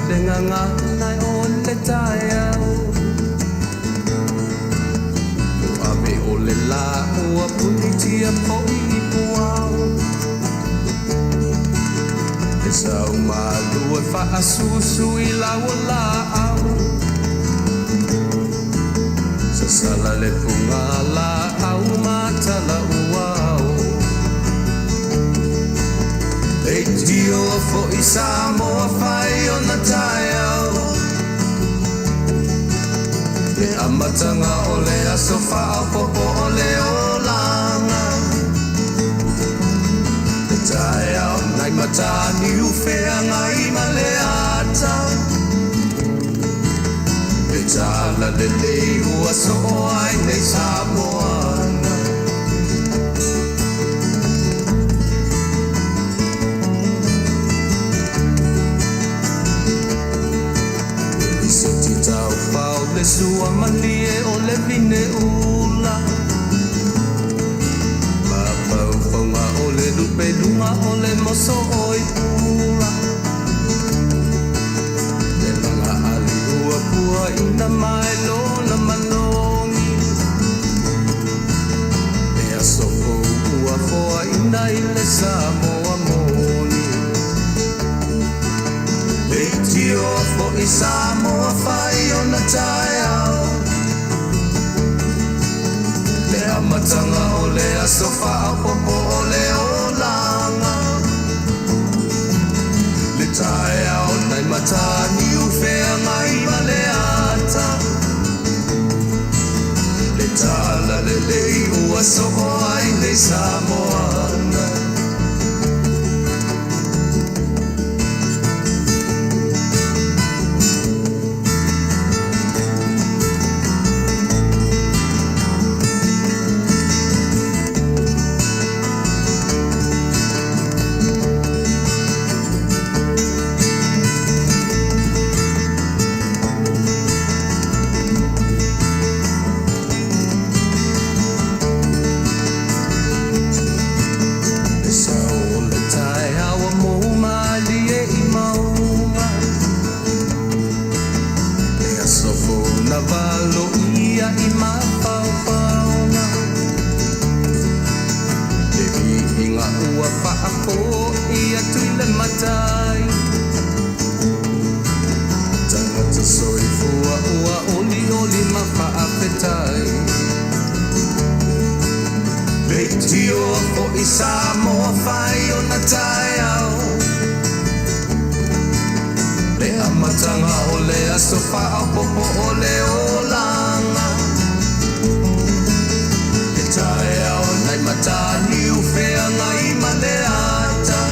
Le gagana o le taeao Ua ave o le lā ua punitia foi i puao Le sau malu e faasusu i lau o laau Sasala le fugalaau ma tala uao Leitio foi Samoa fai ona taeao Le amataga o le aso faaopoopo o le olaga Le taeao nai Mataniu feagai ma le ata Le tala lelei ua soo ai nei Samoana Lisiti taufao le sua malie o le vine ula Mafaufauga o le lupe luga o le moso oi pula Le laga ali ua puaina mai lona manogi Le aso fou ua foaina i le Samoa moni Leitio foi Samoa fai ona taeao Le amataga o le aso faaopoopo o le olaga Le taeao nai Mataniu feagai ma le ata Le tala lelei ua soo ai nei Samoana Le sau o le taeao ua mou malie i mauga Le aso fou na valoia i mafaufauga Le viiga ua faafoi atu i le Matai Tagata soifua ua olioli ma faafetai Leitio foi Samoa fai ona taeao Le amataga o le aso faaopoopo o le olaga Le taeao nai Mataniu feagai ma le ata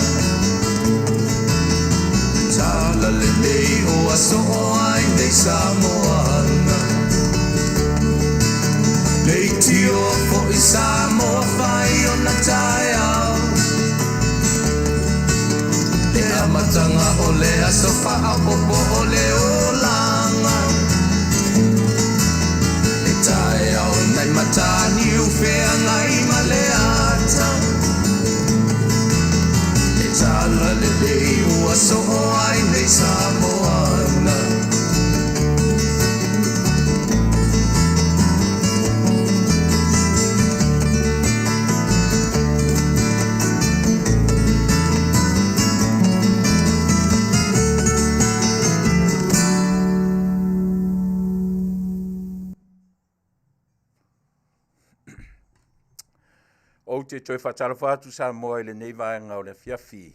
Le tala lelei ua soo ai nei Samoana Leitio foi Samoa fai ona taeao Le amataga o le aso faaopoopo o le olaga Le taeao nai Mataniu feagai ma le ata Le tala lelei ua soo ai nei Samoana Ou te toe faatalofa atu Samoa i lenei vaega o le afiafi.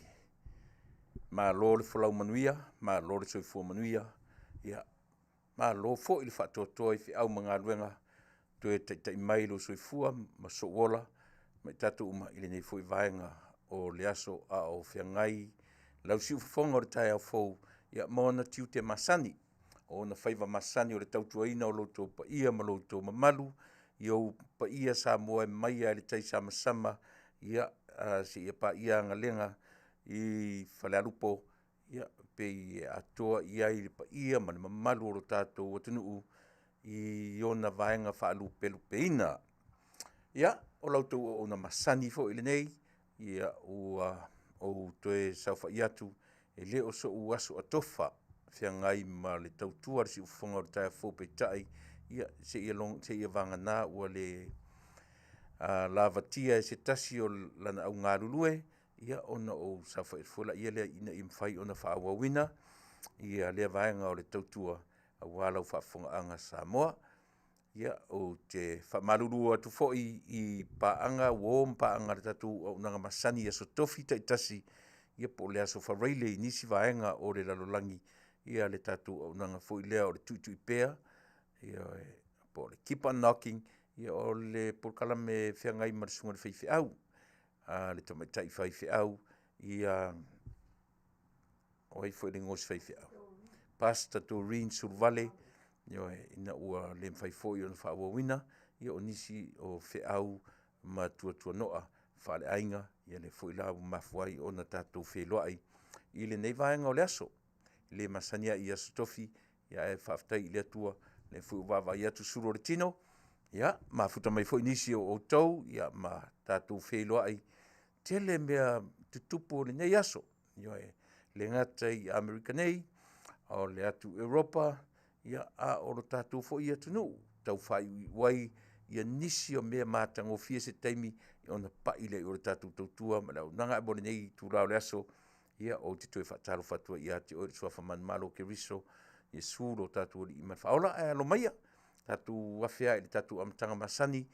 Malo le folau manuia, malo le soifua manuia. Ia, malo foi le faatoatoa i feau ma galuega toe taitai mai lou soifua ma sou ola ma i tatou uma i lenei foi vaega o le aso a o feagai lau siufofoga o le taeao fou ia, ma ona tiute masani, o ona faiva masani o le tautuaina o lo outou paia ma lo outou mamalu i ou paia Samoa e mai lava i le taisamasama ia, seia paia agalega i Falealupo ia, pei e atoa i ai le paia ma le mamalu o lo tatou atunuu i ona vaega faalupelupeina. Ia, o la outou auauna masani foi lenei, ia ua ou toe saofai atu, e le o so'u aso atofa. feagai ma le tautua a le siufofoga o le taeao fou peitai, ia seia seia vagana ua le lavatia e se tasi o lana au galulue, ia ona ou saofai atu foi lea ina ia mafai ona faaauauina ia lea vaega o le tautua aua lau faafofogaaga Samoa. Ia, ou te faamalulu atu foi i paaga, uo ma paaga a le tatou auaunaga masani i aso Tofi taitasi, ia po o le aso Faraile i nisi vaega o le lalolagi, ia le tatou auaunaga foi lea o le Tuitui Pea, ioe, po o le Keep on Knocking, o le polokalame e feagai ma le susuga i le faifeau, le tamaitai faifeau ia o ai foi le igoa o si faifeau? Pastor Doreen Suluvale, ioe, ina ua le mafai foi ona faaauauina, ia o nisi o feau ma tuatuanoa faaleaiga, ia lea foi la ua mafua ai ona tatou feiloai i lenei vaega o le aso, e le masani lava i aso Tofi, ae faafetai i le Atua o lea foi ua vaavaai atu sulu o le tino, ia mafuta mai foi nisi o outou ma tatou feiloai. Tele mea tutupu o lenei aso, ioe. E le gata i Amerika nei, a o le atu Europa, a o le tatou foi atunuu, tau faaiuiu ai nisi o mea matagofie se taimi ona pai lea o le tatou tautua ma le auaunaga. Ae mo lenei itula o le aso, ia ou te toe faatalofa atu ai ia te oe i le Suafa manumalo o Keriso, Iesu lo tatou Alii ma le Faaola. Ae alo maia, tatou afe ai i le tatou amataga masani,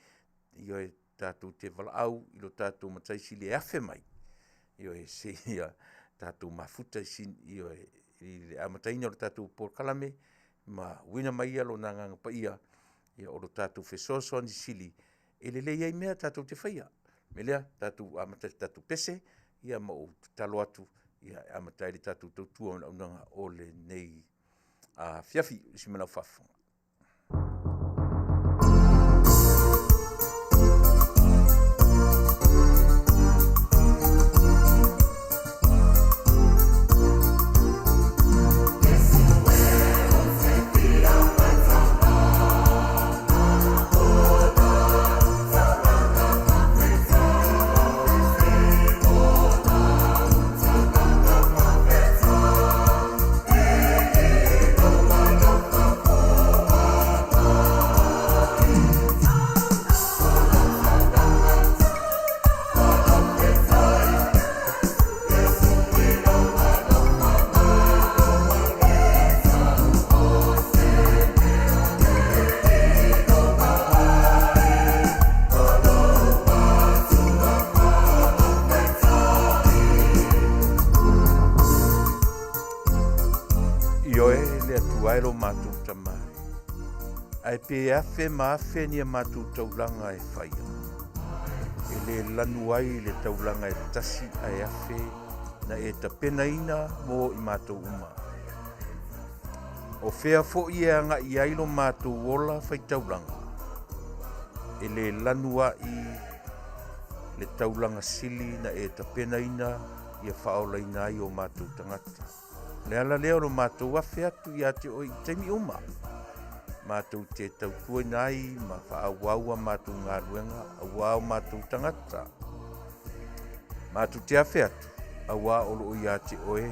ioe, tatou te valaau i lo tatou Matai Sili e afe mai, ioe, seia tatou mafuta ioe, i le amataina o le tatou polokalame ma auina mai ia Lona Agaga Paia, o lo tatou fesoasoani sili e lelei ai mea tatou te faia. O le mea lea, tatou amata i le tatou pese, ma ou tatalo atu e amata ai le tatou tautua ma le auaunaga o lenei afiafi. Usi mai lau faafofoga. Ioe, le Atua e lo matou Tama e, ae pe afe ma afe ni a matou taulaga e faia, e le lanu ai le taulaga e tasi ae afe na e tapenaina mo i matou uma. O fea foi e agai ai lo matou ola faitaulaga, e le lanu ai le taulaga sili na e tapenaina ia faaolaina ai o matou tagata. O le ala lea o lo matou afe atu ia te oe i taimi uma, matou te tautuaina ai ma faaauau a matou galuega auā o matou tagata. Matou te afe atu, auā o lo o ia te oe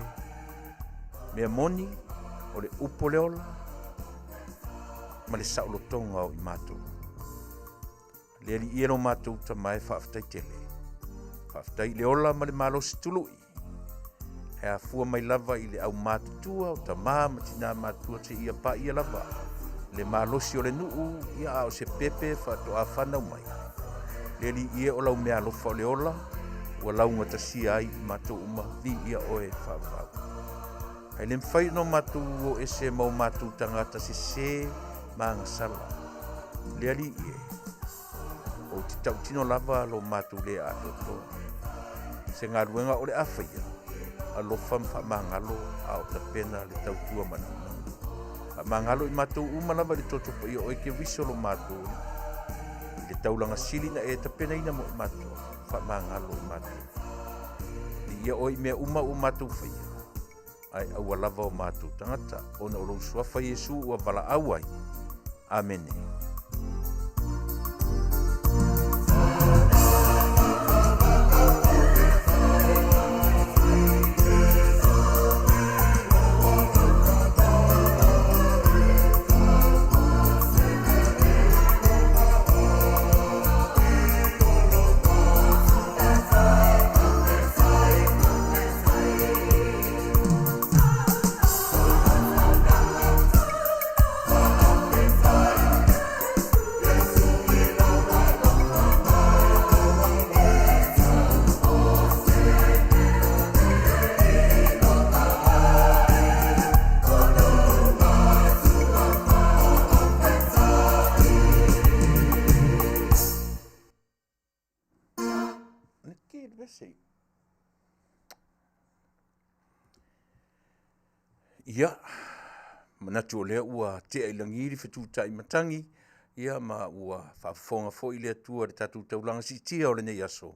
mea moni, o le upu o le ola, ma le saolotoga o i matou. Le Alii e lo matou Tama e faafetai tele. Faafetai i le ola ma le malosi tului. E afua mai lava i le aumatutua o tamā ma tinā matutua seia paia lava le malosi o le nuu, ia a o se pepe faatoa fanau mai. Le Alii e o lau meaalofa o le ola ua laugatasia ai i matou uma, viia oe faavavau. Ae le mafai ona matou o ese ma o matou tagata sesē ma agasala. Le Alii e, ou te tautino lava lo matou le atoatoa. Se galuega o le a faia, alofa ma faamagalo a o tapena le tautua ma le auaunaga. Faamagalo i matou uma lava i le toto paia o oe Keriso lo matou Alii. I le taulaga sili na e tapenaina mo i matou, faamagalo i matou. Viia oe i mea uma ua matou faia, ae aua lava o matou tagata, ona o lou suafa Iesu ua valaau ai. Amene. le pese. Ia, manatu o lea ua tea i lagi le fetutai matagi, ia ma ua faafofoga foi le Atua i le tatou taulaga siitia o lenei aso,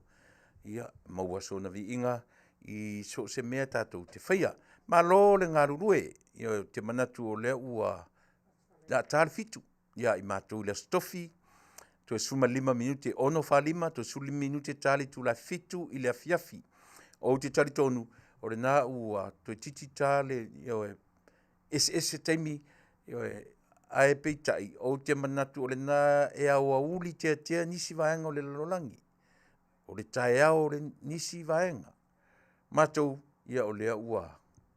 ia maua sona viiga i so o se mea tatou te faia. Malo le galulue. Ioe, ou te manatu o lea ua o le a ta le 7 ia i matou i le Aso Tofi, toe 15 minute, 6:45 toe 15 minute ta le itula e 7 i le afiafi. Ou te talitonu o lena ua toeitiiti ta le, ioe, eseese taimi, ioe, ae peitai, ou te manatu o lena e aoauli teatea nisi vaega o le lalolagi, o le taeao o nisi vaega. Matou, ia o lea ua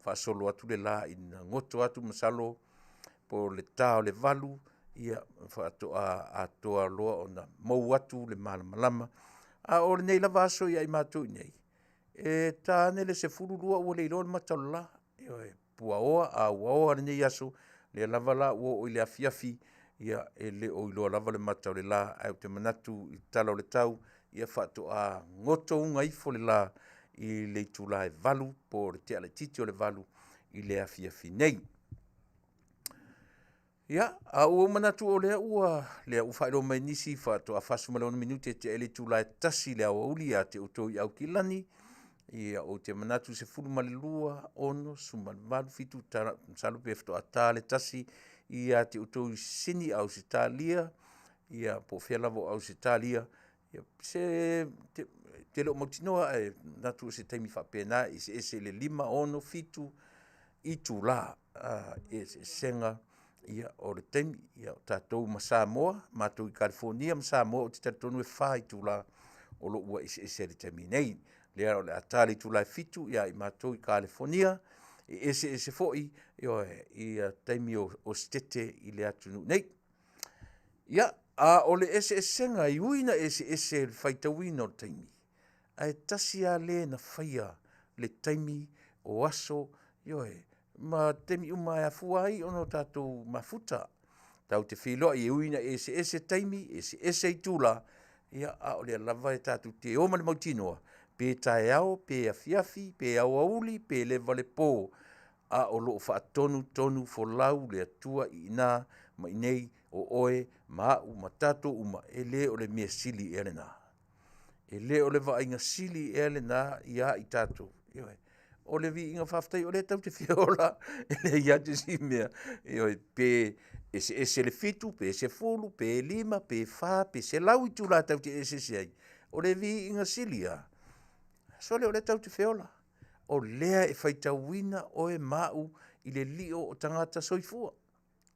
faasolo atu le la ina goto atu masalo po o le ta o le 8 faatoa atoa loa ona mou atu le malamalama. A o lenei lava aso ia i matou i inei, e ta ane le 12 ua le iloa le mata o le la. Ioe, puaoa auaoa lenei aso, lea lava la ua oo i le afiafi, ia e le o iloa lava le mata o le la, ae ou te manatu i le tala o le tau, ia faatoa gotouga ifo le la i le itula e 8 po o le tea laitiiti o le 8 i le afiafi nei. Ia, a ua ou manatu o lea ua lea ua faailoa mai e nisi faatoa 46 minute e tea ai le itula e 1 i le aoauli ia te outou i Aukilani. Ia ou te manatu 12, 6, 18, 7, tala, masalo pe faatoa ta le 1 ia te outou i Sini, Ausetalia, ia po o fea lava o Ausetalia, ia se te le o mautinoa ae manatu o se taimi faapena e eseese i le 5, 6, 7 itula eseesega ia o le taimi. Ia o tatou ma Samoa, matou i Kalifonia ma Samoa ou te talitonu e 4 itula o lo o ua eseese ai i le taimi nei. Lea o le a ta le itula e 7 ia i matou i Kalifonia, e eseese foi ioe, ia taimi o Setete i le atunuu nei. Ia, a o le eseesega e ui ina eseese le faitauina o le taimi, ae tasi lava le na faia le taimi o aso, ioe, ma taimi uma e afua ai ona tatou mafuta. Tatou te feiloai e ui ina eseese taimi, eseese itula, ia a o lea lava e tatou te o ma le mautinoa, pe taeao, pe afiafi, pe aoauli, pe leva le po, a o lo o faatonutonu folau le Atua i ina ma i inei, o oe ma au ma tatou uma, e le o le mea sili ea lena? E le o le vaaiga sili ea lena ia i tatou? Ioe. O le viiga faafetai o lea tatou te fia ola, e leai lava se isi mea, ioe, pe eseese le 7, pe 10, pe 5, pe 4, pe 100 itula tatou te eseese ai, o le viiga sili lava, sole o lea tatou te feola, o lea e faitauina oe ma au i le lio o tagata soifua.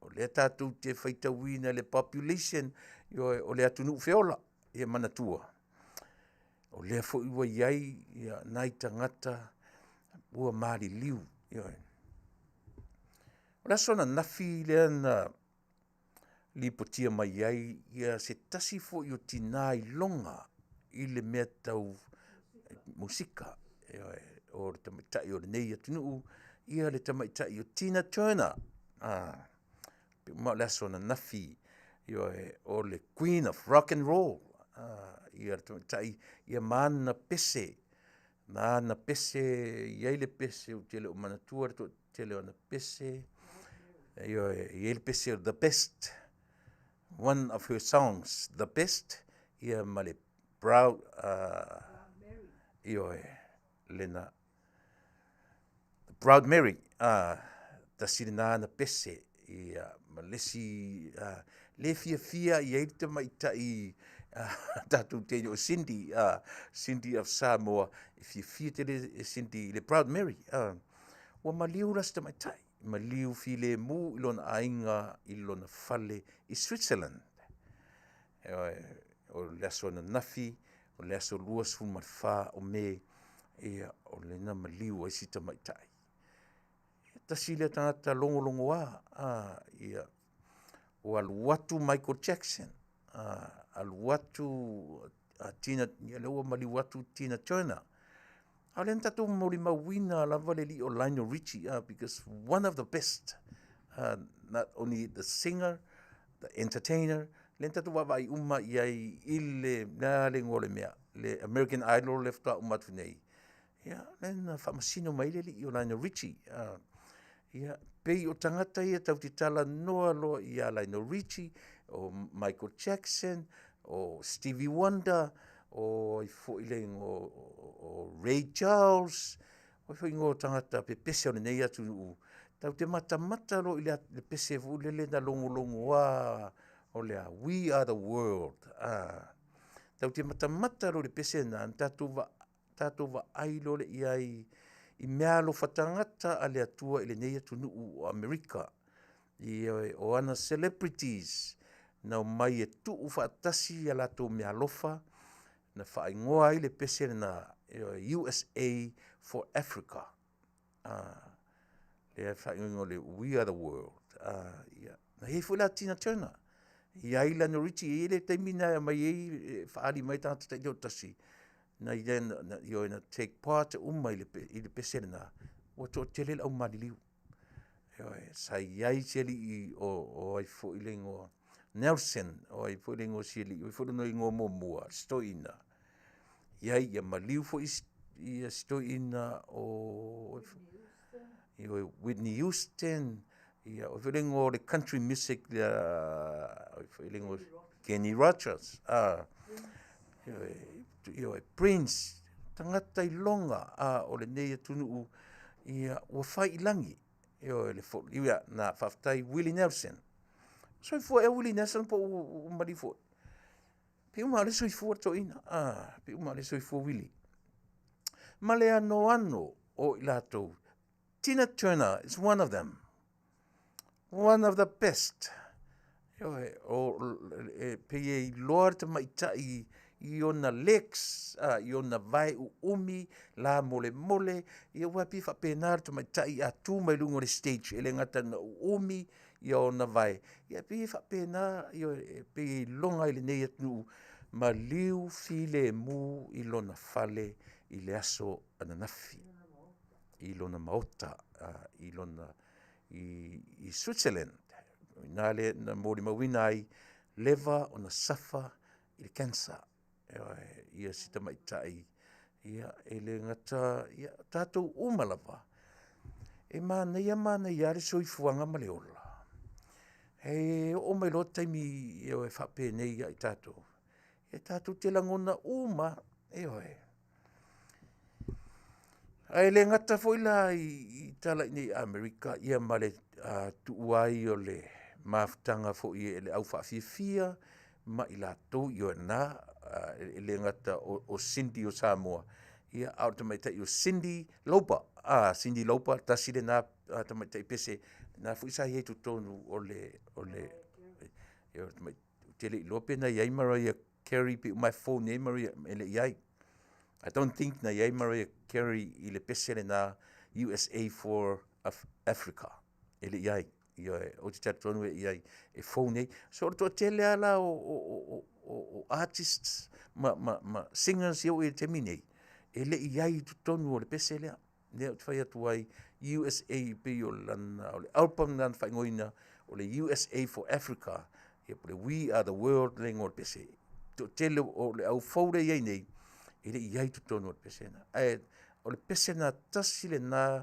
O lea tatou te faitauina i le population, ioe, o le atunuu feola. Ia manatua, o lea foi ua i ai nai tagata ua maliliu. Ioe. O le aso ananafi lea na lipotia mai ai ia se tasi foi o tina iloga i le mea tau musika, ioe, o le tamaitai o lenei atunuu, ia le tamaitai o Tina Turner. Pe uma o le aso ananafi, ioe, o le Queen of Rock and Roll, ia le tamaitai ia ma ana pese, ma ana pese, e i ai le pese ou te le o manatua le toatele o ana pese, ioe, e i ai le pese o The Best, one of her songs, The Best, ia ma le Proud, ioe, lena. Proud Mary, tasi lena ana pese, ia, ma le isi, le fiafia i ai le tamaitai tatou teine o Cindy, Cindy of Samoa, e fiafia tele e Cindy i le Proud Mary. Ua maliu la si tamaitai, maliu filemu i lona aiga i lona fale i Switzerland. O le aso ananafi, o le aso 24 o Me, ia, o lea na maliu ai si tamaitai. Tasi lea tagata logologoa, ia, ua alu atu Michael Jackson, alu atu a Tina, ia lea ua maliu atu Tina Turner. A o lea na tatou molimauina lava le alii o Lionel Richie, because one of the best, not only the singer, the entertainer, lea na tatou vaavaai uma i ai i le, le a le igoa o le mea, le American Idol le faatoa uma atu nei, ia, lea na faamasino mai ai le alii o Lionel Richie. Ia, pei o tagata ia tatou te talanoa loa ia Lionel Richie, o Michael Jackson, o Stevie Wonder, o ai foi le igoa o Ray Charles, o ai foi igoa o tagata pepese o lenei atunuu, tatou te matamata loa i le pese foi lele na logologoa o le a? We are the world. Tatou te matamata loa i le pese lena, na tatou vaai loa lea i ai i meaalofa tagata a le Atua i lenei atunuu o Amerika. Ioe, o ana celebrities na omai e tuu faatasi a latou meaalofa na faaigoa ai le pese lena, ioe, USA for Africa. Lea e faaigoaina o le We Are The World. Ia. Na i ai foi la Tina Turner, i ai Lionel Richie, e i ai le taimi na aumai ai e faaali mai tagata taitoatasi, na ia, na, ioe, na take part uma i le pese lena, ua toatele le au maliliu. Ioe, sa i ai si alii o ai foi le igoa, Nelson, o ai foi le igoa o si alii, o ai foi lona igoa muamua, si toeaina. I ai ia maliu foi ia si toeaina o ioe, Whitney Houston, ia o ai foi le igoa o le country music lea, o ai foi le igoa, Kenny Rogers, ioe, ioe, Prince, tagata iloga o lenei atunuu, ia ua fai i lagi, ioe, le fo, ia, na faafetai Willie Nelson. Soifua ea Willie Nelson po ua maliu foi? Pei uma lava o lea e soifua le toeaina, pei uma lava o lea e soifua Willie. Ma le anoano o i latou. Tina Turner is one of them. One of the best. Ioe, o, e, pei e iloa le tamaitai i ona legs, i ona vae uumi, la molemole, ia ua pei e faapena le tamaitai a tu mai luga o le stage, e le gata ina uumi ia ona vae, ia pei e faapena, ioe, e pei e iloga i lenei atunuu, maliu filemu i lona fale i le aso ananafi, i lona maota, i lona i Switzerland. O i ina lea na molimauina ai, leva ona suffer i le cancer. Ioe, ia si tamaitai, ia, e le gata, ia, tatou uma lava, e manaia manaia lava le soifuaga ma le ola. E oo mai loa taimi e faapenei ia i tatou, e tatou te lagona uma lava, ioe. Ae le gata foi la i tala i inei i Amerika ia ma le tuua ai o le mafutaga foi e le aufaafiafia ma i latou, ioe na, e le gata o Cindy o Samoa, ia a o le tamaitai o Cindy Lauper. Cindy Lauper, tasi lena tamaitai pese, lena foi sa i ai i totonu o le, ou te le iloa pe na i ai Mariah Carey pei uma lava e fou nei Mariah, e le i i ai. I don't think na i ai Mariah Carey i le pese lena USA for Africa. E le i ai. Ioe, ou te talitonu e i ai, e fou nei. So o le toatele lava la o artists ma singers ia ua i ai i le taimi nei, e le i i ai i totonu o le pese lea. Lea ou te fai atu ai, USA pei o lana, o le album lena na faaigoaina o le USA for Africa, ia po o le We Are The World le igoa o le pese. Toatele o le au fou lea e i ai nei, e le i i ai i totonu o le pese lena. Ae o le pese lena tasi lena,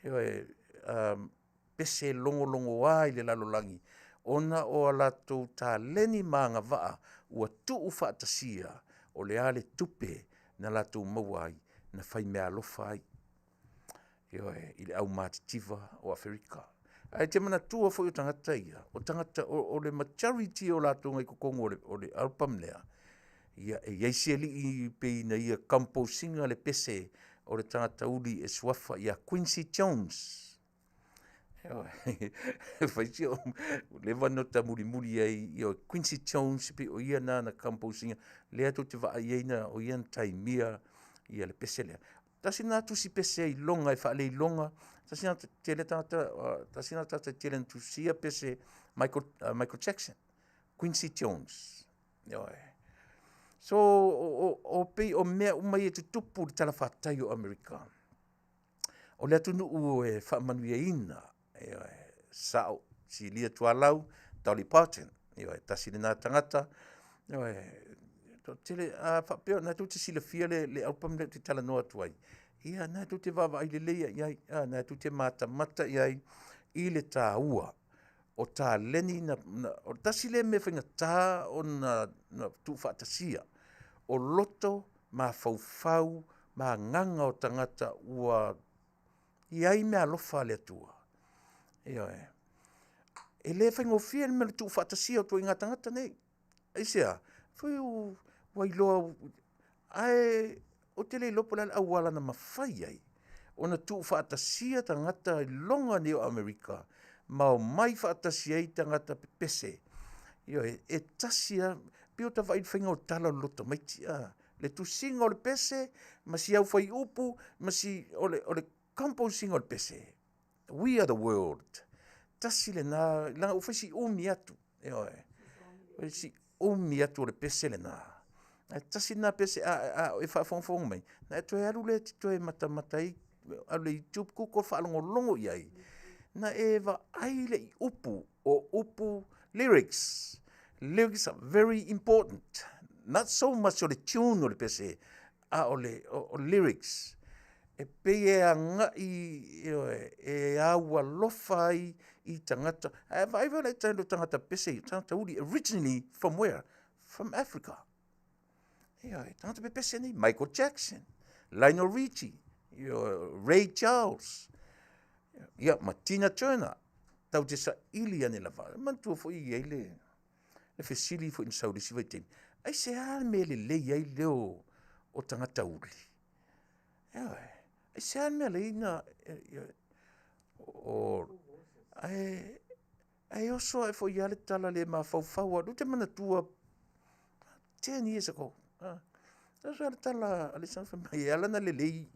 ioe, pese logologoa i le lalolagi ona o a latou taleni ma agavaa ua tuufaatasia, o le a le tupe na latou maua ai na faimeaalofa ai, ioe, i le aumatitiva o Aferika. Ae e te manatua foi o tagata ia, o tagata o le majority o latou na i totonu o le album lea, ia e i ai si alii pei na ia compose ina le pese o le tagata uli e suafa ia Quincy Jones. Fai si o leva ona ta mulimuli ai ioe, Quincy Jones pei o ia na na compose ina lea tou te vaai ai na o ia na taimia ia le pese lea. Tasi lena tusi pese iloga e faaleiloga, tasi lena tele tagata, tasi lena tagata e tele na tusia pese Michael, Michael Jackson, Quincy Jones. Ioe. So o pei o mea uma ia e tutupu i le talafatai o Amerika. O le atunuu e faamanuiaina, ioe, sao, silia tualau, Dolly Parton, ioe, tasi lena tagata, ioe, Toatele, a faapea o lena tou te silafia le album lea ou te talanoa atu ai, ia o lena tou te vaavaai lelei lava i ai, a o lena tou te matamata i ai i le taua o taleni na, o le tasi lea mea faigata ona tuufaatasia, o loto, mafaufau ma agaga o tagata ua i ai meaalofa a le Atua. Ioe. E le faigofie le mea o le tuufaatasia o ituaiga tagata nei. Aisea? Ua iloa, ae ou te le iloa po o le a le auala na mafai ai ona tuufaatasia tagata iloga nei o Amerika ma omai faatasi ai tagata pepese. Ioe, e tasi lava, pei ua ta vaai i le faiga o tala o le loto tamaiti, le tusiga o le pese ma si au fuaiupu ma si, o le compose ina o le pese, We are the world. Tasi lena, leaga ua fai si umi atu, ioe, fai si umi atu o le pese lena. Ae tasi lena pese, a o e faafogafoga mai, ona e toe alu lea e te toe matamata ai, alu i le YouTube, google faalogologo i ai, ona e vaai lea i upu, o upu, lyrics. Lyrics are very important. Not so much o le tune o le pese, a o le lyrics. E pei e agai, ioe, e aualofa ai i tagata. Ae vaai foi la i o tagata pese ia, tagata uli, originally from where? From Africa. Ioe, tagata pepese nei, Michael Jackson, Lionel Richie, ioe, Ray Charles, ia, ma Tina Turner. Tau te saili ane lava. Manatua foi e i ai le fesili foi na sau i le isi vaitaimi, aisea le mea e lelei ai leo o tagata uli? Ioe, aisea le mea e ala ai ona ae oso ae foi lava le tala le mafaufau lava. Ou te manatua 10 years ago, oso lava le tala a le isi fai mai e ala ona lelei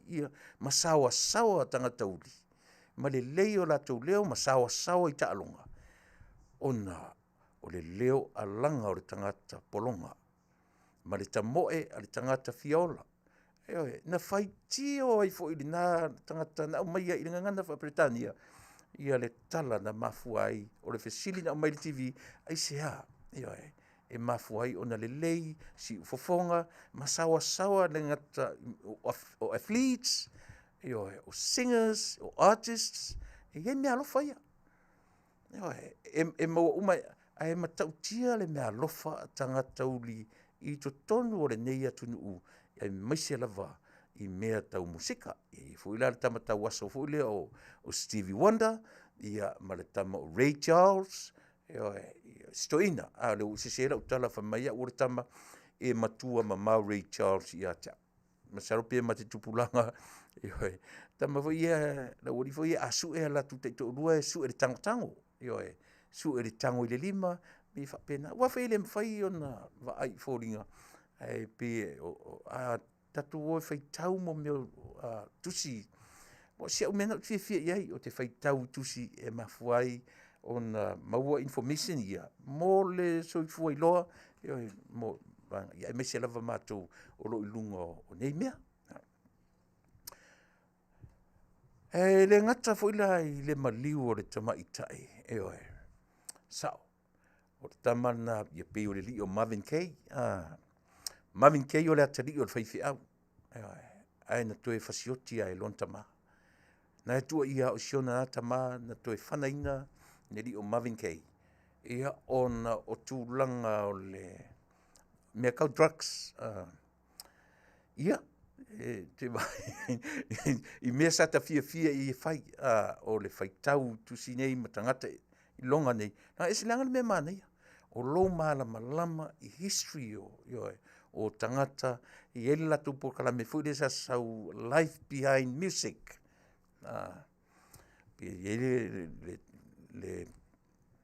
ma saoasaoa tagata uli ma lelei o latou leo ma saoasaoa i taaloga, ona o le leo alaga o le tagata pologa ma le tamoe a le tagata fia ola. Ioe, na faitio ai foi i lena tagata na aumaia i le gagana faa-Peretania le tala na mafua ai, o le fesili na aumai i le TV, aisea? Ioe, e mafua ai ona lelei siufofoga ma saoasaoa le gata o athletes, ioe, o singers, o artists, e i ai meaalofa ia. Ioe, e maua uma, ae matautia le meaalofa a tagata uli i totonu o lenei atunuu, aemaise lava i mea tau musika. E i ai foi la le tama tauaso foi lea o Stevie Wonder, ia ma le tama o Ray Charles, ioe, si toeaina, a o lea ua sese lau tala fai mai au o le tama e matua mamao Ray Charles ia te au. Masalo pe ma te tupulaga, ioe, tama foi ia, le aualii foi ia a sue a latou taitoalua e sue i le tagotago, ioe, sue i le tago i le lima, e pei e faapena. Aua foi e le mafai ona vaai i foliga, ae pei a tatou o e faitau mea o tusi, o si au mea lena ou te fiafia i ai, ou te faitau i tusi e mafua ai ona maua information ia mo le soifua iloa, ioe, mo vaega ia, aemaise lava matou o lo o i luga o nei mea. E le gata foi la i le maliu o le tamaitai, ioe, sao, o le tama lena e pei o le alii o Marvin Gaye. Marvin Gaye o le atalii o le faifeau, ioe, ae na toe fasioti lava e lona tama. Na e tuuaia lava o si ona tama na toe fanaina le alii o Marvin Gaye, ia ona o tulaga o le mea tau drugs. Ia, i mea sa ta fiafia i ai e fai, o le faitau i tusi nei ma tagata iloga nei, leaga e ese leaga le mea manaia, o lou malamalama i history o tagata, e i ai le latou polokalame foi lea sa sau Life Behind Music, e i ai le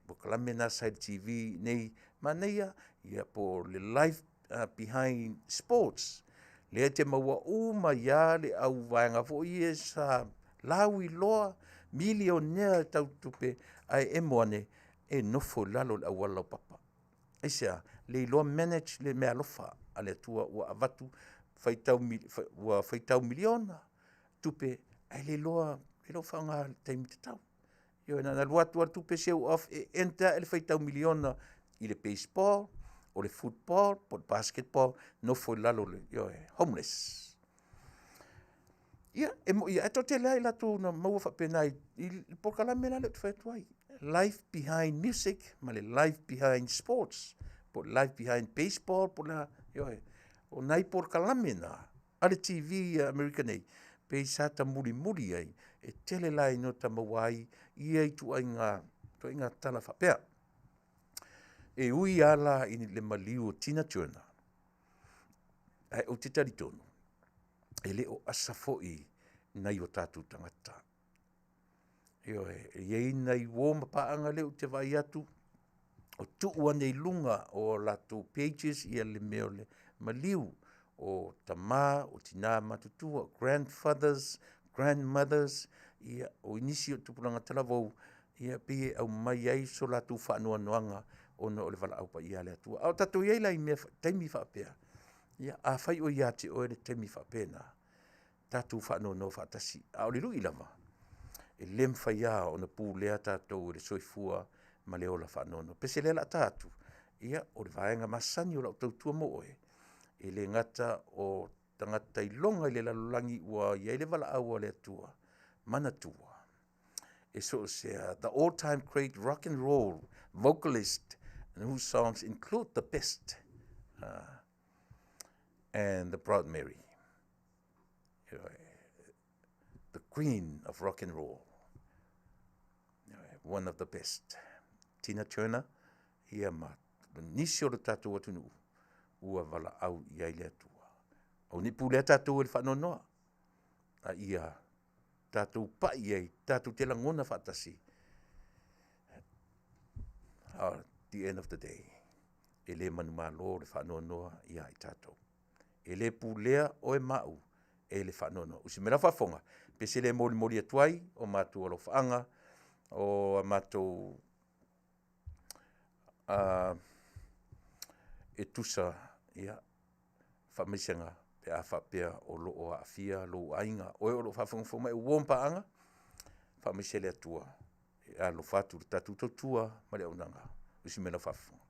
polokalame lena sa i le TV i inei, manaia, ia po o le Life Behind Sports, lea e te maua uma ai lava le auvaega foi ia sa lauiloa, milionea tau tupe, ae emo ane e nofo i lalo o le auala laupapa. Aisea? Le iloa manage le meaalofa a le Atua ua avatu, faitau ua faitau miliona tupe ae le iloa, le iloa faaaoga i le taimi tatau. Ioe, na ona alu atu lava le tupe seu off e enter ae le faitau miliona i le baseball, o le football po o le basketball, nofo i lalo o le, ioe, homeless. Ia, e moi ae toatele lava i latou na maua faapena i le polokalame la lea ou te fai atu ai, Life Behind Music ma le Life Behind Sports, po o le Life Behind Baseball po o le a, ioe. O nai polokalame na a le TV a Amerika nei, pei sa ta mulimuli ai, e tele la ina ta maua ai ia ituaiga, ituaiga tala faapea. E ui lava la i le maliu o Tina Turner, ae ou te talitonu, e le o asa foi nai o tatou tagata. Ioe, e i ai nai uo ma paaga lea ou te vaai atu, o tuu ane i luga o latou pages ia le mea o le maliu o tama, o tina matutua, grandfathers, grandmothers, ia o nisi o tupulaga talavou, ia pei e aumai ai so latou faanoanoaga ona o le valaau paia a le Atua. A o tatou i ai la i mea taimi faapea, ia afai o ia te oe le taimi faapena, tatou faanoanoa faatasi, a o le lui lava, e le mafai lava ona pulea tatou e le soifua ma le ola faanoanoa. Pese lea o le a ta atu, ia o le vaega masani o lau tautua mo oe, e le gata o tagata iloga i le lalolagi ua i ai le valaau a le Atua, manatua, e so o se the all time great rock and roll vocalist and whose songs include the best and the proud Mary. The queen of rock and roll. One of the best. Tina Turner, ia ma nisi o le tatou atunuu ua valaau i ai le Atua. Aua ne i pulea tatou e le faanoanoa, a ia tatou pai i ai, tatou te lagona faatasi. At the end of the day, e le manumalo le faanoanoa ia i tatou. E le pulea oe ma au e le faanoanoa. O si mea la faafofoga, pese le molimoli atu ai o matou alofaaga, o a matou e tusa, ia, faamaisega pe a faapea o lo o aafia lou aiga, oe o lo o faafogafoga mai, o uo ma paaga, faamaise le Atua e alofa atu i le tatou tautua ma le auaunaga. Usi mai lau faafofoga.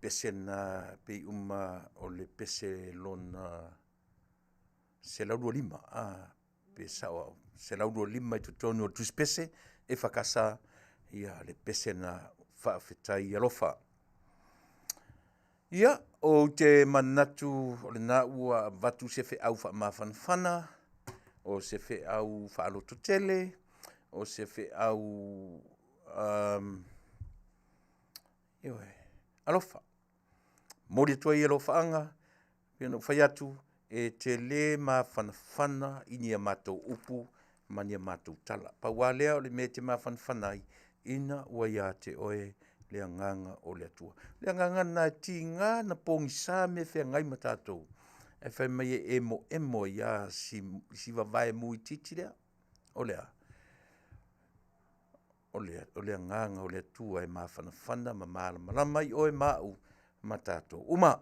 pese lena pei uma o le pese lona 125, a, pe sao au, 125 i totonu o le Tusi Pese EFKS, ia le pese lena Faafetai Alofa. Ia, ou te manatu o lena ua avatu se feau faamafanafana, o se feau faalototele, o se feau ioe, alofa. Momoli atu ai alofaaga, pei ona ou fai atu, e te le mafanafana i ni a matou upu ma ni a matou tala. Pau lava lea o le mea e te mafanafana ai, ina ua ia te oe le agaga o le Atua. O le agaga lena e tiga ona pogisa mea e feagai ma tatou, ae fai mai e emoemo ai lava si vavae mu itiiti lea. O le a? O le agaga o le Atua e mafanafana ma malamalama ai oe ma au ma tatou uma.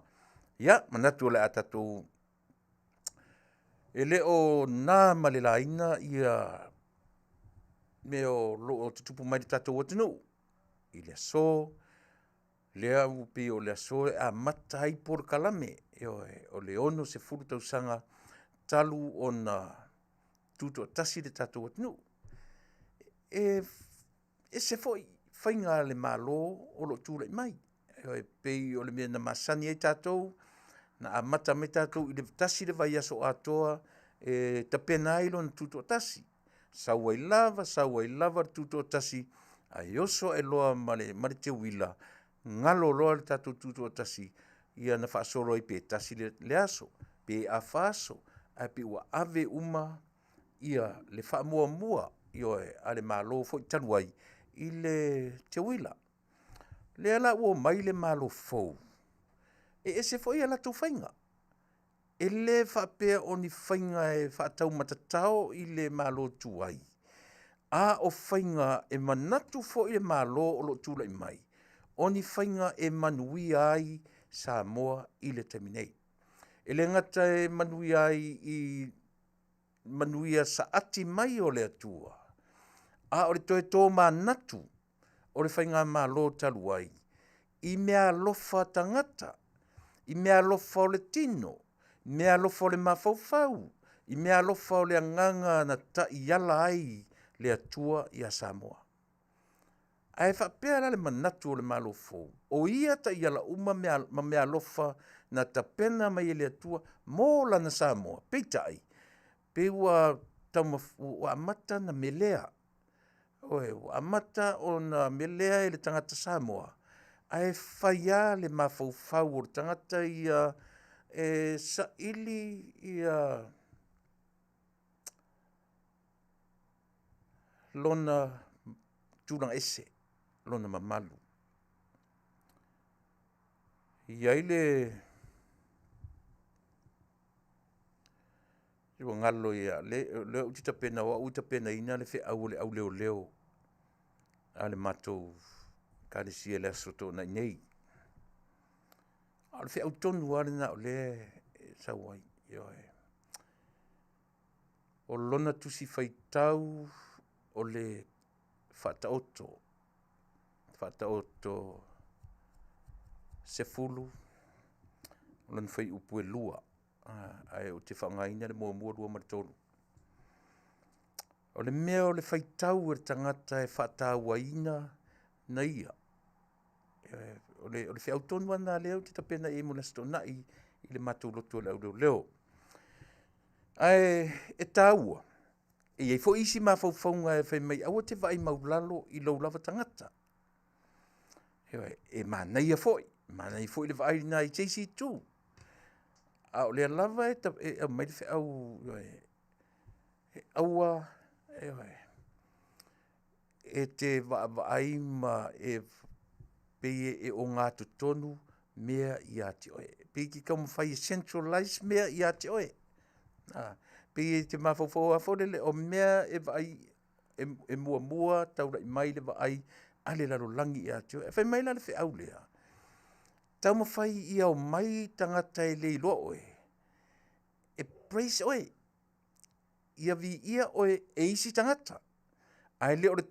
Ia, manatu o le a tatou… E le o na ma le laina mea o lo o tutupu mai i le tatou atunuu i le aso, lea ua pei o le aso e amata ai polokalame, ioe, o le 60 tausaga talu ona tutoatasi le tatou atunuu. E ese foi faiga a le Malo o lo o tulai mai. E pei o le mea na masani ai tatou, na amata mai tatou i le tasi le vaiaso atoa e tapena ai lona tutoatasi, sau ai lava sau ai lava le tutoatasi, ae oso ae loa ma le teuila, galo loa le tatou tutoatasi, ia na faasolo ai pe tasi le aso, pe afa aso, ae pei ua ave uma le faamuamua, ioe, a le Malo foi talu ai i le teuila. O lea la ua omai le Malo fou, e ese foi a latou faiga. E le faapea o ni faiga e faataumatatao i le Malo tuai, a o faiga e manatu foi le Malo o lo o tulai mai, o ni faiga e manuia ai Samoa i le taimi nei. E le gata e manuia ai i manuia saati mai o le Atua, a o le toe tomanatu o le faigamalo talu ai i meaalofa tagata, i meaalofa o le tino, meaalofa o le mafaufau, i meaalofa o le agaga na taiala ai le Atua ia Samoa. Ae faapea la le manatu o le Malo fou, o ia taiala uma ma meaalofa na tapena mai e le Atua mo lana Samoa, peitai, pei ua amata ona melea. Ioe, ua amata ona melea e le tagata Samoa, ae fai lava le mafaufau o le tagata ia e saili lona tulaga ese, lona mamalu. E i ai le… ua galo ia, o lea ou te tapena o au e tapenaina le feau a le auleoleo a le matou Ekalesia i le Aso Toonai nei. A o le feau tonu lava lena o lea e sau ai, ioe. O lona Tusi Faitau o le Faataoto, Faataoto 10 lona fuaiupu e 2, ae ou te faaaogaina le 1, 2 ma le 3. O le mea o le faitau a le tagata e faatauaina na ia, o le feau tonu lava lena o lea ou te tapena i ai mo le Aso Toonai i le matou lotu o le auleoleo. Ae e taua, e i ai foi isi mafaufauga e fai mai aua te vaai maualalo i lou lava tagata. Ioe, e manaia foi, manaia foi le vaai lena i se isi itu, a o lea lava e aumai le feau, aua, ioe, e te vaavaai ma e pei e ogatotonu mea ia te oe. Pei e te taumafai e centralize mea ia te oe. Pei e te mafaufau lava foi lele o mea e vaai e muamua taulai mai le vaai a le lalolagi ia te oe. Ae fai mai la le feau lea, taumafai ia omai tagata e le iloa oe e praise oe, ia viia oe e isi tagata, ae le o le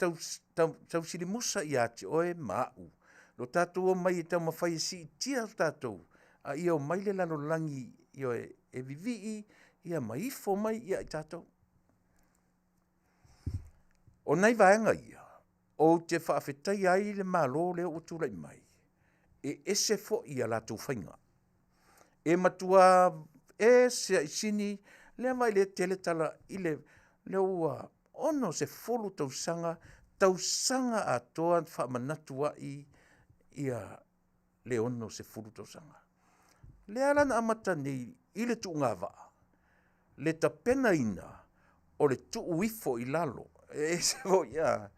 tausilimusa ia te oe ma au Lo tatou omai e taumafai e siitia tatou, a ia omai le lalolagi, ioe, e vivii ia ma ifo mai ia i tatou. O nai vaega ia, ou te faafetaia ai le Malo lea ua tulai mai, e ese foi ia latou faiga. E matua ese aisini, lea vaai lea tele tala i le, lea ua 60 tausaga, tausaga atoa faamanatu ai ia le 60 tausaga. Lea la na amata nei i le tuugavaa, le tapenaina o le tuu ifo i lalo, e ese foi a,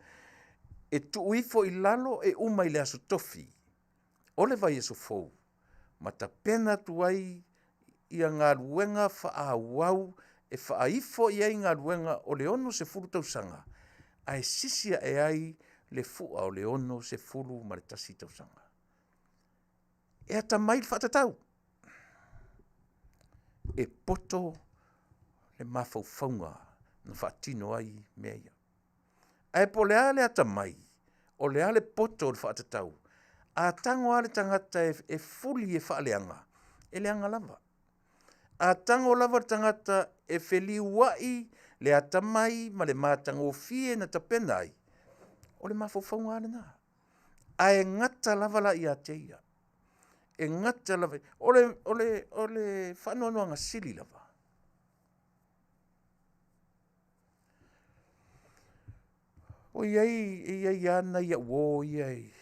e tuu ifo i lalo e uma i le Aso Tofi o le vaiaso fou, ma tapena atu ai ia galuega faaauau e faaifo i ai galuega o le 60 tausaga, ae sisi ae ai le fua o le 61 tausaga. E atamai le faatatau, e poto le mafaufauga na faatino ai mea ia. Ae po o le a le atamai, o le a le poto o le faatatau, a tago lava le tagata e fuli e faaleaga, e leaga lava. A tago lava le tagata e feliuai le atamai ma le matagofie na tapena ai, o le mafaufauga lava lena. Ae gata lava la ia te ia, e gata lava. O le faanoanoaga sili lava, ua i ai, e i ai lava nai au uo ia i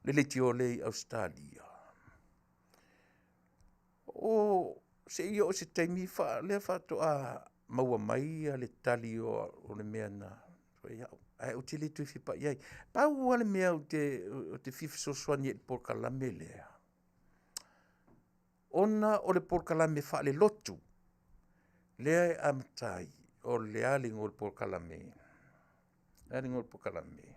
le leitio lea i Ausetalia, se i oo i se taimi lea faatoa maua mai le tali o le mea na fai au, ae ou te le toe fia pai i ai. Pau lava le mea ou te fia fesoasoani ai i le polokalame lea, ona o le polokalame faalelotu lea e amata ai, o le a le igoa o le polokalame? O le a le igoa o le polokalame?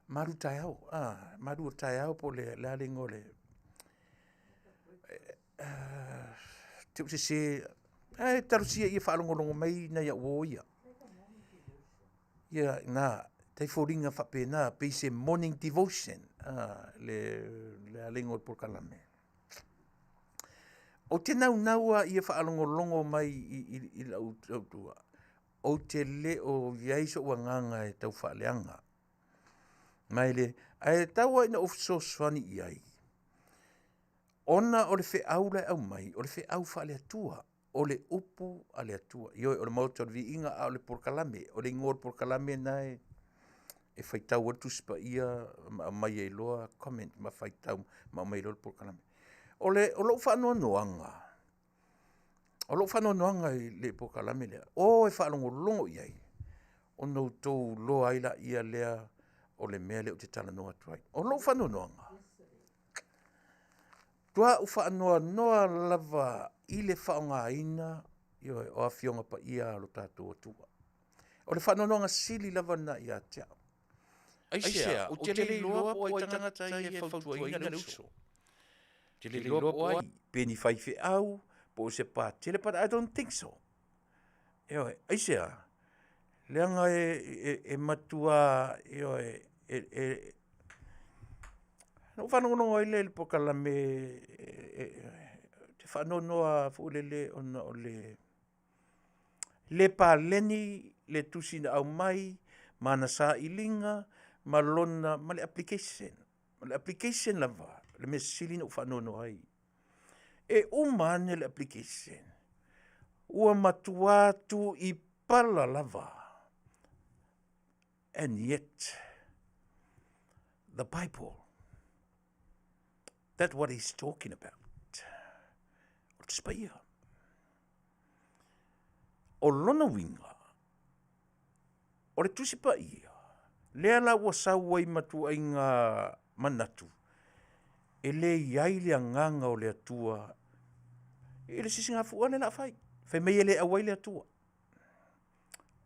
Malu taeao, malu o le taeao po o le a le igoa o le… te i ua sese, ae talosia ia faalogologo mai nai au uo ia. Ia i ina, e foliga faapena, pei se morning devotion le a le igoa o le polokalame. Ou te naunau lava ia faalogologo mai i lau tautua, ou te le o i ai sou agaga e tau faaleaga, ae tau lava ina ou fesoasoani i ai, ona o le feau la e aumai, o le feau faale-Atua, o le upu a le Atua. Ioe, o le maota o le viiga, a o le polokalame, o le igoa o le polokalame lena e faitau ai le Tusi Paia ma aumai ai loa comment ma faitau ma aumai loa le polokalame. O lou faanoanoaga, o lou faanoanoaga i le polokalame lea, o e faalogologo i ai, ona outou iloa ai lea o le mea lea ou te talanoa atu ai. O lou faanoanoaga, matua ou faanoanoa lava i le faaaogaina, ioe, o Afioga Paia a lo tatou Atua. O le faanoanoaga sili lava lena ia te au. Aisea? Ou te le iloa po o ai tagata ia e fautuaina le uso. Ou te le iloa po o ai, pe ni faifeau, po o se patele, but I don't think so. Ioe, aisea? Leaga e matua, ioe, na ou faalogologo ai lea i le polokalame, ou te faanoanoa foi lele ona o le le paleni le tusi na aumai ma ana sailiga ma lona, ma le application. O le application lava le mea sili ona ou faanoanoa ai. E uma ane le application, ua matua tuipala lava, and yet the Bible, that what he's talking about. O le Tusi Paia. O lona uiga, o le Tusi Paia, lea la ua sau ai ma ituaiga manatu, e le i ai le agaga o le Atua i le sisigafua lea o le a fai. Fai mai e le auai le Atua.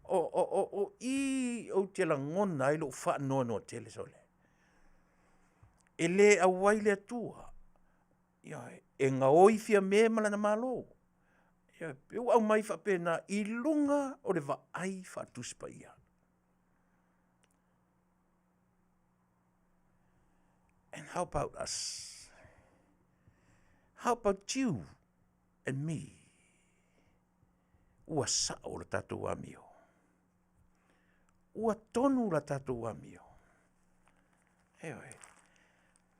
O i ou te lagona ai lou faanoanoa tele sole. E le auai le Atua. Ioe, e gaoi Fiame ma lana Malo. Ia, pe ua aumai faapena i luga o le vaai faale-Tusi Paia. And how about us? How about you and me? Ua sao le tatou amio. Ua tonu la tatou amio. Ioe.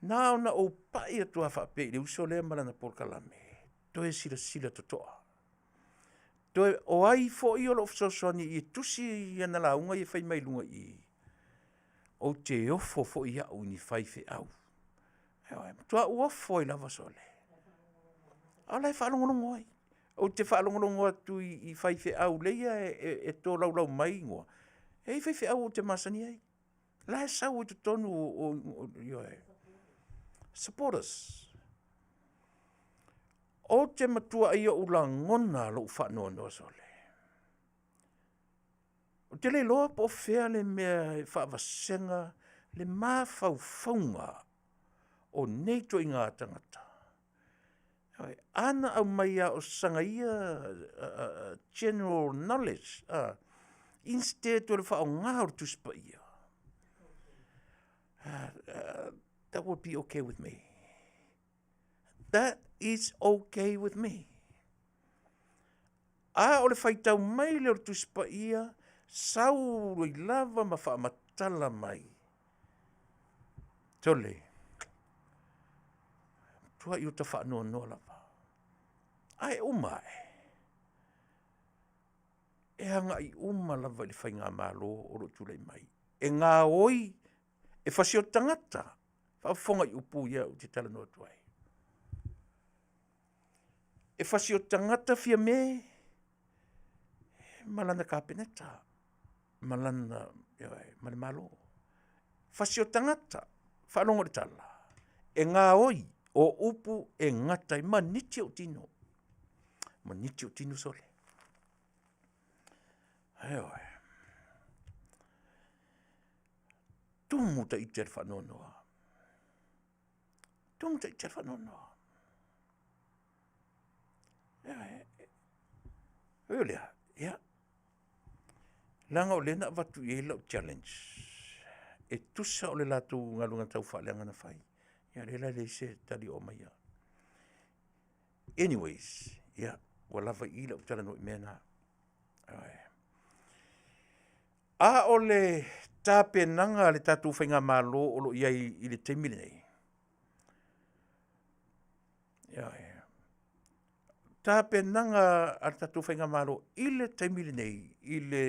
Na ona ou pai atu lava faapea i le uso lea ma lana polokalame, toe silasila totoa. Toe, o ai foi o lo o fesoasoani e tusi ana lauga ia e fai mai luga i i, ou te ofo foi au i ni faifeau. Ioe, matua ou ofo ai lava sole. A o la e faalogologo ai. Ou te faalogologo atu i faifeau leia e tolaulau mai igoa, e i ai faifeau ou te masani ai, la e sau ai i totonu o, ioe, supporters. Ou te matuai ou lagona lou faanoanoa sole. Ou te le iloa po o fea le mea e faavasega le mafaufauga o nei ituaiga tagata. A na aumai lava o sana ia general knowledge, instead o le faaaoga o le Tusi Paia, that would be okay with me. That is okay with me. A o le faitau mai lea o le Tusi Paia, sau ai lava ma faamatala mai. Sole, matuai ou ta faanoanoa lava. Ae uma ae, e agai uma lava i le faigamalo o lo o tulai mai. E gaoi, e fasio tagata, faafofoga i upu ia ou te talanoa atu ai. E fasio tagata Fiame ma lana Kapeneta, ma lana, ioe, ma le Malo. Fasio tagata, faalogo i le tala, e gaoi o upu e gata ai, maniti ou tino, maniti ou tino sole. Ioe. Tumu ta ite le faanoanoa. Tumu ta ite le faanoanoa. Oi o lea, ia, leaga o lea na avatu i ai lau challenge, e tusa o le latou galuega taufaaleaga na fai. Ia o lea la e leai se tali o aumaia. Anyways, ia, ua lava i i lau talanoa i mea na. A o le tapenaga a le tatou faigamalo o lo o i ai i le taimi lenei, ioe, tapenaga a le tatou faigamalo i le taimi lenei i le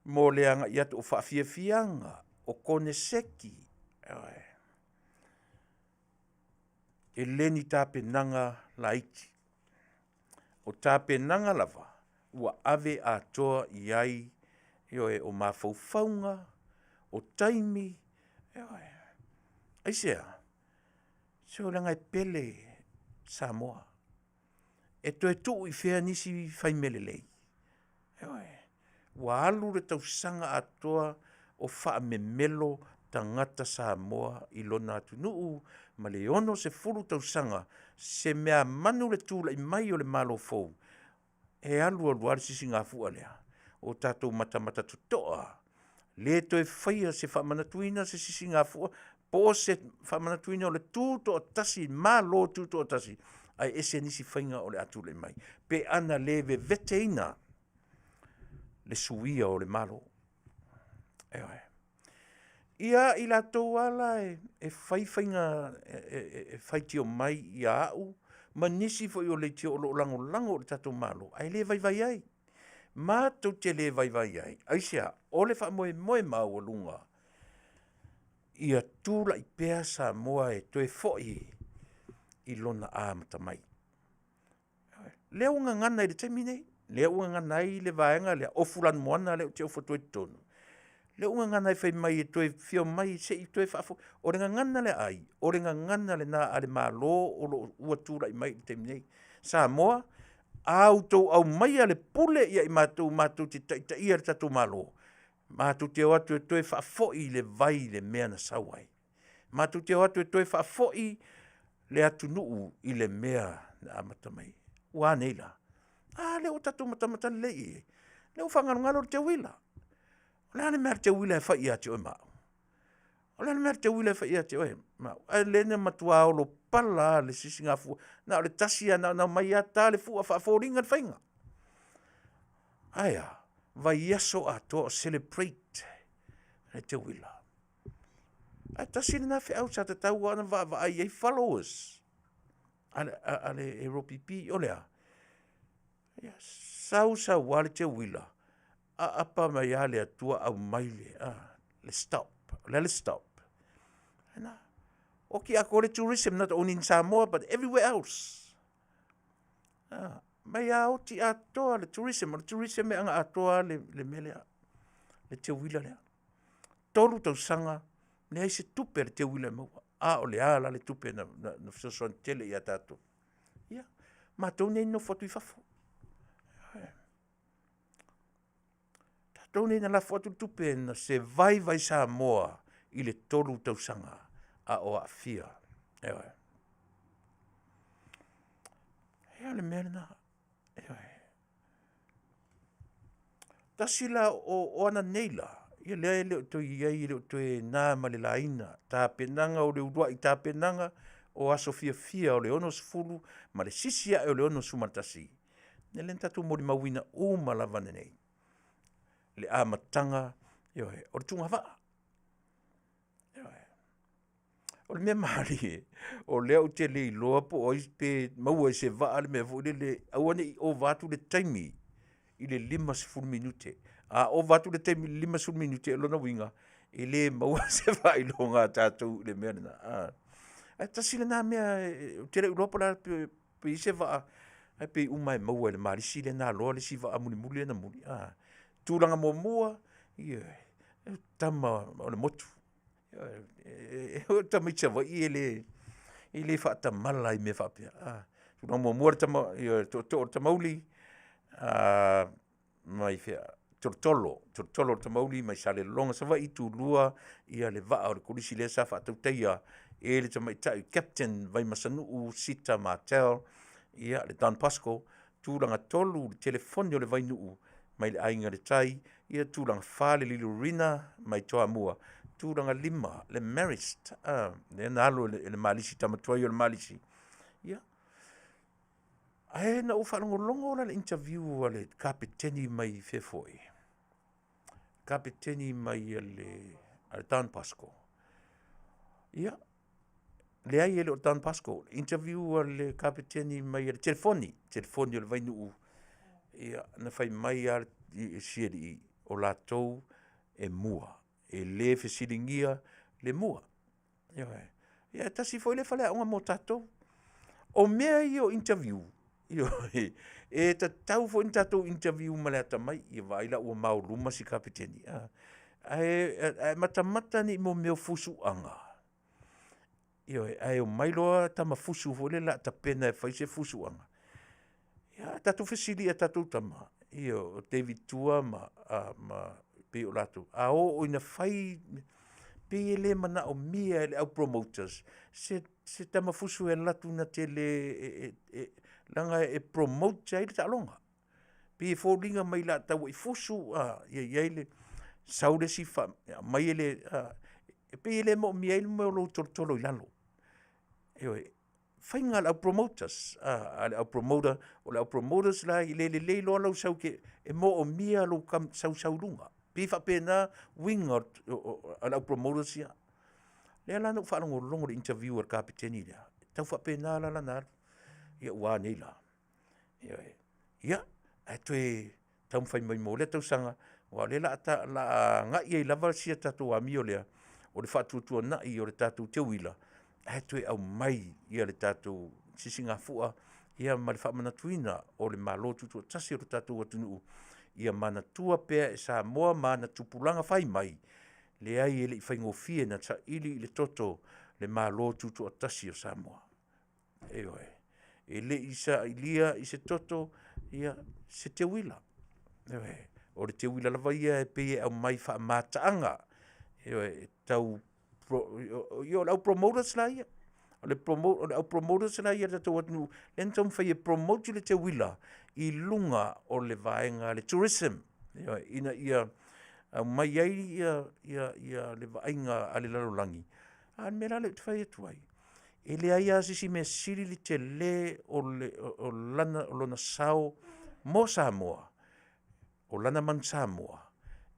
mo le agai atu o faafiafiaga, o koneseti, ioe, e le ni tapenaga laiti. O tapenaga lava ua ave atoa i ai, ioe, o mafaufauga, o taimi, ioe. Aisea? Se leaga e pele Samoa. E toe tuu i fea nisi fai mea lelei? Ioe. Ua alu le tausaga atoa o faamemelo tagata Samoa i lona atunuu ma le 60 tausaga se meamanu le tulai mai o le Malo fou, e alu alu lava le sisigafua lea o tatou matamata totoa, le toe faia se faamanatuina se sisigafua po o se faamanatuina o le tutoatasi, Malo Tutoatasi, ae ese nisi faiga o le a tulai mai pe ana le veveteina le suia o le Malo. Ioe. Ia i latou lava la e fai faiga e faitio mai ia au ma nisi foi o leitio o lo o lagolago i le tatou Malo, ae le vaivai ai. Matou te le vaivai ai. Aisea? O le faamoemoe maualuga ia tulai pea Samoa e toe foi i lona amata mai. Lea ua gagana i le taimi nei, lea ua gagana ai le vaega lea, ofu lanumoana lea ou te ofo atu ai i totonu, lea ua gagana ai fai mai e toe fia omai se i toe faafoi. O le gagana lea a ai? O le gagana lena a le Malo o lo o ua tulai mai i le taimi nei. Samoa, a outou aumaia le pule ia i matou matou te taitaia le tatou Malo, matou te o atu e toe faafoi le vai i le mea na sau ai. Matou te o atu e toe faafoi le atunuu i le mea na amata mai ai. Ua a nei la? A lea ua tatou matamata lelei i ai, lea ua faagalogalo le teuila. O le a le mea a le teuila e fai ia te oe ma au? O le a le mea a le teuila e fai ia te oe ma au? Ae lea na matua olo pala lava le sisigafua, na o le tasi lava, na ona omai lava ta le fua faafoliga le faiga. Ae a? Vaiaso atoa o celebrate le teuila. Ae tasi lena feau sa tatau lava ona vaavaai i ai followers a le LPP, o le a? Ia sau sau lava le teuila, aapa mai lava le Atua aumai le stop. O le a le stop? Lena. Oti atoa le tourism not only in Samoa but everywhere else. Mai lava oti atoa le tourism, o le tourism e aga atoa lava le mea lea, le teuila lea. 3 tausaga leai se tupe a le teuila e maua. A o le a la le tupe na fesoasoani tele ia tatou? Ia, matou nei nonofo atu i fafo. Tatou nei na lafo atu le tupe na survive ai Samoa i le 3 tausaga a o aafia. Ioe. Ia o le mea lena. Ioe. Tasi la o ana nei la, ia lea e le o toe i ai, e le o toe na ma le laina tapenaga o le uluai tapenaga o aso fiafia o le 60 ma le sisi ae o le 61. Ia lea na tatou molimauina uma lava lenei, le amataga, ioe, o le tuugavaa. Ioe. O le mea malie, o lea ou te le iloa po o ai pe maua i se vaa le mea foi lele, aua ne i ova atu le taimi i le 50 minute. A ova atu le taimi i le 50 minute, o lona uiga, e le maua se faailoga a tatou i le mea lena. Ae tasi lena mea ou te le o iloa po o le a pe i ai se vaa, ae pei uma lava e maua e le Malisi lea na aloa le isi vaa mulimuli lea na muli. Tulaga muamua, ioe, o tama o le motu. O tamaiti Savaii e le faatamala i mea faapea. Tulaga muamua le tootoo o le Tamauli mai fea, Tolotolo, Tolotolo o le Tamauli mai Salelologa Savaii, tulua ia le vaa o le Kolisi lea sa faatautaia e le tamaitai Captain Vaimasanuu Sita Martel, ia le Don Bosco. Tulaga 3 le telefoni o le Vainuu mai le Aiga i le Tai, ia tulaga 4 le Lilurina mai Toamua, tulaga 5 le Marist, lea na alu e le Malisi, tama tuai o le Malisi. Ia, ae na ou faalogologo la i le interview a le kapeteni mai fea foi, kapeteni mai le Don Bosco. Ia, leai e le o Don Bosco, interview a le kapeteni mai le telefoni, telefoni o le Vainuu. Ia, na fai mai lava si alii, o latou e mua, e le fesiligia le mua. Ioe. Ia e tasi foi lea faleaoga mo tatou. O mea ia o interview, ioe, e tatau foi ona tatou interview ma le atamai, ia vaai la ua maoluma si kapeteni, a. Ae matamata i mea o fusuaga, ioe, ae omai loa tama fusu foi lele o le a tapena e fai se fusuaga. Ia, tatou fesili ia tatou tama, ioe, o David Tua ma pei o latou, a oo ina fai, pei e le manaomia e le au promoters se tama fusu e alu atu na te le, leaga e promote ai le taaloga. Pei e foliga mai o le a tau fusu, ia i ai le sau le isi aumai e le, e pei e le manaomia ai le mea o lou tolotolo i lalo. Ioe, faiga a le au promoters, a le au promoter, o le au promoters la e le lelei loa lou sau e moomia lou sau i luga. Pei e faapena uiga o le au promoters ia. Lea la na ou faalogologo i le interview a le kapeteni lea, e tau faapena la lana alu. Ia ua a nei la? Ioe. Ia, ae toe taumafai mai mo lea tausaga, aua o lea o le a agai ai lava si a tatou amio lea, o le faatuatuanai o le tatou teuila, ae toe aumai le tatou sisigafua ma le faamanatuina o le Malo Tutoatasi o le tatou atunuu, ia manatua pea e Samoa ma ana tupulaga fai mai, leai e le i faigofie na saili i le toto le Malo Tutoatasi o Samoa. Ioe. E le i sailia i se toto se teuila. Ioe. O le teuila lava ia e pei e aumai faamataaga. Ioe. E tau, ia o le au promoters la ia. O le promote, o le au promoters la ia le tatou atunuu, lea na taumafai e promote le teuila i luga o le vaega le tourism, ioe, ina ia aumai ai ia, ia, ia le vaaiga a le lalolagi. A o le mea la lea ou te fai atu ai, e leai lava se isi mea sili le tele o, le, o, lana, o lona sao mo Samoa, o lana manu Samoa,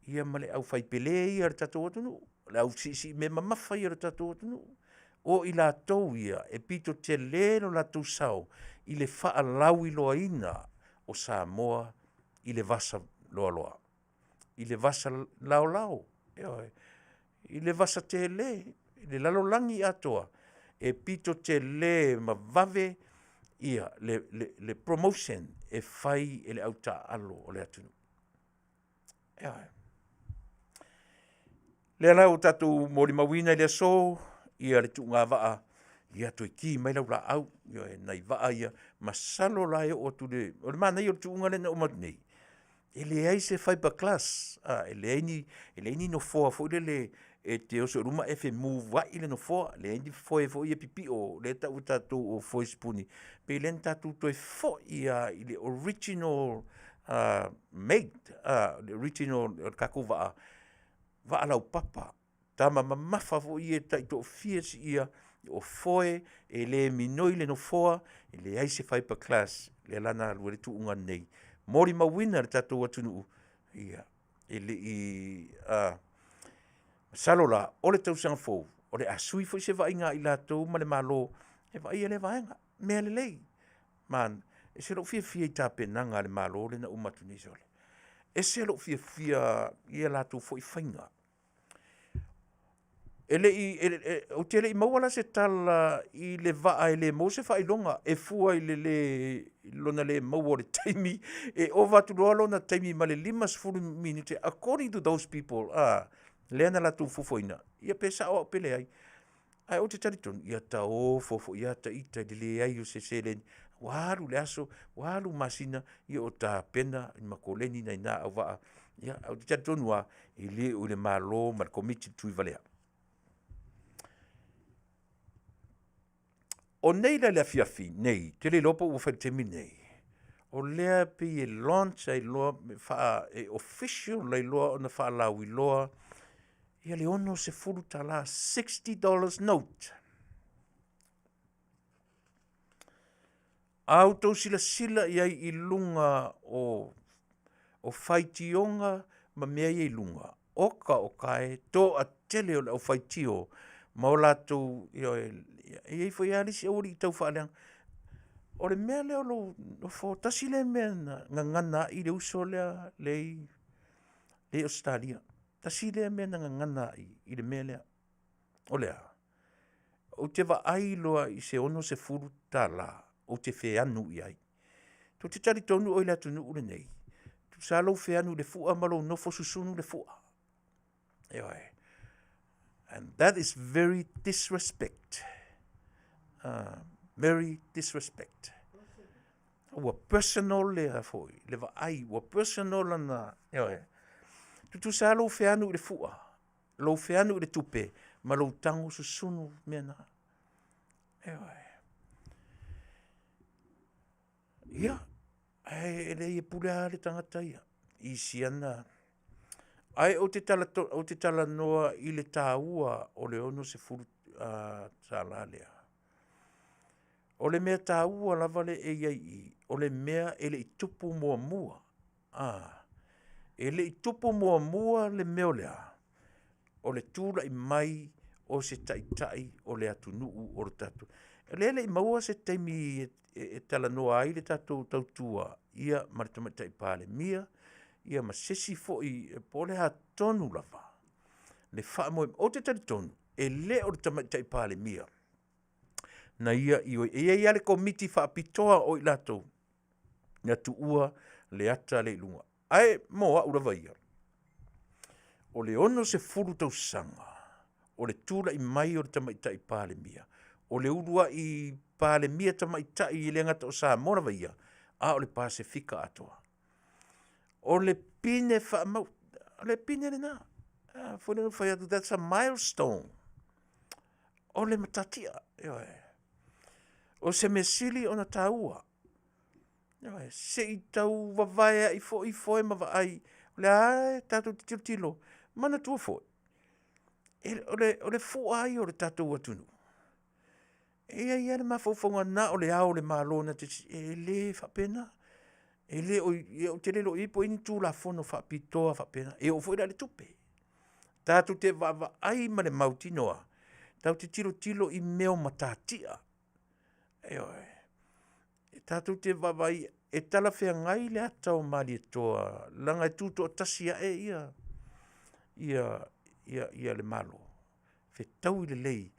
ia ma le aufaipele ia a le tatou atunuu, le au siisii mea mamafa ia o le tatou atunuu. O i latou ia e pito tele lo latou sao i le faalauiloaina o Samoa i le vasa loaloa, i le vasa laolao, ioe, i le vasa tele, i le lalolagi atoa, e pito tele ma vave ia le, le, le promotion e fai e le au taaalo o le atunuu. Ioe. Lea la ua tatou molimauina i le aso, ia le tuugavaa, ia toe ki mai lau laau, ioe, nai vaa ia, masalo la e oo atu i le, o le manaia o le tuuga lea na uma atu nei, e leai se fiber glass, a, e leai ni, e leai ni nofoa foi lele e te oso i luma e femuaai le nofoa, leai ni foe foi ia pipio lea e tau e tatou o foe sipuni, pei o lea na tatou toe foi lava i le original made, le original o le tatou vaa, vaa laupapa, tama mamafa foi ia e taitoafia siia, o foe, e le minoi le nofoa, e leai se fiber glass, lea la na alu ai le tuuga lenei. Molimauina e le tatou atunuu, ia, e le i masalo la, o le tausaga fou, o le a sui foi se vaaiga a i latou ma le Malo e vaaia lea vaega. Mea lelei. Ma e ese lou fiafia i tapenaga a le Malo lea na uma atu nei sole. Ese lou fiafia i a latou foi faiga. E le i, ou te le i maua la se tala i le vaa e le maua se faailoga e fua i le le, lona le maua o le taimi, e ova atu loa lona taimi ma le 50 minute, according to those people, a, lea na latou fuafuaina, ia pe sao au pe leai. Ae ou te talitonu, ia taofo foi lava ita i le leai o se seleni, ua alu le aso, ua alu masina, ia o tapena i makoleni nai na auvaa. Ia, ae ou te talitonu lava, e le o i le Malo ma le Komiti Tuivalea. O nei la i le afiafi nei, ou te le iloa po ua fai i le taimi lenei, o lea e pei e launch ai loa, e official ai loa ona faalauiloa ia le $60, $60 note. A outou silasila i ai i luga o, o faitioga ma mea ia i luga, oka oka e, toatele o le aufaitio ma o latou, ioe, e i ai foi lava le isi aualii taufaaleaga. O le mea lea o lou nofo, tasi lea mea na gagana ai le uso lea e i Ausetalia. Tasi lea mea na gagana ai i le mea lea. O le a? Ou te vaai loa i se $60 ou te feanu i ai. Tou te talitonu oe i le atunuu lenei, tusa lou feanu i le fua ma lou nofo susunu le fua. Ioe. And that is very disrespect. Very disrespect. Ua personal lea foi, le vaai, ua personal lana, ioe. Tutusa lou feanu i le fua, lou feanu i le tupe, ma lou tago susunu mea na. Ioe. Ia, ae e leai e pule lava le tagata ia i siana. Ae ou te tala, ou te talanoa i le taua o le 60 tala lea. O le mea taua lava le e i ai i, o le mea e le i tupu muamua. E le i tupu muamua le mea o le a? O le tulai mai o se taitai o le atunuu o le tatou. O lea e le i maua se taimi e, e, e talanoa ai le tatou tautua ia ma le tamaitai Palemia, ia ma se isi foi po o le a tonu lava le faamoemoe. Ou te talitonu, e le o le tamaitai Palemia na ia ioe. E i ai lava le komiti faapitoa o i latou na tuua le ata lea i luga. Ae mo au lava ia, o le 60 tausaga o le tulai mai o le tamaitai Palemia, o le uluai Palemia tamaitai e le gata o Samoa lava ia, a o le Pasefika atoa. O le pine faamau, o le pine lena. Foi lea na fai atu, that's a milestone. O le matatia, ioe. O se mea sili ona taua. Ioe, se i tau vavaea'i foi foe ma vaai, o le a tatou te tilotilo, manatua foi, e, o le, o le fua ia o le tatou atunuu, e i ai lava le mafaufauga na o le Ao o le Malo na te, e le faapena. E le o, ou te le iloa i ai po o i ai ni Tulafono faapitoa faapena, e oo foi la i le tupe. Tatou te vaavaai ma le mautinoa, tatou te tilotilo i mea o matatia. Ioe. E tatou te vaavaai e talafeagai le ata o Malietoa leaga e tutoatasi ae ia ia ia ia le Malo, fetaui lelei,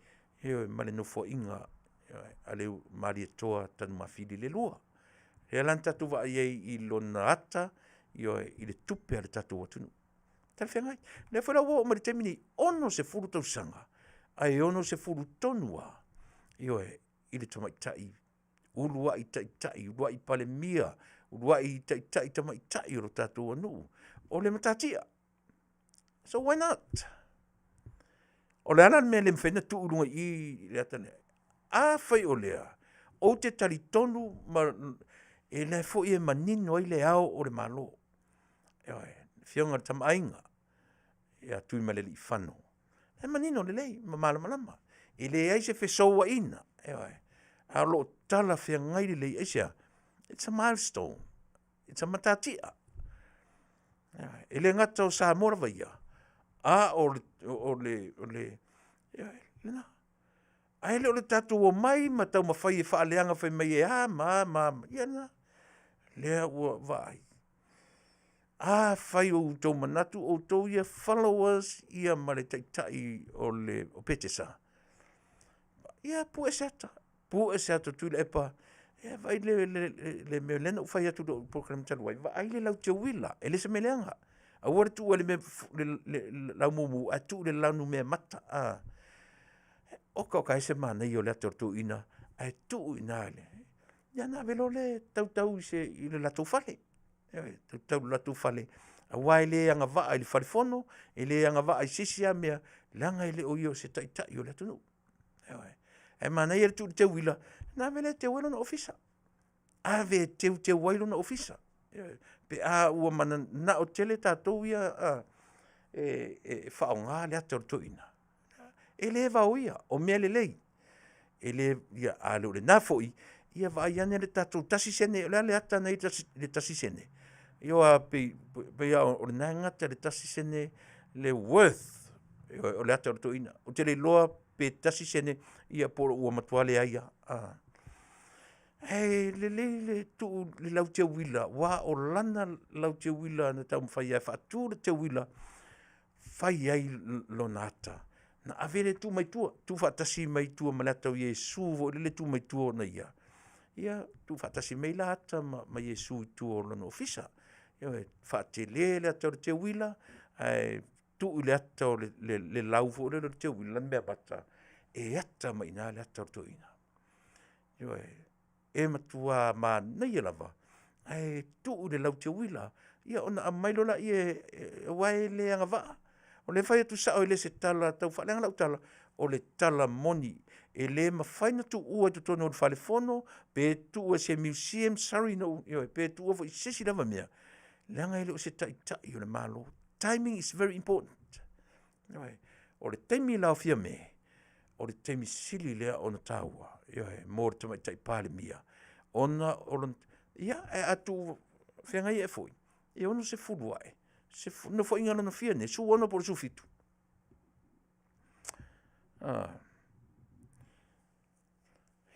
ioe, ma le nofoaiga a le Malietoa Tanumafili le II. Lea la na tatou vaai ai i lona ata, ioe, i le tupe a le tatou atunuu. Talafeagai. O lea foi la ua oo mai i le taimi lenei, 60 tausaga, ae 60 tonu lava, ioe, i le tamaitai uluai taitai, uluai Palemia, uluai taitai tamaitai o le tatou atunuu, o le matatia. So why not? O le a la le mea e le mafai ona tuu i luga i i le ata lea? Afai o lea, ou te talitonu ma e la foi e manino ai le Ao o le Malo, ioe, le Afioga i le Tama a Aiga ia Tuimalealiifano, e manino lelei ma malamalama, e leai se fesouaiga, ioe, a o lo o talafeagai lelei. Aisea? It's a milestone, it's a matatia. E le gata o Samoa lava ia, a o le, o le, o le, ioe, lena. Ae le o le tatou omai ma taumafai e faaleaga fai mai e a ma a ma a, ia lena. Lea ua vaai. Afai o outou manatu o outou ia followers ia ma le taitai o le o Petesa, ia pue se ata, pue se ata o Tuilaepa, ia vaai le, le, le mea lea na ou fai atu i lou polokalame talu ai, vaai le lauteuila, e le o se mea leaga. Aua le tuua i le mea, le laumumu ae tuu i le lanumeamata. Oka oka e ese le manaia o le ata o le toeaina ae tuu i ina i le, ia ona ave loa lea e tautau i se, i le latou fale. Ioe, tautau i le latou fale, aua e le agavaa i le fale fono, e le agavaa i se isi lava mea, leaga e le o ia o se taitai o le atunuu. Ioe. Ae manaia le tuu i le teuila ona ave lea e teu ai lona ofisa, ave e teuteu ai lona ofisa. Ioe. Pe a ua mananao tele tatou ia e faaaoga le ata o le toeaina, e le vaoia, o mea lelei. E le, ia, a le o lena foi, ia vaai ane le tatou 1 sene, o le a le ata na i ai le 1 sene? Ia aua pei lava o lena e gata i le 1 sene le worth, o le ata o le toeaina. Ou te le iloa pe 1 sene ia po ua matua leai lava. Ae lelei le tuu i le lauteuila, aua o lana lauteuila na taumafai e faatu le teuila, fai ai lona ata, ona ave lea tuu mai tua, tuufaatasi mai tua ma le ata o Iesu foi lele e tu mai tua ona ia, ia tuufaatasi mai la ata ma Iesu i tua o lona ofisa. Ioe, faatele le ata o le teuila ae tuu i le ata o le lau foi lele o le teuila, le meamata, e ata mai i ina le ata o le toeaina. Ioe, e matua manaia lava, ae tuu i le lauteuila, ia ona aumai loa lea, aua e le agavaa. O lea e fai atu sao e le o se tala tau faaleaga lau tala, o le tala moni. E le mafai ona tuua i totonu o le fale fono, pe tuua i se museum, sorry na ou, ioe, pe tuua foi i se isi lava mea, leaga e le o se taitai o le Malo. Timing is very important. Ioe. O le taimi la o Fiame, o le taimi sili lea ona taua, ioe, mo le Tamaitai Palemia, ona o lona, ia, ae a tuu feagai ae foi, e 60 ae, Nofoaiga lona fia lenei? 16 po o le 17?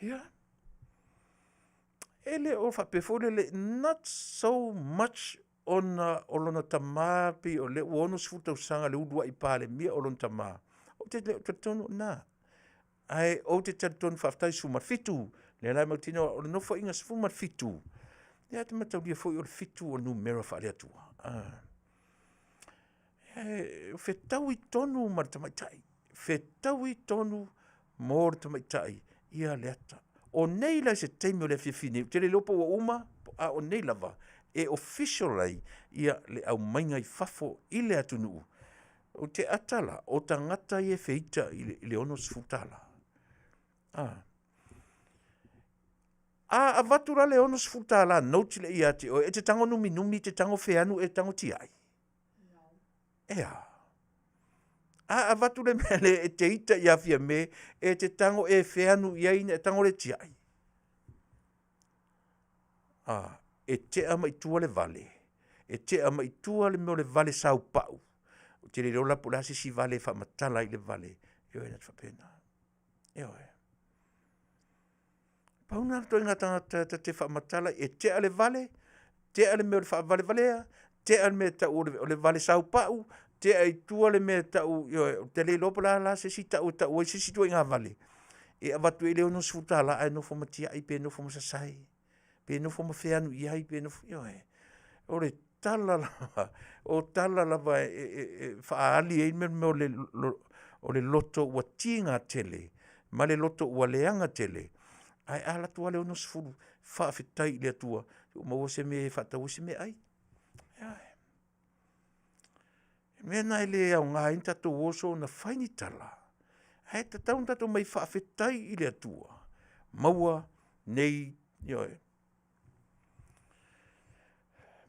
Ia, e le o faapea foi lele, not so much ona o lona tama pei o lea ua 60 tausaga i le uluai Palemia o lona tama. Ou te le o talitonu i lena. Ae ou te talitonu faafetai 17, lea la e mautinoa o le Nofoaiga 17, ia e te mataulia foi o le 7 o le numera faale-Atua. E fetaui tonu ma le tamaitai, fetaui tonu mo le tamaitai ia le ata. O nei la i se taimi o le afiafi nei, ou te le iloa po ua uma, a o nei lava e official ai ia le aumaiga i fafo i le atunuu. Ou te ata la, o tagata ia e feita i le $60. A avatu la le $60 note lea ia te oe, e te tago numinumi, e te tago feanu, e te tago tiai? E a? A avatu le mea lea e te ita ia Fiame, e te tago e feanu i ai ina e tago le tiai? A, e tea mai tua le vale, e tea mai tua le mea o le vale saupau. Ou te le iloa la po o le a se isi vale e faamatala ai le vale, ioe, na te faapena. Ioe. Pau lena o le ituaiga tagata ta te faamatala, e tea le vale, tea le mea o le faavalevalea, tea le mea e tau o le vale saupau, tea i tua le mea e tau, ioe, ou te le iloa po o le a la se isi tau e tau ai se isi ituaiga vale e avatu ai le $60 ae nofo ma tiai pe nofo ma sasae, pe nofo ma feanu i ai, pe nofo, ioe. O le tala lava, o tala lava e faaali ai le mea o le loto ua tiga tele ma le loto ua leaga tele, ae a alu atu lava le $60, faafetai i le Atua ua maua se mea e faatau ai se meaai. Ioe. O le mea lena e le aoga ai ona tatou o soona fai ni tala, ae tatau ona tatou omai e faafetai i le Atua, maua nei, ioe.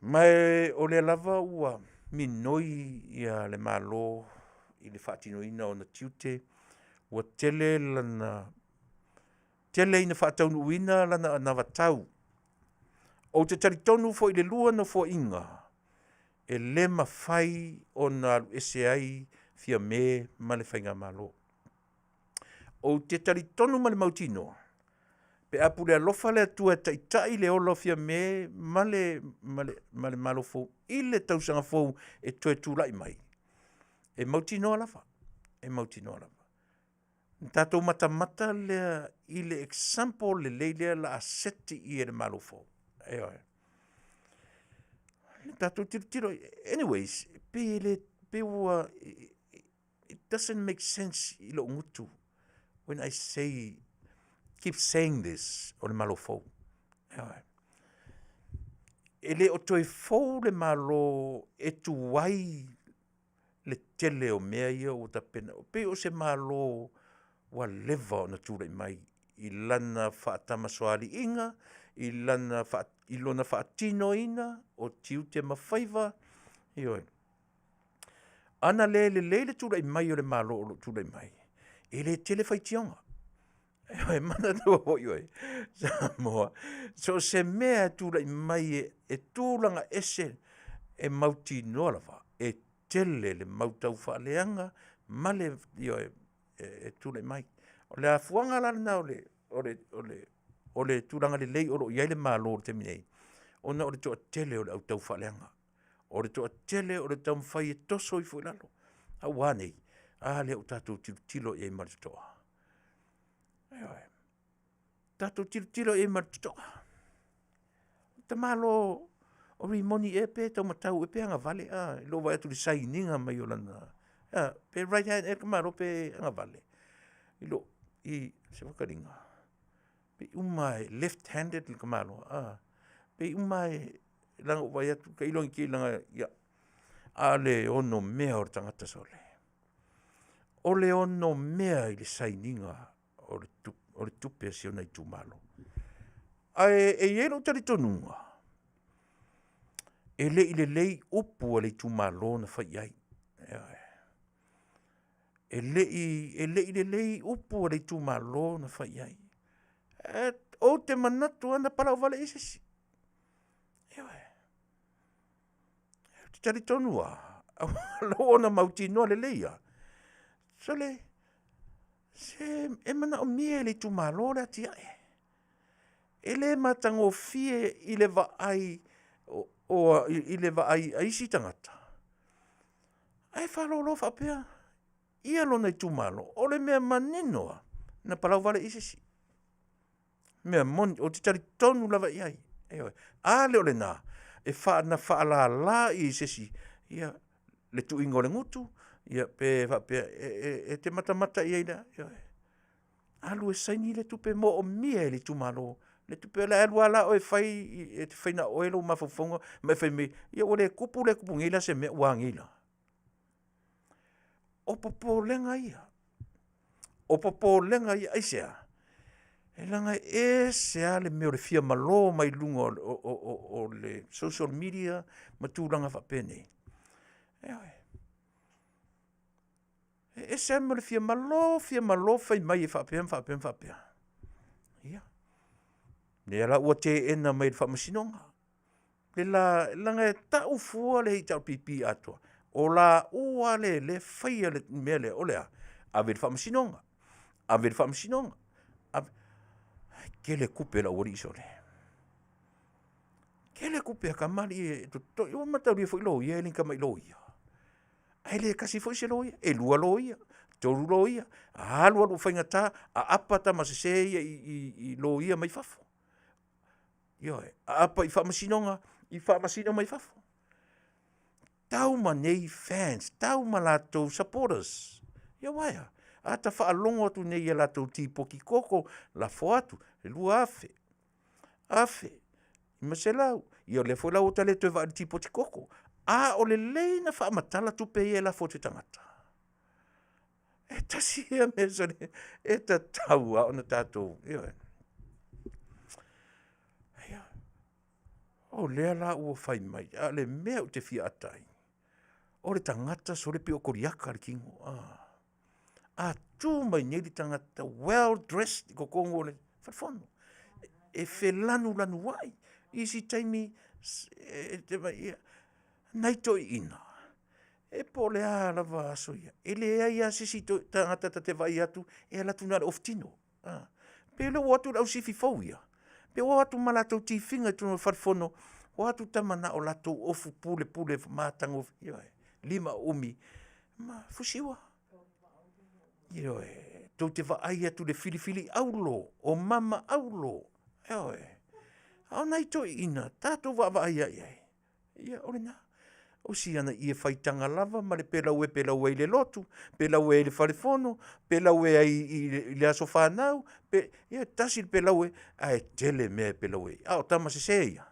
Ma o lea lava ua minoi le Malo i le faatinoina o ona tiute, ua tele ina faataunuuina lana anavatau. Ou te talitonu foi i le lua Nofoaiga, e le mafai ona alu ese ai Fiame ma le Faigamalo. Ou te talitonu ma le mautinoa, pe a pule alofa le Atua e taitai le ola o Fiame ma le Malo fou i le tausaga fou e toe tulai mai, e mautinoa lava, e mautinoa lava. Na tatou matamata lea i le example lelei lea o le a set i i e le Malo fou. Ioe. Tatou tilotilo, anyways, pei e le, pei ua, it doesn't make sense i lou gutu when I say, keep saying this, o le Malo fou. Ioe. E le o toe fou le Malo e tuai le tele o mea ia ua tapena, pei o se Malo ua leva ona tulai mai i lana faatamasoaliiga, i lona faatinoina o tiute ma faiva, ioe. Ana le lelei le tulai mai o le Malo o lo o tulai mai, e le tele faitioga. E manatua foi oe Samoa, so o se mea e tulai mai e tulaga ese, e mautinoa lava e tele le mau taufaaleaga ma le, ioe, e tulai mai. O le afuaga la lena o le tulaga lelei o lo o i ai le Malo i le taimi nei, ona o le toatele o le au taufaaleaga, o le toatele o le taumafai e toso ifo i lalo. A ua a nei? A lea ua tatou tilotilo i ai ma le totoa. Ioe. Tatou tilotilo i ai ma le totoa. Tamaloa o Rimoni ea pe taumatau ea pe agavale i lou vaai atu i le sainiga mai o lana, pe right hand ea le tamaloa pe agavale i se faamatalaga, pei uma lava e left handed le tamaloa a? Pei uma lava leaga ua ou vaai atu tailo ne i te i ia, a o le onomea o le tagata sole, o le onomea i le sainiga o le tupe a si ona itumalo. Ae e i ai lou talitonuga, e le i lelei upu a le itumalo na fai i ai. Ioe. E le i lelei upu a le itumalo na fai i ai. Ou te manatu lava na palau vale i ai se isi. Ioe. Ou te talitonu lava, o lou ona mautinoa lelei lava, sole, se e manaomia e le itumalo le atiae. E le matagofie i le vaai a isi tagata, ae faalolo faapea ia lona itumalo. O le mea manino lava, na palau vale i ai se isi. O le mea moni, ou te talitonu lava i ai. Ioe. A le o lena, na faalala i ai e se isi le tuiga o le gutu, ia pe faapea e te matamata i ai, ioe. Alu e saini le tupe e moomia e le itumalo le tupe, e alu lava la oe e fai, e te fai na o oe lou mafaufauga ma e fai mai, ia ua le tupu le tupu nei la se mea, ua a nei la? O popolega ia. O popolega ia, aisea? E leaga e ese lava le mea o le fia malo mai luga o, o, o, o le social media ma tulaga faapenei. Ioe. E ese lava le mea o le fia malo, fia malo fai mai e faapea ma faapea ma faapea. Ia, lea la ua teena mai e le Faamasinoga le la, leaga e tau fua le HRPP atoa, o laua lea e faia le mea lea, o le a? Ave i le Faamasinoga, ave i le Faamasinoga, ave, ae tele tupe a le aualii sole. Tele tupe a tamalii ia e totogi. Ua mataulia foi loia e le o ni tamai loia. Ae le tasi foi se loia, e lua loia, tolu loia, alu alu ua faigata, aapa tama sese ia i loia mai fafo. Ioe, aapa i faamasinoga, i faamasino mai fafo. Tau ma nei fans, tau ma latou supporters. Ia aua e a? Ata faalogo atu nei i a latou tipoti koko, lafo atu le 2000, 1000, 500, ia o lea foi la ua ta le toe vaai i le tipoti koko. A o lelei ona faamatala tupe ia e lafo atu e tagata? E tasi ia mea sole, e tatau lava ona tatou, ioe. Ia, o lea la ua fai mai, a o le mea ou te fia ata ai, o le tagata sole pei o Koliata le tino. A tu mai nei le tagata well dressed i totonu o le fale fono, e felanulanuai, i isi taimi e te vaai, ia, nai toeaiina, e po o le a lava aso ia, e leai lava se isi tagata ta te vaai atu e alu atu na o le ofu tino. Pei o lea ua o atu le au sifi fou ia, pei ua o atu ma latou tifiga i totonu o le fale fono, o atu tama na o latou ofu pulepule matagofie, ioe, limaumi ma fusiua. Ioe, tou te vaai atu i le filifili auro o mama auro, ioe. A o nai toeaiina, tatou vaavaai lava i ai, ia o lena. O si ana ie faitaga lava ma le peleue e peleue ai i le lotu, peleue ai i le fale fono, peleue ai i le aso fanau, ia e tasi le peleue ae tele mea e peleue ai. A o tama sese ia,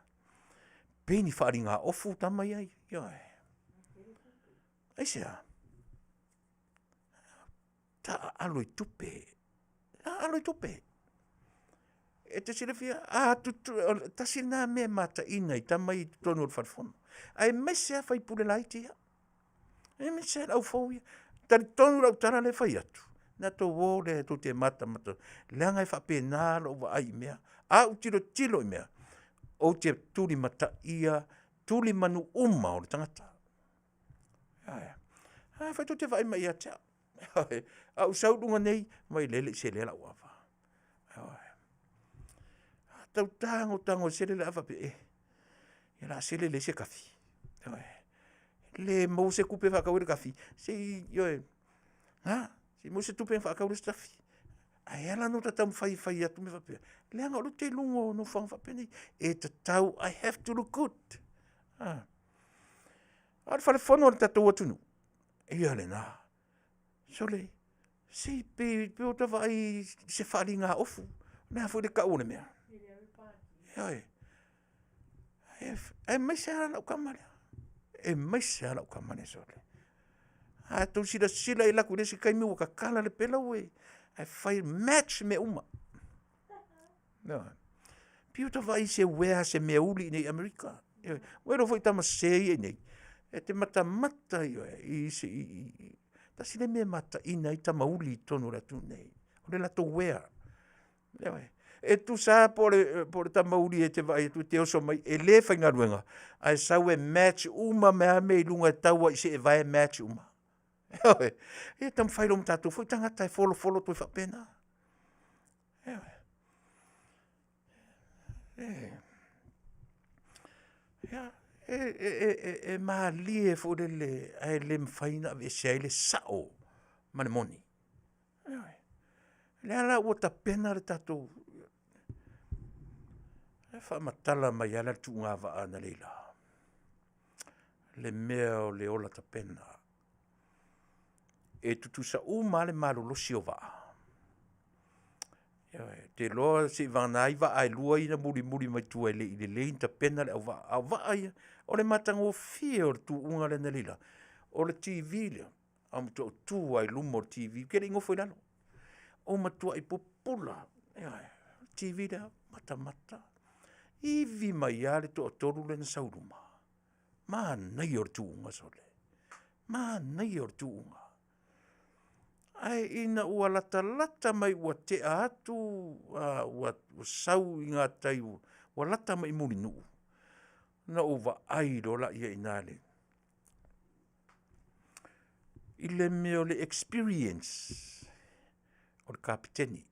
pei ni faaaliga ofu tama ia e ia. Aisea? Taaalo i tupe, taaalo i tupe. E te silafia, a tutu, tasi lena mea e mataina i tama ia i totonu o le fale fono, aemaise lava sui usufono laiti ia, aemaise lava le au fou ia. E talitonu lau tala lea e fai atu, ona outou o lea tou te matamata, leaga e faapena lou vaai i mea. A ou tilotilo i mea, ou te tulimataia tulimanu uma o le tagata. Afai tou te vaai mai ia te au, a ou sau i luga nei, fai mai lea e le i selea lau ava. A tau tago tago e sele le ava, e, o le a sele leai se kafi. Le maua se tupe e faatau ai le kafi, se i, ioe, a, se i maua se tupe ona faatau lea o se kafi. Ae ala ona ota taumafai e fai atu mea faapea, leaga o lea ou te i luga o nofoaga faapenei. E tatau, I have to look good. A o le fale fono o le tatou atunuu, ia lena. Sole, se i pei ua ta vaai i se faaaliga ofu. O le a foi le tau o le mea? Ioe. Aemaise lava lau tama lea, aemaise lava lau tama lea sole. A outou silasila i alu atu i le isi taimi ua tatala le peleue, ae fai match mea uma. Ioe. Pei ua ta vaai i se uea se meauli i inei i Amerika. Ioe. Ua iloa foi tama sese ia i inei, e te matamata ioe, i se i, tasi lea mea e mataina ai tama uli i totonu o le atunuu nei, o le latou uea. Ioe. E tusa lava po o le tama uli e te vaai atu e te oso mai e le faigaluega, ae sau e match uma mai lava mea i luga e tau lava i seevae e match uma. Ioe. Ia taumafai loa ma tatou foi tagata e folofolo atu ai faapena. Ia, e malie foi lele ae le mafai ona aveesea ai le sao ma le moni. Ioe. O lea la ua tapena le tatou, e faamatala mai lava le tuugavaa analeila, le mea o le ola tapena. E tutusa uma lava le malolosi o vaa. Ioe. Ou te iloa seiavagana ai vaa e lua ia na mulimuli mai tua e le i lelei ona tapena le auvaa, a o vaa ia, o le matagofie o le tuuga lea analeila, o le TV lea, a ou matua tu lava i luma o le TV, ou te le i nofo i lalo, ou matuai pupula, ioe. TV lea, matamata, ivi mai lava le toatolu lea na sau i luma. Manaia o le tuuga sole, manaia o le tuuga. Ae ina ua latalata mai ua tea atu ua sau i gatai ua lata mai i Mulinuu, ona ou vaai loa lea i ina i le mea o le experience o le kapeteni.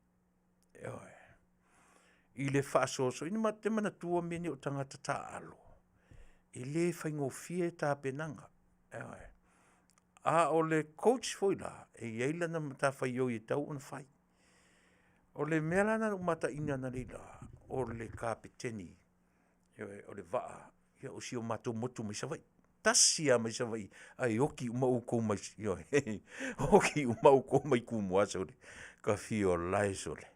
Ioe, i le faasoasoaina. Matou te manatua mea nei o tagata taaalo, e le faigofie tapenaga, ioe. A o le coach foi la, e i ai lana matafaioi e tatau ona fai. O le mea la lena na ou mataina analeila, o le kapeteni, ioe, o le vaa o si o matou motu mai Savaii, tasi lava mai Savaii ae oti uma outou mai, ioe, oti uma outou mai Tumua sole, ta fia ola e sole,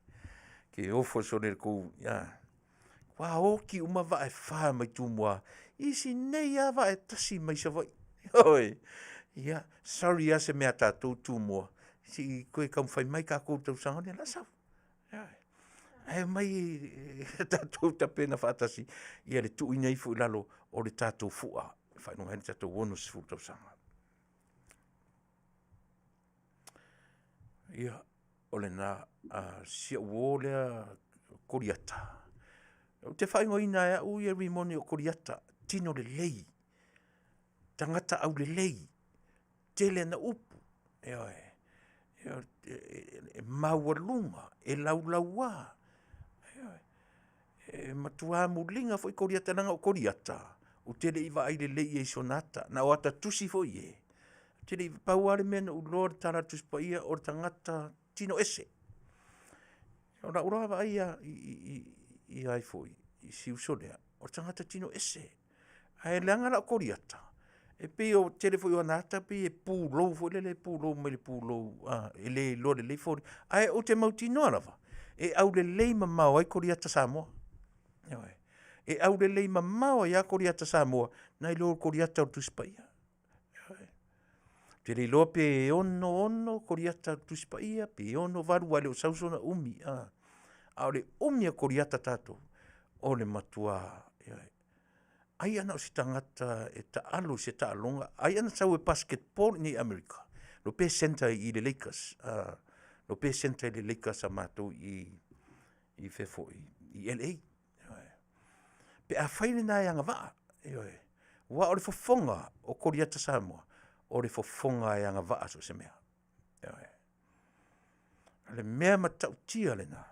ke ofo sole i le tou a. Matua oti uma vaa e fa mai Tumua i si nei lava vaa e tasi mai Savaii. Ioe, ia, sorry lava se mea ia tatou Tumua, se i toe taumafai mai tatou i le tausaga o le a sau. Ioe. Ae omai e tatou tapena faatasi le tuuina ifo i lalo o le tatou fua e faailoga ai le tatou 60 tausaga. Ia, o lena. Si au uo lea o Koliata, ou te faaigoaina lava e au ia Rimoni o Koliata, tino lelei, tagata aulelei, tele ana upu, ioe, e maualuga, e laulaua, ioe. E matua muliga foi Koliata leaga o Koliata, ou te le i vaai lelei i ai i sona ata, na o ata tusi foi ia, ou te le i, pau lava le mea na ou iloa i le Tala a le Tusi Paia o le tagata tino ese. O lau la vaai ia i si uso lea, o le tagata tino ese. Ae leaga la o Koliata, e pei o le tele foi o ana ata e pei e pulou foi lele, pulou mai le pulou e le iloa lelei foliga. Ae ou te mautinoa lava, e aulelei mamao ai Koliata Samoa. Ioe. E aulelei mamao ai lava Koliata Samoa nai lo Koliata o le Tusi Paia. Ioe. Ou te le iloa pe 66 Koliata o le Tusi Paia pe 68 aua e le o sau sona umi, a o le umi o Koliata a tatou, o le matua, ioe. Ai ana o se tagata e taalo i se taaloga, ai ana sau e basketball i inei i Amerika, le iloa pe centre i le Lakers, le iloa pe centre i le Lakers a matou i i fea foi, i LA. Pe afai lena e agavaa, ioe, aua o le fofoga o Koliata Samoa, o le fofoga e agavaa i so o se mea. Ioe. O le mea matautia lena,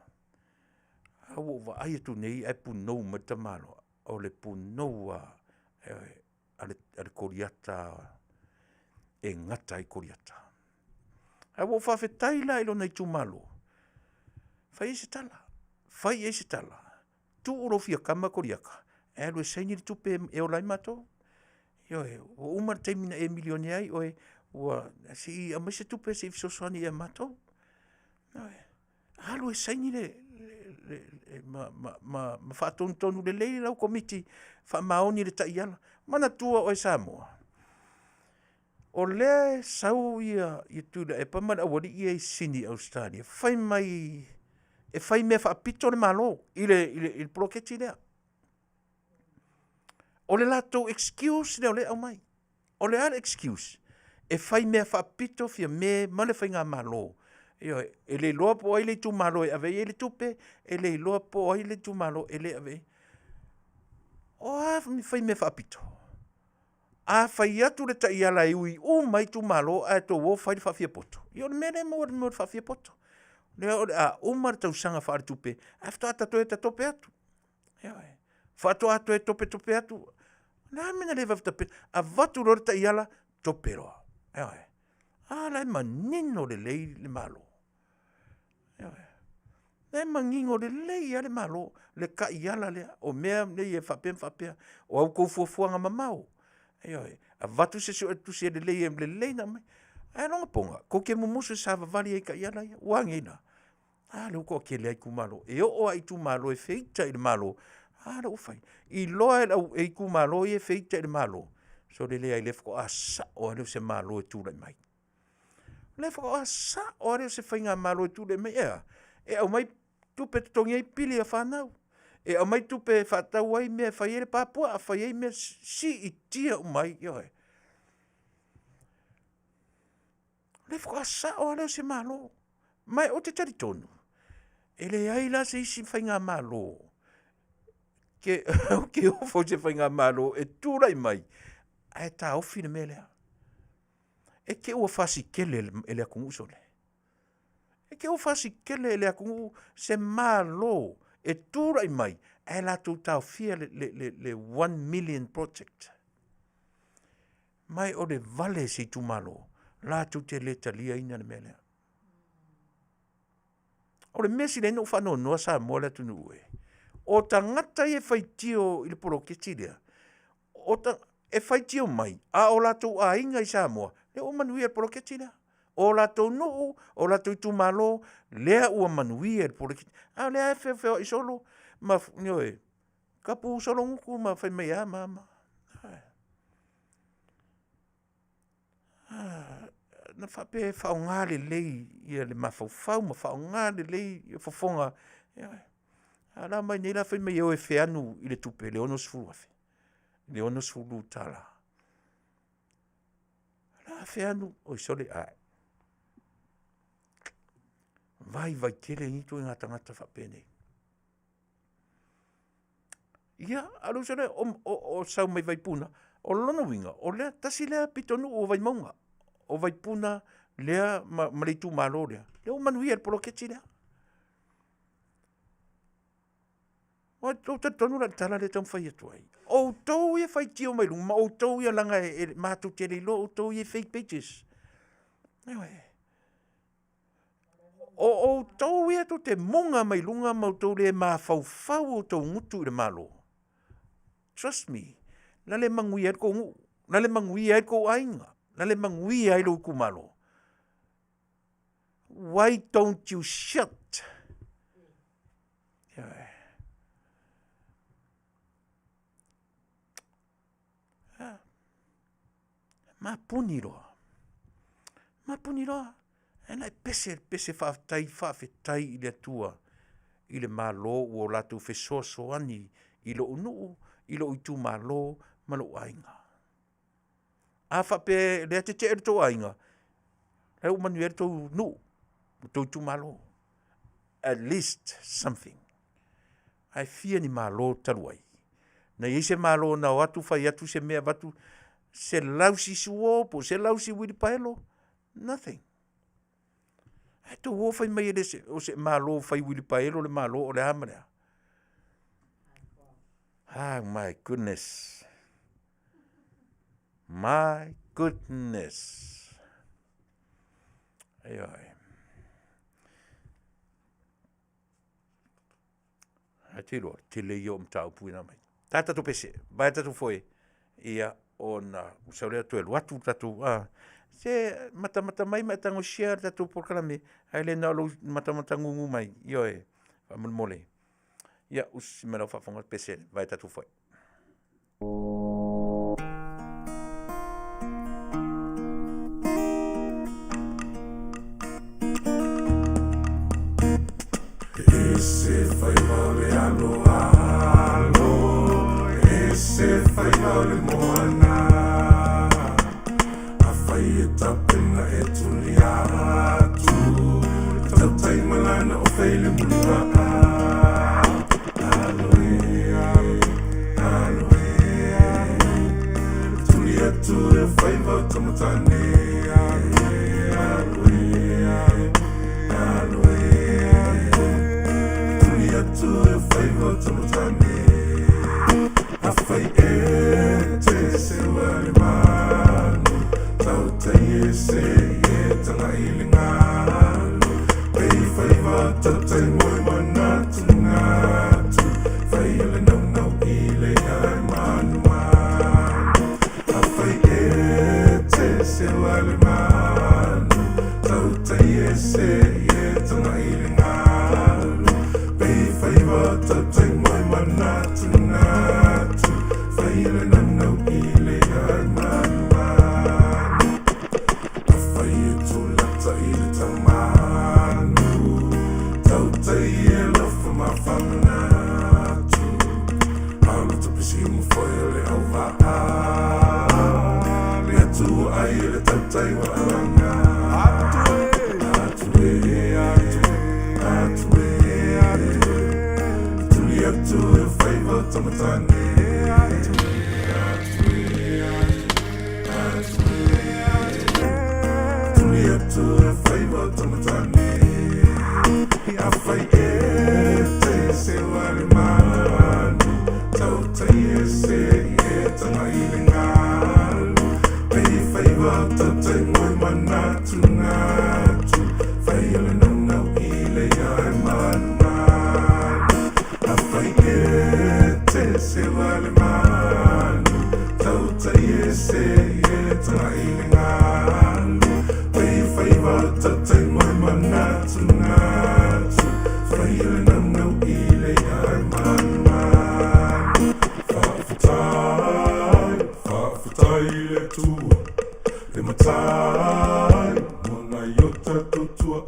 a ua ou vaai atu nei ae punou mai le tamaloa, o le punou lava, ioe, a le Koliata e gata ai Koliata. Ae ua ou faafetai la i lona itumalo, fai i ai se tala, fai i ai se tala, tuu lou fia tama Koliata e alu e saini le tupe e ola ai matou. Ioe, ua uma le taimi na e milionea ai oe, ua se i aumai se tupe se i fesoasoani ia matou. Ioe, alu e saini ma faatonutonu lelei lau komiti, faamaoni i le taiala. Manatua oe Samoa, o lea e sau Tuilaepa ma le aualii ia i Sini Ausetalia fai mai e fai mea faapito le Malo i le poloketi lea. O le latou excuse lea o lea e aumai. O le a le excuse? E fai mea faapito Fiame ma le faigamalo. Ioe, e le iloa po o ai le itumalo e ave i ai le tupe, e le iloa po o ai le itumalo e le ave i ai. O a ni mea faapito? A fai atu le taiala e ui uma ai itumalo ae outou o fai le faafiapoto, ia o le mea lea e maua i le mea o le faafiapoto. O lea o le a uma le tausaga faaletupe ae faatoa ta toe tatope atu. Ioe. Faatoa toe topetope atu. O le a le mea na le vave tapena? Avatu loa le taiala, tope loa. Ioe. A la e manino lelei le Malo. Ioe. La e manino lelei lava le Malo, le taiala lea, o mea nei e faapea ma faapea. O a outou fuafuaga mamao, ioe, avatu se suetusi e lelei e lelei ona aumai. Ae iloga tou te mumusu e savavali ai i taiala ia. Ua a nei la? A lea ua toatele lava itumalo, e oo lava i itumalo e feita i le Malo, a lea ua fai, iloa e itumalo ia e feita i le Malo, sole leai o lea faatoa sao lava lea o se Malo e tulai mai. O lea faatoa sao lava lea o se faigamalo e tulai mai, e a? E aumai tupe e totogi ai pili a fanau, e aumai tupe e faatau ai mea e fai ai le pa puaa, fai ai mea, siitia uma ai, ioe. O lea faatoa sao lava lea o se Malo. Ma ou te talitonu, e leai la se isi faigamalo ou te ofo i se faigamalo e tulai mai ae taofi le mea lea. E te i ua fasi tele e le atunuu sole. E te i ua fasi tele e le atunuu se Malo e tulai mai ae latou taofia le one million project. Ma o le vale e se itumalo latou te le taliaina le mea lea. O le mea e sili ai ona ou faanoanoa Samoa le atunuu e, o tagata ia e faitio i le poloketi lea, e faitio mai, a o latou aiga i Samoa, lea ua manuia i le poloketi lea. O latou nuu, o latou itumalo, lea ua manuia i le poloketi, a o lea lava e feofeoai solo ma, ioe, tapu solo gutu ma fai mai e a ma a ma a. Na faapea e faaaoga lelei le mafaufau ma faaaoga lelei fofoga, ioe. A o le a omai nei la fai mai e o e feanu i le tupe i le $60,000, i le $60. O le a feanu? Oi sole, ae. Vaivai tele nei ituaiga tagata faapenei. Ia, a o le uso lea o sau mai Vaipuna, o lona uiga, o lea tasi lea pitonuu o Vaimauga, o Vaipuna lea ma le itumalo lea, lea ua manuia i le poloketi lea. Ou te talitonu la i le tala lea e taumafai atu ai, o outou ia e faitio mai luga ma outou ia leaga matou te le iloa outou ia e fake pages. Ioe. O outou ia tou te muga mai luga ma outou le mafaufau o outou gutu i le Malo, trust me, o le a le manuia ai le tou nuu, o le a le manuia ai le tou aiga, o le a le manuia ai lou itumalo. Why don't you shut? Ioe. Mapuni loa, mapuni loa. Ae na e pese le pese faafetai, faafetai i le Atua i le Malo ua latou fesoasoani i lou nuu, i lou itumalo ma lou aiga. A faapea o lea e tetee lo outou aiga, o lea ua manuia ai lo outou nuu, lo outou itumalo. At least something. Ae fia ni Malo talu ai, na i ai se Malo na o atu fai atu se mea avatu se lausi suo po o se lausi uilipaelo, nothing. Ae tou o fai mai e le o se Malo fai uilipaelo le Malo o le a ma le a. Oh my goodness. My goodness. Ioe. Ae te iloa, tele ia o mataupu ia na aumai. Ta tatou pese, vaea tatou foe, ia ona sau lea toe alu atu le tatou, se matamata mai ma e tago e share le tatou polokalame, ae le na o lou matamata gugu mai, ioe, faamolemole. Ia, usi mai lau faafofoga pese, vaea tatou foe. E se faiva o le aloalo, e se faiva o le moana. Afai e tapena e tuli atu, tautai ma lana ofe i le mulivaa. Alo e, alo e, tuli atu e faiva o tamatane. Alo e, alo e, tuli atu e faiva o tamatane. Afai e te seua le manu, tautai e se e taga i le galu. Pei faiva tautai moe manatu natu, fai le naunau i le ai manu manu. Afai e te seua le manu, tautai e se e taga i le galu. Pei faiva tautai moe manatu natu, fai le naunau i le ai manu manu. Afai e tulata i le tamanu, tautai e Faamanatu Alu tapisi ma foi o le auvaa Le Atua ai e le tautai ua alaga Atu e, atu e, atu e, atu e Tuli atu e faiva o tamatane Atu e, atu e, atu e, Tuli atu e faiva o tamatane Afai e te seua le manu Tautai e se e tanga i le ngalu Pei faiva o tautai moi manatu natu Fai o le naunau i le ia e malumalu Afai e te seua le manu Tautai e se e tanga i le ngalu Pei faiva o tautai moi manatu natu Fai o le naunau i le ia e malumalu Faafetai, faafetai i le Atua Le Matai mo nai o tatou tuaa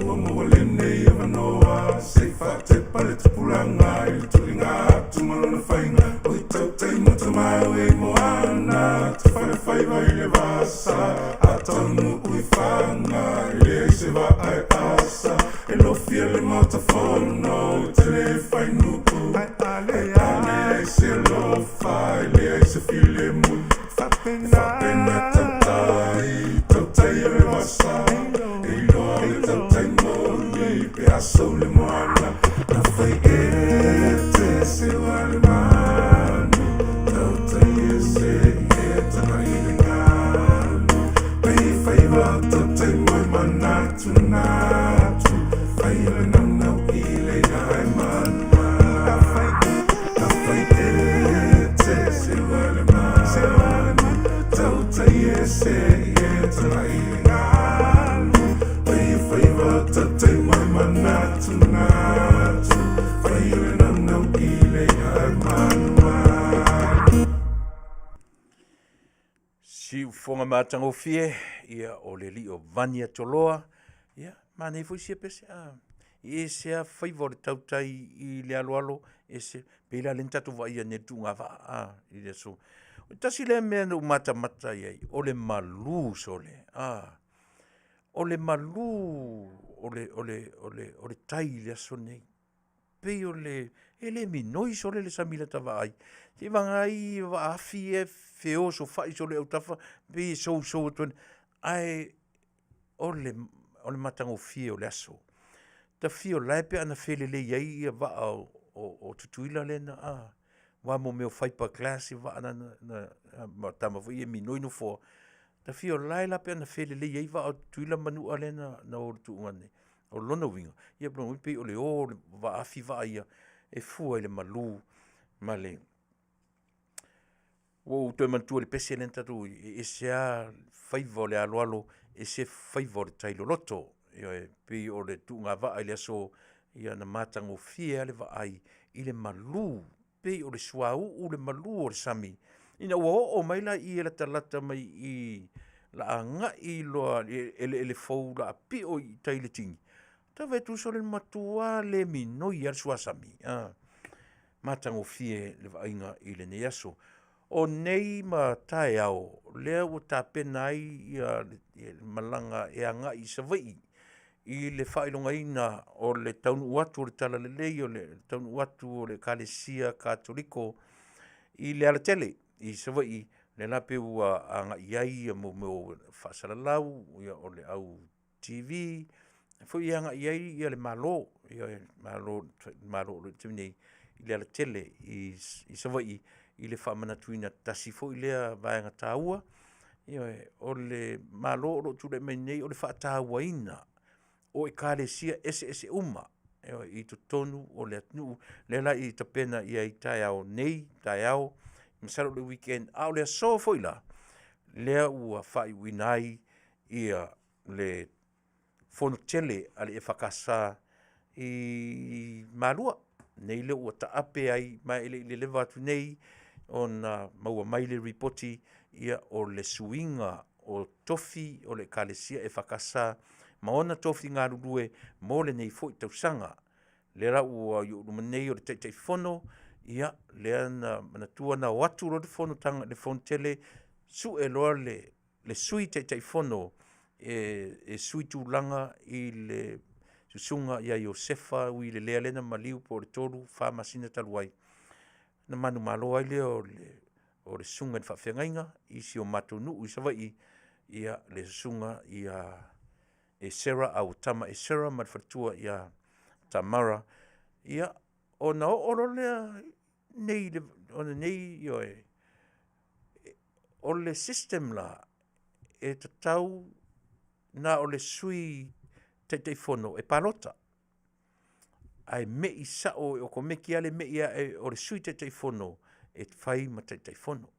Ua maua lenei avanoa Se i faatepa le tupulaga I le tuliga atu ma lona faiga O i tautai ma tamau e i moana Tafale faiva i le vasa A taunuu i faga E leai se vaa e asa E lofia le Maota Fono Ua tele e fainuu Ae leai se alofa E leai se filemu Faapena tautai, tautai o le vasa E iloa o le tautai moni Pe a sou le moana Afai e te seua le manu Tautai e se e taga i le galu Pei faiva o tautai moi manatu natu Fai o le naunau i le ia e malumalu Afai e te seua le manu Tautai e se e taga i le galu Pei faiva o tautai moi manatu natu Fai o le naunau i le ia e malumalu. Siufofoga matagofie, ia o le alii o Vania Toloa, ia manaia foi sia pese, a e ese lava faiva o le tautai i le aloalo, ese, pei la lea na tatou vaaia nei i le tuuga vaa a i le aso. O le tasi lea mea na ou matamata i ai, o le malu sole, a, o le malu o le tai i le aso lenei. Pei o le, e le minoi sole le sami lata vaai. Seiavagana ai vaa afi ia e feosofai solo i autafa, pei e sousou atu ai, ae o le matagofie o le aso. Ta fia o la e pe ana felelei ai ia vaa o Tutuila lea na, a, aua mo mea o fiber glass ia vaa na ma tama foi ia e minoi nofoa. Ta fia o la e la pe ana felelei ai vaa o Tutuila ma Manua lea na o i le tuuga nei. O lona uiga, ia pei o le o o le vaafi vaa ia e fua i le malu ma le… Ua ou toe manatua i le pese lea na tatou, e ese lava faiva o le aloalo, ese faiva o le tai loloto. Ioe, e pei o le tuuga vaa i le aso, ia na matagofie lava le vaai i le malu, pei o le suauu le malu o le sami, ina ua oo mai la i i e latalata mai i i o le a agai loa i eleele fou o le a pio i tai i le tini, ta vaai atu sole, ua matua le minoi lava le suasami, matagofie le vaaiga i lenei aso. O nei ma taeao lea ua tapena ai le malaga e agai i Savaii i le faailogaina o le taunuu atu o le talalelei o le taunuu atu o le Ekalesia Katoliko i le alatele i Savaii, lea la pei ua agai i ai mea o faasalalau, o le au TV, lea foi e agai i ai le Malo, ioe, le Malo o lo o i ai i le taimi nei i le alatele i Savaii i le faamanatuina tasi foi lea vaega taua. Ioe, o le Malo o lo o tulai mai nei, o le faatauaina o Ekalesia eseese uma, ioe, i totonu o le atunuu. O lea la e tapena i ai taeao nei, taeao, masalo o le weekend, a o le aso foi la, lea ua faaiuina ai le fono tele a le EFKS i Malua, nei lea ua taape ai, ma e le i leleva atu nei ona maua mai le lipoti o le suiga o tofi o le Ekalesia EFKS ma ona tofi galulue mo lenei foi tausaga. Lea la ua i ou luma nei o le Taitaifono, ia, lea na manatua na o atu loa le fonotaga, le fonotele, sue loa le, le Sui Taitaifono e, e sui tulaga i le susuga ia Iosefa Uilelea lea na maliu po o le 3, 4 masina talu ai, na manumalo ai lea o le, o le susuga i le faafeagaiga i si o matou nuu i Savaii, ia le susuga ia Esera Auatama Esera ma le faletua ia Tamara. Ia, ona oo loa lea nei, ona nei, ioe, o le system la, e tatau na o le sui Taitaifono e palota, ae me'i sao e okomeki lava le me'i ae o le sui Taitaifono e fai ma Taitaifono.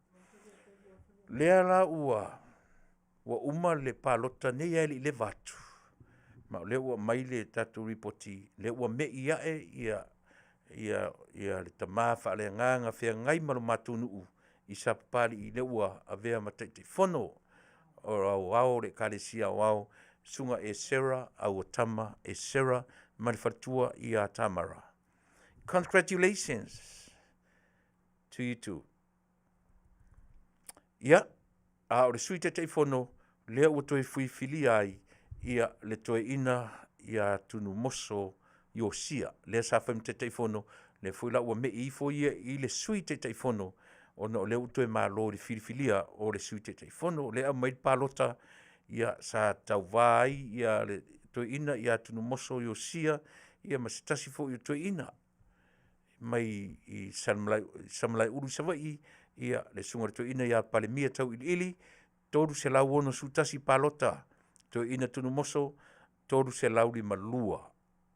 Lea la ua ua uma le palota nei lava e le i leva atu, ma o lea ua aumai le tatou lipoti, lea ua me'i ae ia ia ia le tama faaleagaga feagai ma lo matou nuu i Sapapalii lea ua avea ma Taitaifono o Aoao o le Ekalesia Aoao, Susuga Esera Auatama Esera ma le faletua ia Tamara. Congratulations to you two. Ia, a o le Sui Taitaifono, lea ua toe fuifilia ai ia le toeaina ia Tunumoso Iosia, lea sa fai ma Taitaifono, lea foi la ua me'i ifo ia i le Sui Taitaifono, ona o lea ua toe malo i le filifilia o le Sui Taitaifono. O lea e aumai le palota, ia sa tauva ai ia le toeaina ia Tunumoso Iosia ia ma se tasi foi o toeaina mai i Samalaeulu i Savaii, ia le susuga i le toeaina ia Palemia Tauiliili, 361 palota, toeaina Tunumoso 352,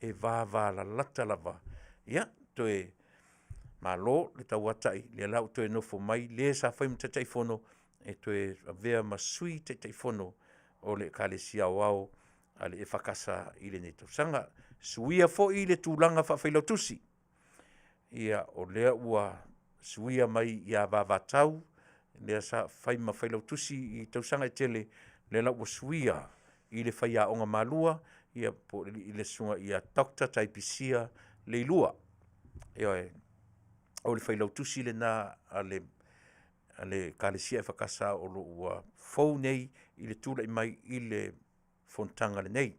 e vavalalata lava. Ia, toe malo le tauatai, lea la ua toe nofo mai le sa fai ma Taitaifono e toe avea ma Sui Taitaifono o le Ekalesia Aoao a le EFKS i lenei tausaga. Suia foi le tulaga faa-Failautusi. Ia, o lea ua suia mai ia Vavatau, lea sa fai ma Failautusi i tausaga e tele, lea la ua suia i le faiaoga malua, ia po o le susuga ia Dr. Taipisia Leilua. Ioe, o le Failautusi lena a le Ekalesia EFKS o lo o ua fou nei i le tulai mai i le fonotaga lenei,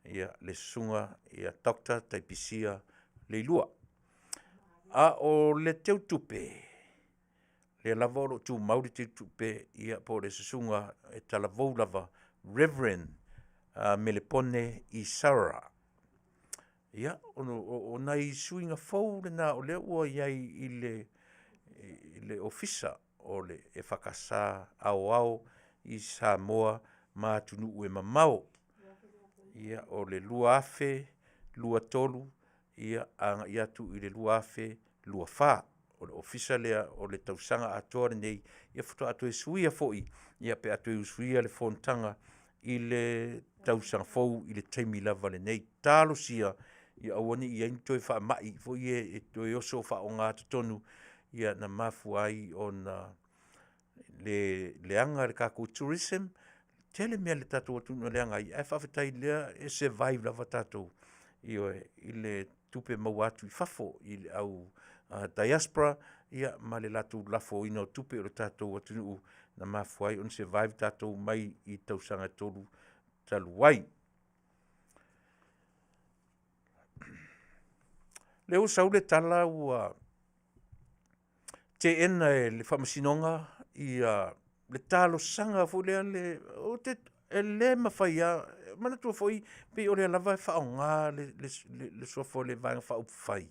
ia le susuga ia Dr. Taipisia Leilua. A o le teutupe, lea lava o lo o tumau le teutupe, ia po o le susuga e talavou lava, Reverend Melepone Isara. Ia, o nai suiga fou lena o lea ua i ai i le Ofisa o le EFKS Aoao i Samoa ma atunuu e mamao. Ia, o le 2023 ia agai atu i le 2024. O le ofisa lea o le tausaga atoa lenei, ia faatoa toe suia foi ia pe a toe usuia le fonotaga i le tausaga fou i le taimi lava lenei. Talosia ia aua ne i i ai ni toe faamai foi ia e toe oso faaogatotonu ia na mafua ai ona le leaga le tatou tourism. Tele mea a le tatou atunuu na leaga ai, ae faafetai o lea e survive lava tatou, ioe, i le tupe maua atu i fafo i le au diaspora ia ma le latou lafoina o tupe o le tatou atunuu na mafua ai ona survive tatou mai i tausaga e 3 talu ai. Lea ua sau le tala ua teena e le Faamasinoga ia le talosaga foi lea le ou te e le mafai lava, manatua foi pei o lea lava e faaaoga le suafa o le Vaega Faaupufai,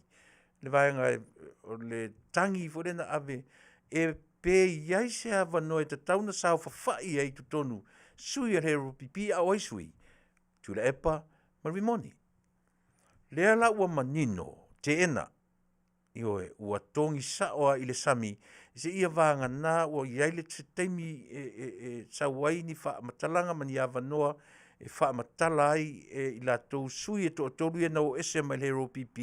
le vaega o le tagi foi lea na ave e pe i ai se avanoa e tatau ona saofafai ai i totonu sui o le HRPP a o ai sui? Tuilaepa ma Rimoni. Lea la ua manino, teena, ioe, ua togi sao lava i le sami seia vagana ua i ai se taimi e, e, e sau ai ni faamatalaga ma ni avanoa e faamatala ai e i latou sui e toatolu ia na o ese mai le HRPP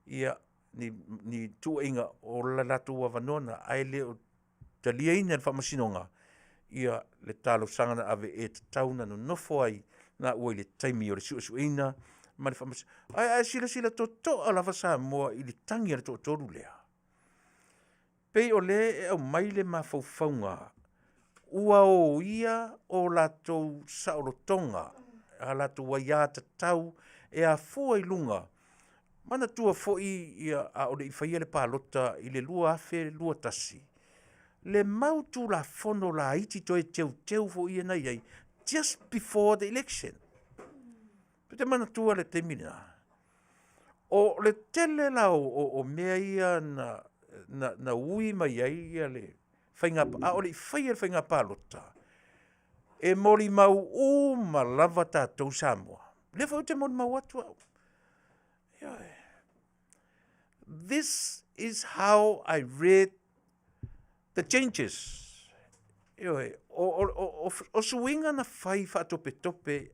ia ni, ni tuuaiga o le latou avanoa na ae le o taliaina e le Faamasinoga ia le talosaga na ave e tatau ona nonofo ai laua i le taimi o le suesueina. ma le faamasinoga. Ae a e silasila totoa lava Samoa i le tagi a le toatolu lea, pei o lea e aumai le mafaufauga ua oia o latou saolotoga, a latou aiatatau e afua i luga. Manatua foi ia, a o le i faia le palota i le 2021, le mau Tulafono laiti toe teuteu foi ia na i ai just before the election. Ou te manatua le taimi lena, o le tele la o mea ia na ui mai ai ia le faiga, a o le i faia le faiga palota, e molimau uma lava tatou Samoa. O lea foi ou te molimau atu au. Ioe. This is how I read the changes. Ioe, o suiga na fai faatopetope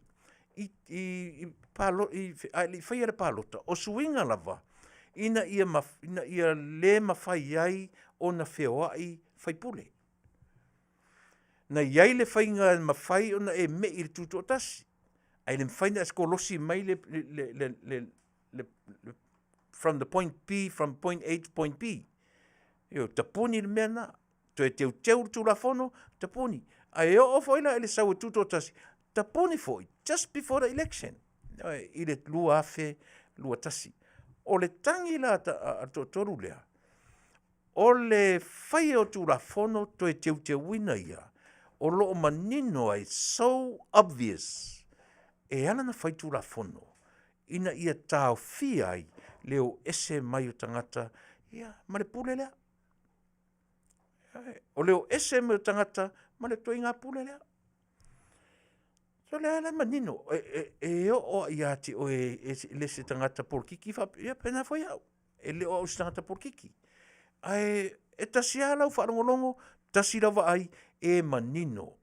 i palo, i, a e le i faia le palota, o suiga lava ina ia, ina ia le mafai ai ona feoai faipule. Na i ai le faiga e mafai ona e mei i le tutoatasi, ae le mafai ona e kolosi mai le from the point B, from point A to point B. Ioe, tapuni le mea lena. Toe teuteu le Tulafono, tapuni. Ae oo foi la i le sau e tutoatasi, tapuni foi just before the election i le 2021. O le tagi la a le toatolu lea, o le faia o Tulafono toe teuteuina ia, o lo o manino ai, so obvious, e ala ona fai Tulafono ina ia taofia ai le o ese mai o tagata ia, ma le pule lea. O le o ese mai o tagata ma le ituaiga pule lea. So lea la e manino, e oo lava ia te oe e le se tagata polokiki faapea, ia pena foi au, e le o au se tagata polokiki. Ae e tasi lava lau faalogologo, tasi lau vaai, e manino.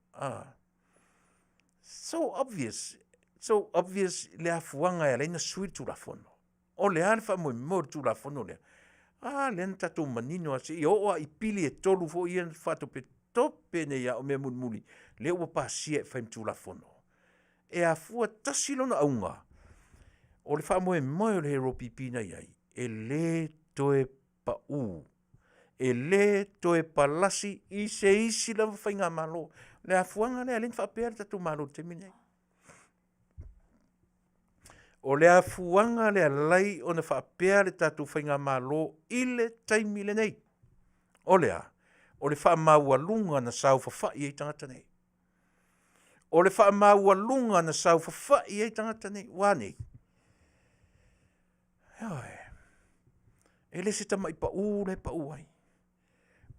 So obvious, so obvious le afuaga e ala ai ona sui le Tulafono. O le a le faamoemoe o le Tulafono lea? A lea na tatou manino lava seia oo lava i pili e tolu foi ia na faatopetope nei lava o mea mulimuli lea ua pasia e fai ma Tulafono. E afua tasi lona auga, o le faamoemoe o le HRPP na i ai, e le toe pau, e le toe palasi i se isi lava faigamalo. O le afuaga lea lea na faapea ai le tatou Malo i le taimi lenei. O le afuaga le alai ona faapea le tatou faigamalo i le taimi lenei. O le a? O le faamaualuga na saofafai ai tagata nei. O le faamaualuga na saofafai ai tagata nei. Ua a nei? Ioe. E le se tamai pau lea e pau ai.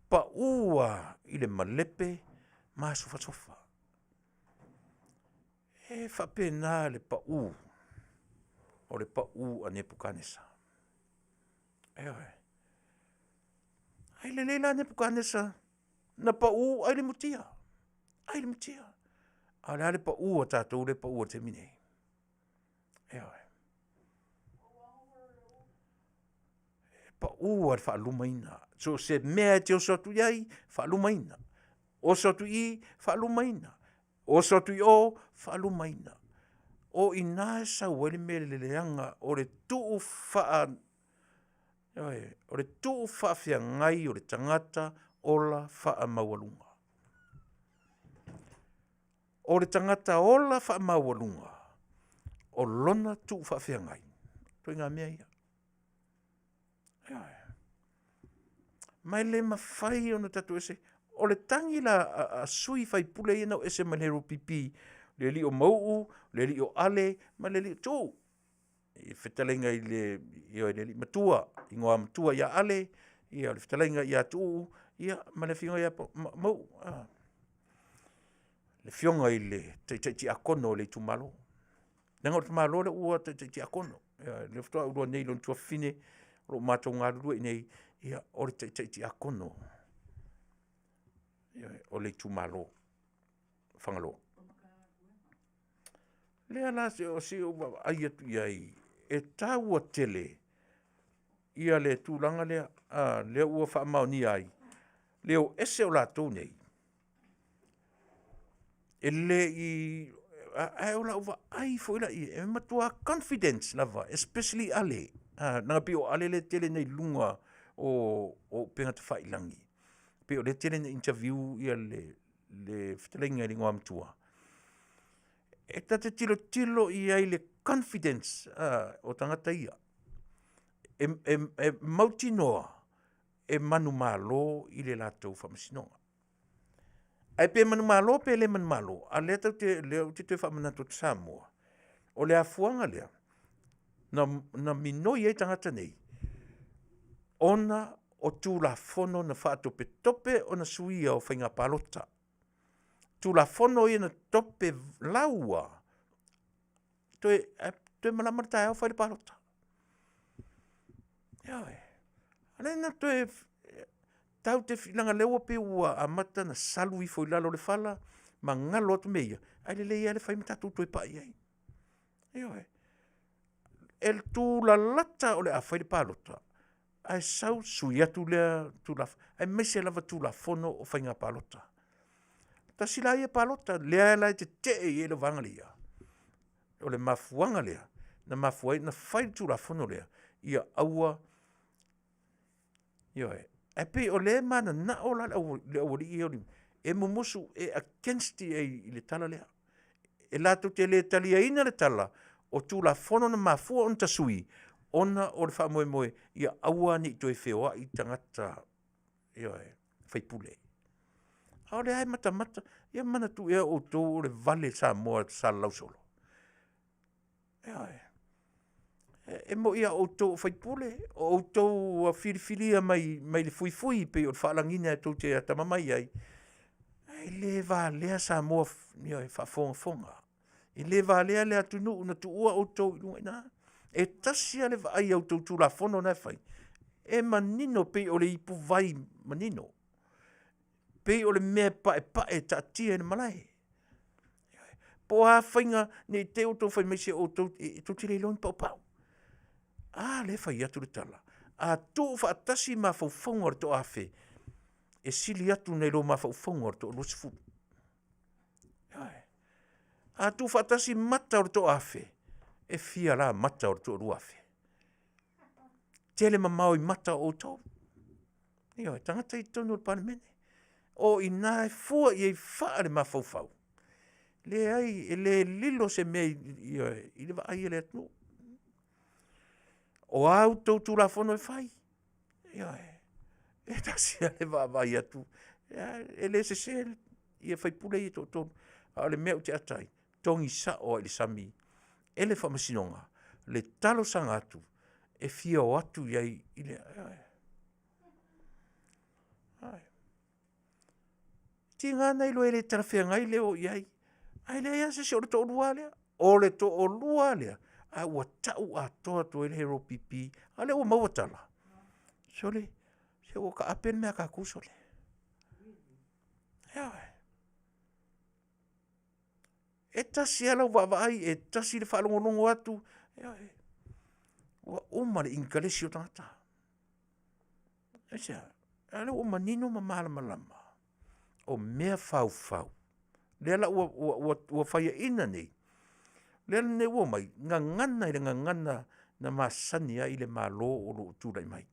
Pau lava i le malepe masofasofa. E faapena le pau o le pau a Nepukanesa. Ioe. Ai lelei la Nepukanesa na pau ai le mutia. Ai le mutia. A o le a le pau a tatou le pau a le taimi nei? Ioe. E pau lava le faalumaina. So o se mea e te oso atu i ai, faalumaina. Oso atu i i, faalumaina. Oso atu i o, faalumaina. O i ina e sau ai le mea le leaga o le tuu faa, ioe, o le tuu faafeagai o le tagata ola faamaualuga. O le tagata ola faamaualuga, o lona tuu faafeagai, ituaiga mea ia. Ioe. Ma e le mafai ona tatou ese. O le tagi la a sui faipule ia na o ese mai le HRPP, le alii o Mauu, le alii o Ale, ma le alii o Tuuu. I fetalaiga i le, ioe, le alii matua, igoa matua ia Ale, ia le fetalaiga ia Tuuu, ia ma le afioga ia Mauu. Le afioga i le taitai tiakono o le itumalo. Leaga o le tamaloa lea ua taitai tiakono. Ia, lea faatoa ou iloa nei i lona tuafafine, o lo o matou galulue i inei, ia, o le taitai tiakono o le itumalo o Fagaloa. Lea la o si ou vaavaai atu i ai, e taua tele ia le tulaga lea, lea ua faamaonia ai le o ese o latou nei, e le i, Ae o lau vaai foi la i ai, e matua confidence lava, especially Ale. Leaga pei o Ale lea e tele nei i luga o upega tafailagi. Pei o lea e tele ina interview ia le fetalaiga i le Igoamatua. E ta te tilotilo i ai i le confidence o tagata ia. E mautinoa e manumalo i le latou faamasinoga. Ae pe manumalo pe le manumalo, a o lea tatou te, lea ou te toe faamanatu atu Samoa, o le afuaga lea na minoi ai tagata nei, ona o Tulafono na faatopetope ona suia o faiga palota. Tulafono ia na tope lau lava, toe malama le taeao fai le palota. Ioe, o lea na toe, tatou te, leaga o lea ua pei ua amata ona salu ifo i lalo o le fala ma galo atu mea ia, ae lelei lava le fai ma tatou toe pai i ai. Ioe. E tulalata o le a fai le palota, ae sau sui atu lea Tulafono, aemaise lava Tulafono o Faiga Palota. Tasi la ia palota lea la e tetee i ai le vaega lea, o le mafuaaga lea na mafua ai ona fai le Tulafono lea, ia aua, ioe. Ae pei o lea e mananao la le aualii ia e mumusu e against i ai i le tala lea. E latou te le taliaina le tala o Tulafono na mafua ona tasui ona o le faamoemoe ia aua ne i toe feoai tagata, ioe, faipule. A o lea lava e matamata, ia manatua ea outou o le vale Samoa e salalau solo? Ioe. E moni lava o outou o sui usufono, o outou ua filifilia mai le fuifui pei o le faalagiga tou te atamamai ai, ae le valea Samoa e faafogafoga. E le valea le atunuu na tuua outou i luga i ina. E tasi lava le vaai i a outou Tulafono na e fai, e manino pei o le ipuvai manino, pei o le mea e paepae e taatia i le malae. Po o a faiga ne i te i ua outou fai mai, se tou te le iloa ni paupau. A lea e fai atu le tala, a tuufaatasi mafaufauga o le toafe, e sili atu nai lo mafaufauga o le toaluasefulu. Ioe. A tuufaatasi mata o le toafe, e fia la mata o le toaluafe? Tele mamao i mata o outou. Ioe, tagata ia i totonu o le Palemene. O i ina e fua i ai faa le mafaufau. Leai, e le lilo se mea i le vaai a le atunuu. O a outou Tulafono e fai, ioe, e tasi lava le vaavaai atu, e le sese sui usufono ia e toatolu, a o le mea ou te ata ai, togi sao lava i le sami e le Faamasinoga le talosaga atu e fia o atu i ai i le… Ioe. E tiga ona iloa e le talafeagai le o i ai, ae leai lava se isi, o le toalua lava lea. O le toalua lava lea, ae ua tau atoa atu ai le HRPP, a o lea ua maua tala, sole, se ua taape le mea a tatou sole. Ioe. E tasi lava lau vaavaai, e tasi le faalogologo atu, ioe. Ua uma le inikalesi o tagata. Aisea? A lea ua manino ma malamalama, o mea faufau, lea la ua faiaina nei, lea nei ua omai, gagana i le gagana na masani ai le Malo o lo o tulai mai.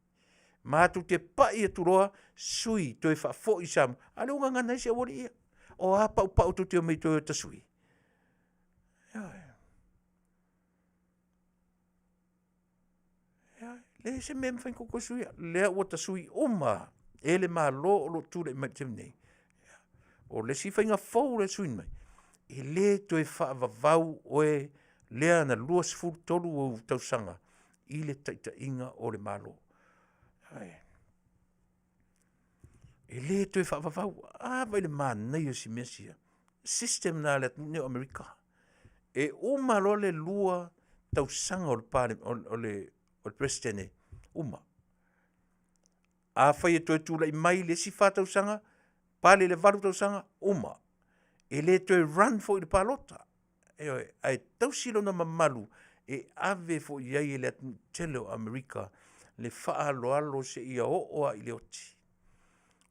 Matou te pai atu loa, sui, toe faafoi i Samoa, a o lea ua gagana ai si aualii ia. O a paupau tou te omai e o e tasui? Ioe. E leai se mea e mafai ona outou toe suia, o lea ua tasui uma lava e le Malo o lo o tulai mai i le taimi nei. O le isi faiga fou lea e sui nei, e le toe faavavau oe lea na 23 ou tausaga i le taitaiga o le Malo. E le toe faavavau. A, vaai i le manaia o si mea sia. System lena a le atunuu lenei o Amerika. E uma loa le 2 tausaga o le Peresetene, uma. Afai e toe tulai mai i le isi 4 tausaga, pale i le 8 tausaga, uma. E le toe run foi i le palota. Ioe, ae tausi lona mamalu e ave foi i ai e le atunuu tele o Amerika le faaaloalo seia oo lava i le oti.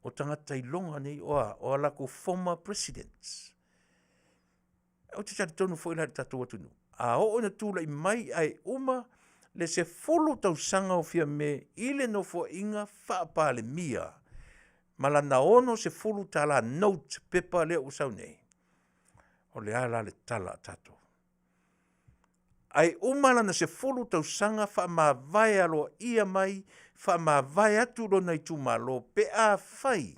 O tagata iloga nei o a? O a latou former Presidents. Ou te talitonu foi la i le tatou atunuu, a oo ina tulai mai ae uma le 10 tausaga o Fiame i le nofoaiga faa-Palemia ma lana $60 note pepa lea ua sau nei, o le a la le tala a tatou? Ae uma lana 10 tausaga faamavae aloaia mai, faamavae atu lona itumalo pe afai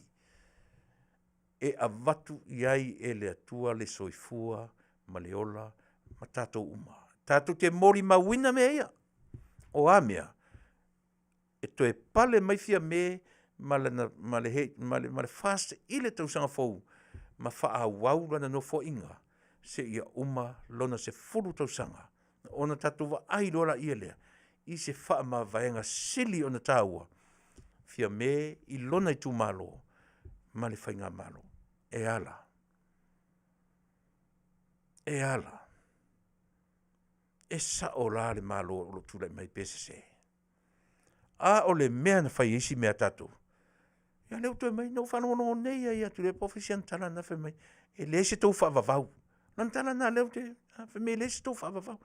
e avatu i ai e le Atua le soifua ma le ola ma tatou uma. Tatou te molimauina mea ia. O a mea? E toe pale mai Fiame ma le FAST i le tausaga fou ma faaauau lana nofoaiga seia uma lona 10 tausaga, ona tatou vaai loa lea i se faamavaega sili ona taua Fiame i lona itumalo ma le faigamalo. E a la? E a la? E sao la le Malo o lo o tulai mai pe sese? A o le mea na fai e isi mea a tatou, ia lea ua toe aumai. Na ou faalogologo nei lava ia Tuilaepa o fai si ana tala lena fai mai, e leai se tou faavavau. O lana tala lena lea ou te… fai mai e leai se tou faavavau.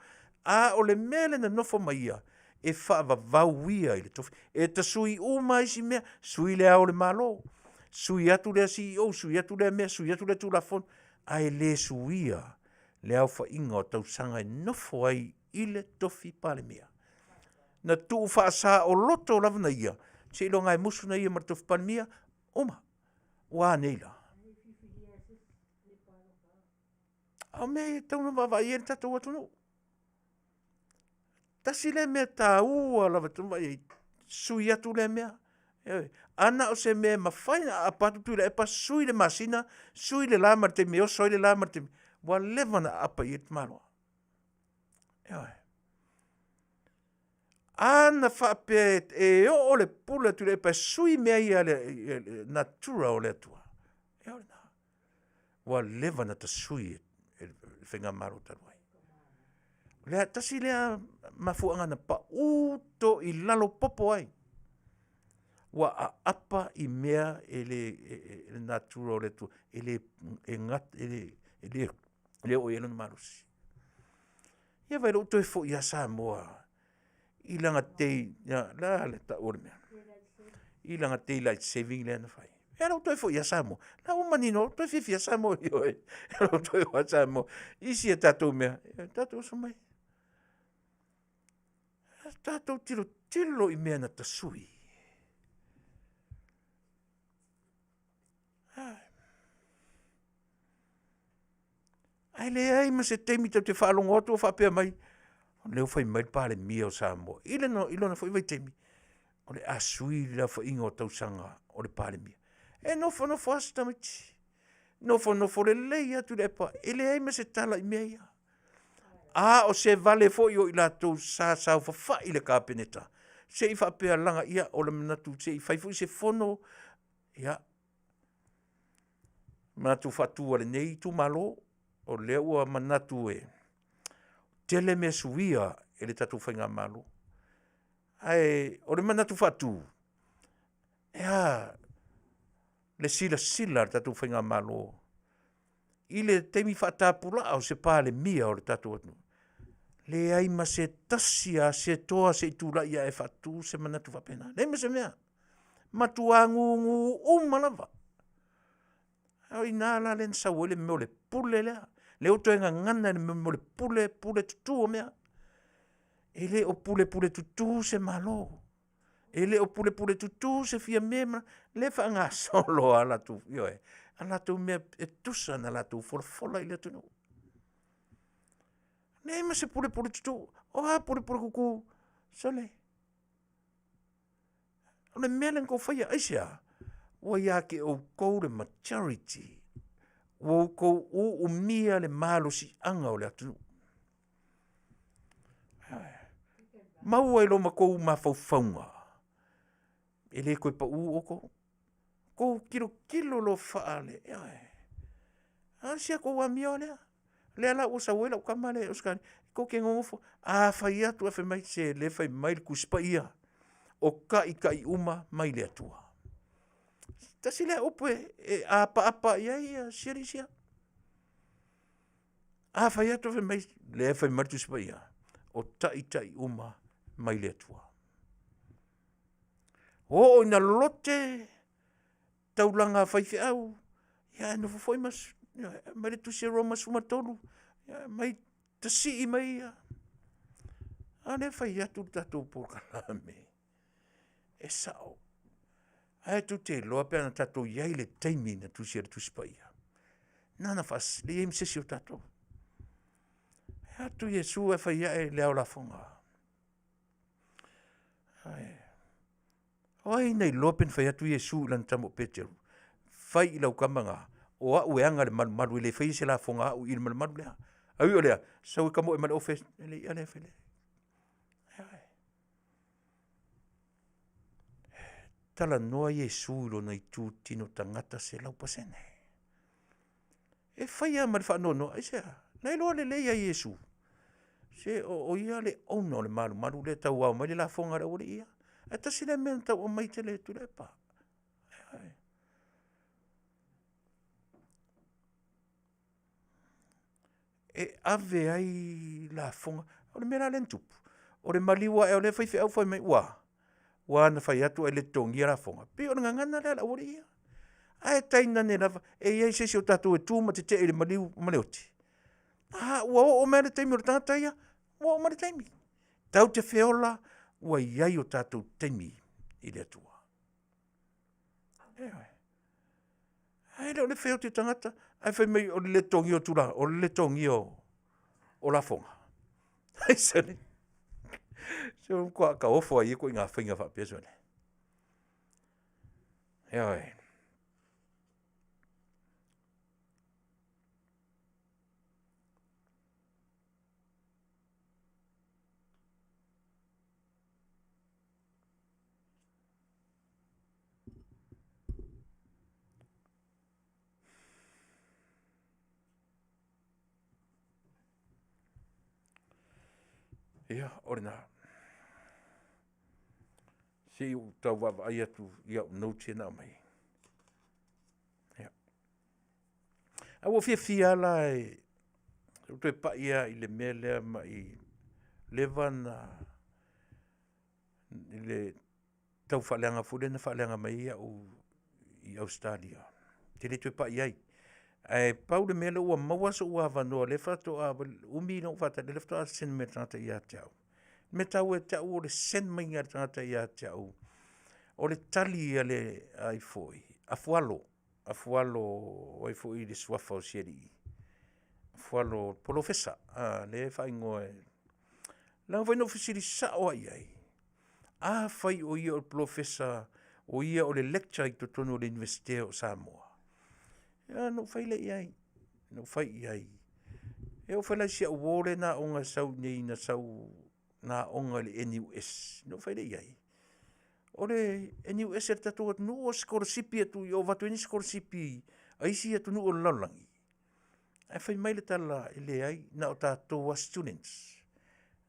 A o le mea lea na nofo ma ia, e faavavau ia i le tofi. E tasui uma lava isi mea, sui Le Ao o le Malo, sui atu lea CEO, sui atu lea mea, sui atu lea Tulafono, ae le suia le aofaiga o tausaga e nofo ai i le tofi Palemia. Na tuufaasaoloto lava na ia, seiloga lava e musu na ia ma le tofi Palemia, uma. Ua a nei la? A o mea ia e tatau ona vaavaai i ai le tatou atunuu. Tasi lea mea taua lava e tatau ona vaai i ai, sui atu lea mea. Ioe. A na o se mea e mafai ona aapa atu Tuilaepa sui le masina, sui le la ma le taimi e oso ai le la ma le taimi, ua leva ona aapa i ai le tamaloa. Ioe. A na faapea e oo le pule a Tuilaepa e sui mea ia a le natura o le Atua, ia o lena. Ua leva ona tasui e le faigamalo talu ai. O le tasi lea mafuaaga na pau toilalo popo ai, ua aapa i mea e le o le natura o le Atua, e le oo i ai lona malosi. Ia vaai loa ua toe foi lava Samoa i lana o le a le tau o le mea? I lana daylight saving lea na fai. Ia o lea ua toe foi lava Samoa, o la ua manino, ua toe fiafia lava Samoa, ioe, o lea ua toe o lava Samoa i isi a tatou mea. Tatou oso mai, tatou tilotilo i mea na tasui. Ae leai ma se taimi tatou te faalogo atu o faapea mai, o lea ua fai mai le Palemia o Samoa i lona foi vaitaimi, o le a sui le aofaiga o tausaga o le Palemia. E nofonofo lava si tamaitiiti, nofonofo lelei lava Tuilaepa, e leai ma se tala i mea ia. A o se vale foi o i latou sa saofafai i le Kapeneta, se i faapea lagaia o le manatu se i fai foi se fono, ia, manatu faatu a lenei itumalo, o lea ua manatu e tele mea suia e le tatou faigamalo. Ae o le manatu faatu, e a le silasila a le tatou faigamalo i le taimi faatapulaa o se Palemia o le tatou atunuu, leai ma se tasi lava se toa se i tulai ae faatu se manatu faapena, leai ma se mea. Matua gugu uma lava. A o i ina la lea na sau ai le mea o le pule lea. Lea ua toe gagana i le mea o le pule, pule tutu o mea. E le o pulepuletutu se Malo, e le o pulepuletutu se Fiame ma… lea e faagasolo lava latou, ioe, a latou mea e tusa ona latou folafola i le atunuu. Leai ma se pulepuletutu. O a pulepuletutu? Sole, o le mea lea na outou faia, aisea? Ua ia te outou le majority, ua outou uumia le malosiaga o le atunuu. Maua i lo matou mafaufauga, e le toe pau outou. Outou tilotilo loa faale… ioe. A o si a tou amio lea, lea la ua sau ai lau tama lea i Ausetalia, tou te nonofo, a fai atu ae fai mai, se o lea e fai mai le Tusi Paia, o taitai uma mai le Atua. Tasi lea upu e apaapa i ai si alii sia. A fai atu fai mai, lea e fai mai le Tusi Paia, o taitai uma mai le Atua. Oo ina lote taulaga a faifeau, ia ae nofo foi ma aumai le tusi a Roma 13, aumai tasii mai ia. A lea e fai atu le tatou polokalame, e sao. Ae tou te iloa pe ana tatou i ai i le taimi na tusi ai le Tusi Paia, na ona leai ma se isi o tatou. E alu atu Iesu ae fai ae i le ao lafoga. O ai na iloa pe na fai atu Iesu i lana tama o Peteru, fai i lau tama lena, o au e aga i le malumalu e le faia se lafoga a au i le malumalu lea. Ae ui o lea, sau e tamoe ma le ofe le i'a lea e fai. Talanoa Iesu i lona itu tino tagata 100%. E fai lava ma le faanoanoa, aisea? O la e iloa lelei lava e Iesu, se o ia le owner o le malumalu lea e tau ao mai le lafoga a le aualii ia. Ae tasi lea mea na tau aumai tele e Tuilaepa. E ave ai lafoga, o le mea la lea na tupu, o le maliu ae o lea faifeau fai mai, ua a? Ua na fai atu ae le totogia lafoga. E pei o le gagana lea a le aualii ia. Ae tainane lava, e i ai se isi o tatou e tu ma tetee i le maliu ma le oti? A ua oo mai lava le taimi o le tagata ia, ua oo mai le taimi. Tatou te feola ua i ai o tatou taimi i le Atua. Ioe. Ae le o le feoti o tagata ae fai mai o le le totogia o tulaga, o le le totogia o lafoga. Aisea? Se ua matua ta ofo lava i ia ituaiga faiga faapea sole. Ioe. Ia, o lena. Se i ou tau vaavaai atu i au notes ia na aumai. Ia, ae ua ou fiafia lava la se i ou toe pai lava i le mea lea ma i leva na i le tau faaleaga foi lea na faaleaga mai ai au i Ausetalia, ou te le toe pai i ai. Ae pau le mea lea ua maua sou avanoa lea faatoa umi ona ou faatali, lea faatoa send mai e le tagata ia te au. O le mea taua ia te au o le send maiga e le tagata ia te au o le tali a Fualo, Afualo o ai foi le suafa o si alii? Afualo Polofesa lea e faaigoa e… Leaga foi na ou fesili sao lava i ai, afai o ia o le Polofesa o ia o le lecture i totonu o le Iunivesite o Samoa, ia ona ou fai lea i ai, na ou fai i ai. E oo foi la i si au uo lea na aoga na sau i inei na sau na aoga i le NUS, ona ou fai lea i ai, o le NUS a le tatou atunuu o sikolasipi atu i o e avatu ai ni sikolasipi a isi atunuu o le lalolagi? Ae fai mai le tala, e leai, na o tatou lava students,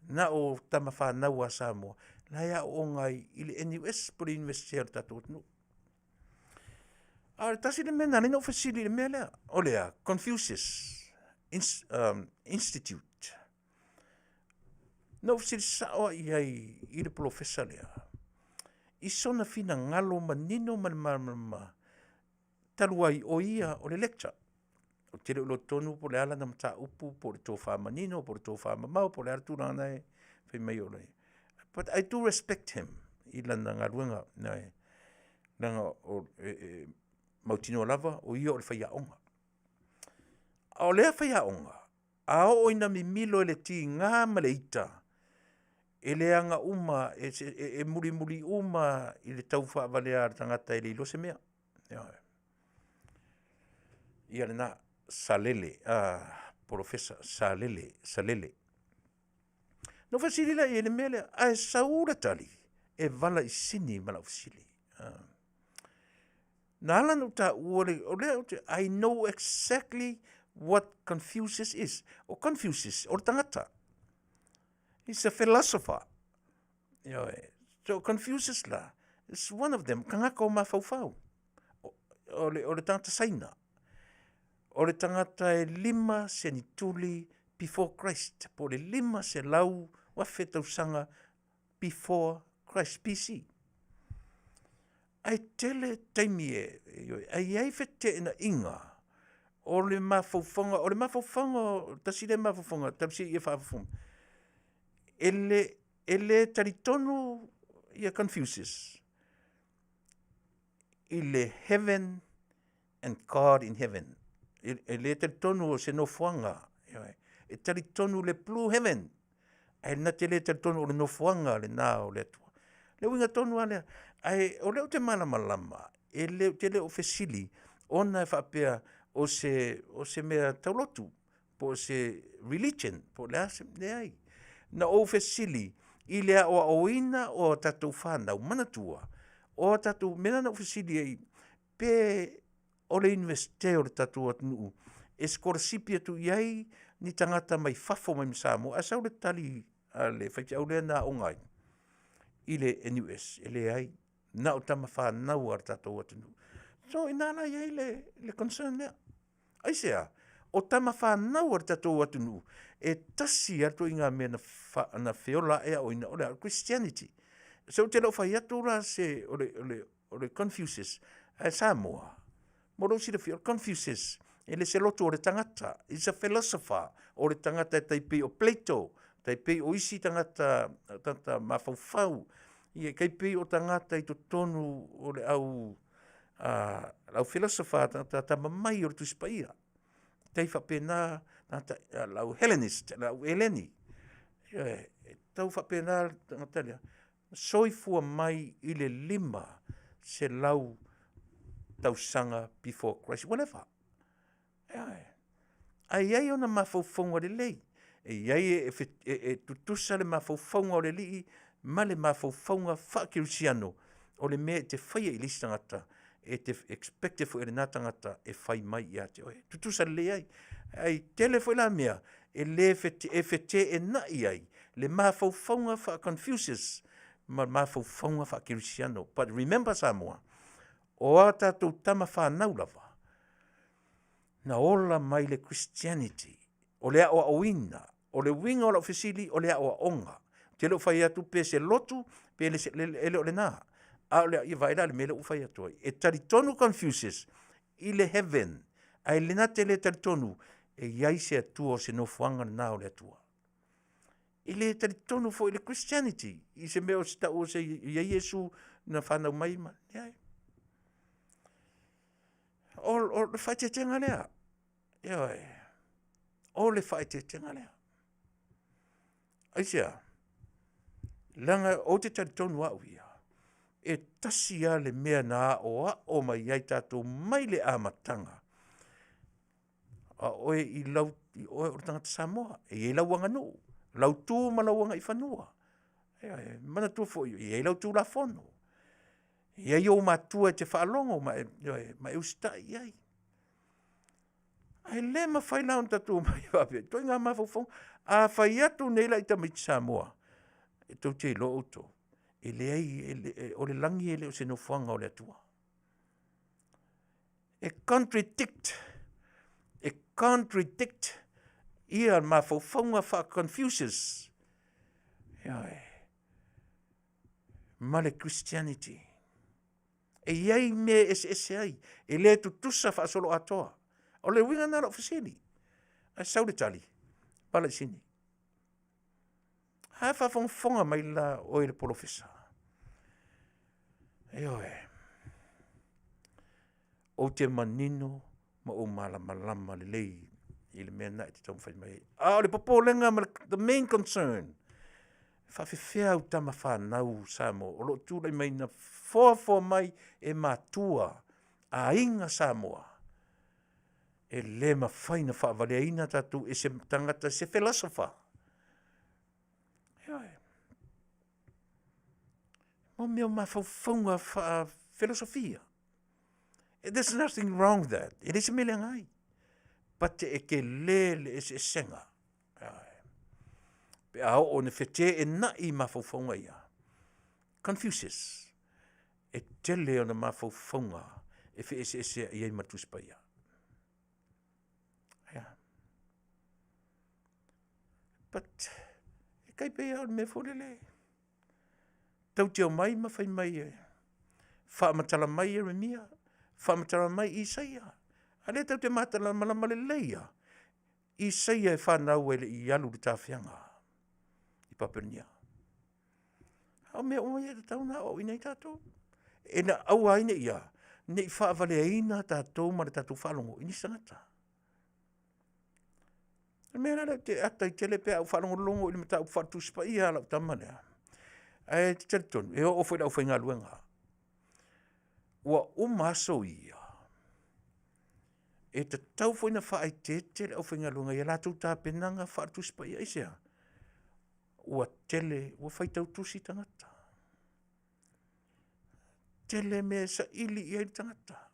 na o tamafanau a Samoa la e aooga ai i le NUS po o le Iunivesite a le tatou atunuu. A o le tasi le mea na ala ai ona ou fesili i le mea lea, o le a? Confucius Institute. Na ou fesili sao lava i ai i le polofesa lea i sona finagalo manino ma le malamalama talu ai o ia o le lecturer. Ou te le o iloa tonu po o le a lana mataupu po o le tofa manino po o le tofamamao po o le a le tulaga na e fai mai o le… But I do respect him i lana galuega, leaga e mautinoa lava o ia o le faiaoga. A o lea faiaoga, a oo ina mimilo i le tiga ma le ita, e leaga uma, e mulimuli uma i le taufaavalea a le tagata e le iloa se mea. Ioe. Ia lena, Salele Polofesa Salele. Ona ou fesili lea i ai i le mea lea, ae sau le tali, e vala i Sini ma lau fesili. Na ala ona ou taua, o lea ou te, I know exactly what Confucius is. O Confucius, o le tagata. He's a philosopher. Ioe. So Confucius la, is one of them, tagata o mafaufau. O le tagata Saina. O le tagata e 5 senituli before Christ, po o le 500,000 tausaga before Christ, BC. Ae tele taimi e, ae i ai feteenaiga o le mafaufauga, o le mafaufauga, tasi lea mafaufauga, talosia ia faafofoga, e le, e le talitonu ia Confucius i le heaven and God in heaven. E le talitonu o se nofoaga, e talitonu le blue heaven, ae na te le talitonu o le nofoaga lena o le Atua. Le uiga tonu lava lea, ae o lea ou te malamalama, e le, ou te le o fesili ona e faapea o se mea taulotu, po o se religion, po o le a se mea, leai. Na ou fesili i le aoaoina o a tatou fanau, manatua, o a tatou, mea na ou fesili ai, pe o le Iunivesite o le tatou atunuu e sikolasipi atu i ai ni tagata mai fafo mai ma Samoa, ae sau le tali a le faifeau lea na aoga ai i le NUS, e leai, na o tama fanau lava a le tatou atunuu. So o i ina la e i ai le concern lea. Aisea? O tama fanau a le tatou atunuu, e tasi lava le ituaiga mea na feola ae aoaoina, o le a? O le Christianity. So ou te le o fai atu la se, o le Confucius, ae Samoa, mo lou silafia, o le Confucius, e le se lotu o le tagata, is a philosopher, o le tagata e tai pei o Plato, tai pei o isi tagata, tagata mafaufau, ia tai pei o tagata i totonu o le au, au philosopher, tagata atamamai o le Tusi Paia. Tai faapena tagata, le au Hellenist, le au Eleni. Ioe, e tau faapena le tagata lea, soifua mai i le 500 tausaga before Christ, ua leva. Ioe. Ae i ai ona mafaufauga lelei, e i ai e tutusa le mafaufauga o le Alii ma le mafaufauga faakerisiano, o le mea e te faia i le isi tagata, e te expect foi e lena tagata e fai mai ia te oe. Tutusa lelei ai. Ae tele foi la mea e le e feteenai ai le mafaufauga faa-Confucius ma le mafaufauga faa-Kerisiano. But remember Samoa, o a tatou tama fanau lava, na ola mai le Christianity, o le aoaoina, o le uiga o lau fesili, o le aoaoga. Ou te le o fai atu pe se lotu, pe le, e le o lena. A o le, ia vaai la i le mea lea ua fai atu ai. E talitonu Confucius i le heaven, ae na te le talitonu e i ai se Atua o se nofoaga lena o le Atua. E le talitonu foi i le Christianity, i se mea o se tau o se i ai Iesu na fanau mai ma, leai. O le faaeteetega lea. Ioe. O le faaeteetega lea. Aisea? Leaga ou te talitonu au ia, e tasi lava le mea na aoao mai ai tatou mai le amataga, a oe i lau, i oe o le tagata Samoa, e i ai lau aganuu, lau tu ma lau agaifanua. Ioe, manatua foi e i ai lau Tulafono, e i ai ou matua e te faalogo ma e, ioe, ma e usitai i ai. Ae le mafai la ona tatou omai faapea, ituaiga mafaufauga. A fai atu nei la i tamaiti Samoa, e tou te iloa outou, e leai, e, o le lagi e le o se nofoaga o le Atua. E contradict, e contradict ia mafaufauga faa-Confucius, ioe, ma le Christianity. E i ai mea e eseese ai, e le tutusa faasoloatoa. O le uiga lena o lau fesili. Ae sau le tali, pala i sini. A faafogafoga mai la oe le polofesa. Ioe. Ou te manino ma ou malamalama lelei i le mea lena e te taumafai mai ai. A o le popolega ma le the main concern, e faafefea au tama fanau Samoa o lo o tulai mai na foafoa mai e matua aiga Samoa, e le mafai ona faavaleaina tatou e se tagata, se philosopher. Ioe. Mo mea o mafaufauga faa-filosofia. There's nothing wrong with that. E leai se mea leaga ai. But e tele le eseesega. Pe a oo ina feteenai mafaufauga ia. Confucius. E tele ona mafaufauga e feeseeseai ai ma le Tusi Paia. But e tai pei lava o le mea foi lele, tou te omai ma fai mai e faamatala mai Ieremia, faamatala mai Isaia, a o lea tou te malamalama lelei lava, Isaia e fanau e le i alu i le tafiaga i Papelonia. A o mea uma ia e tatau ona aoaoina ai tatou, ina aua ai ne i a, ne i faavaleaina tatou ma le tatou faalogo i nisi tagata. O le mea la lea ou te ata ai tele pe a ou faalogologo i le mataupu faale-Tusi Paia a lau tama lea, ae ou te talitonu e oo foi i le aufaigaluega, ua uma aso ia e tatau foi ona faaeteete le aufaigaluega i a latou tapenaga faale-Tusi Paia. Aisea? Ua tele, ua faitau tusi tagata, tele mea e saili i ai le tagata.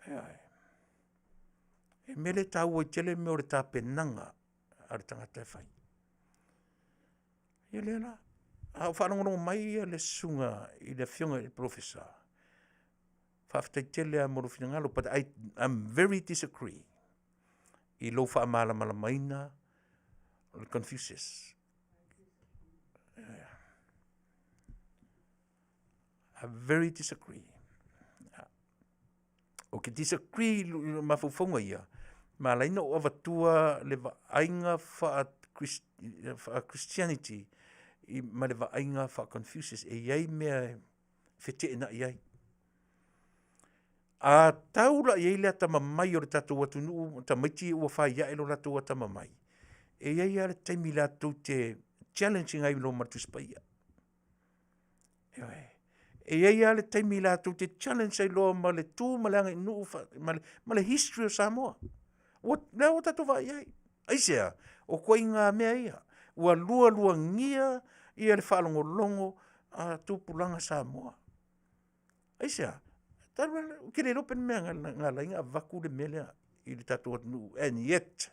Ioe. O le mea lea e taua ai tele mea o le tapenaga a le tagata e fai. Ia lea la, a o faalogologo mai le susuga i le Afioga i le Polofesa, faafetai tele lava mo lou finagalo, but I'm very disagree i lou faamalamalamaina o le Confucius. I very disagree. Ou te disagree i mafaufauga ia, ma ala ai ona ou avatua le vaaiga faa-Christianity ma le vaaiga faa-Confucius. E i ai mea e feteenai ai. A tau la i ai le atamamai o le tatou atunuu, tamaiti ia ua fai ae lo latou atamamai, e i ai lava le taimi latou te challenge ina ai loa ma le Tusi Paia. Ioe. E i ai lava le taimi latou te challenge ai loa ma le tu ma le aganuu ma le history o Samoa. O lea ua tatou vaai i ai. Aisea? O ituaiga mea ia, ua lualuagia le faalogologo a tupulaga Samoa. Aisea? Talu lava, ou te le iloa pe o le mea na ala ai ona avatu le mea lea i le tatou atunuu and yet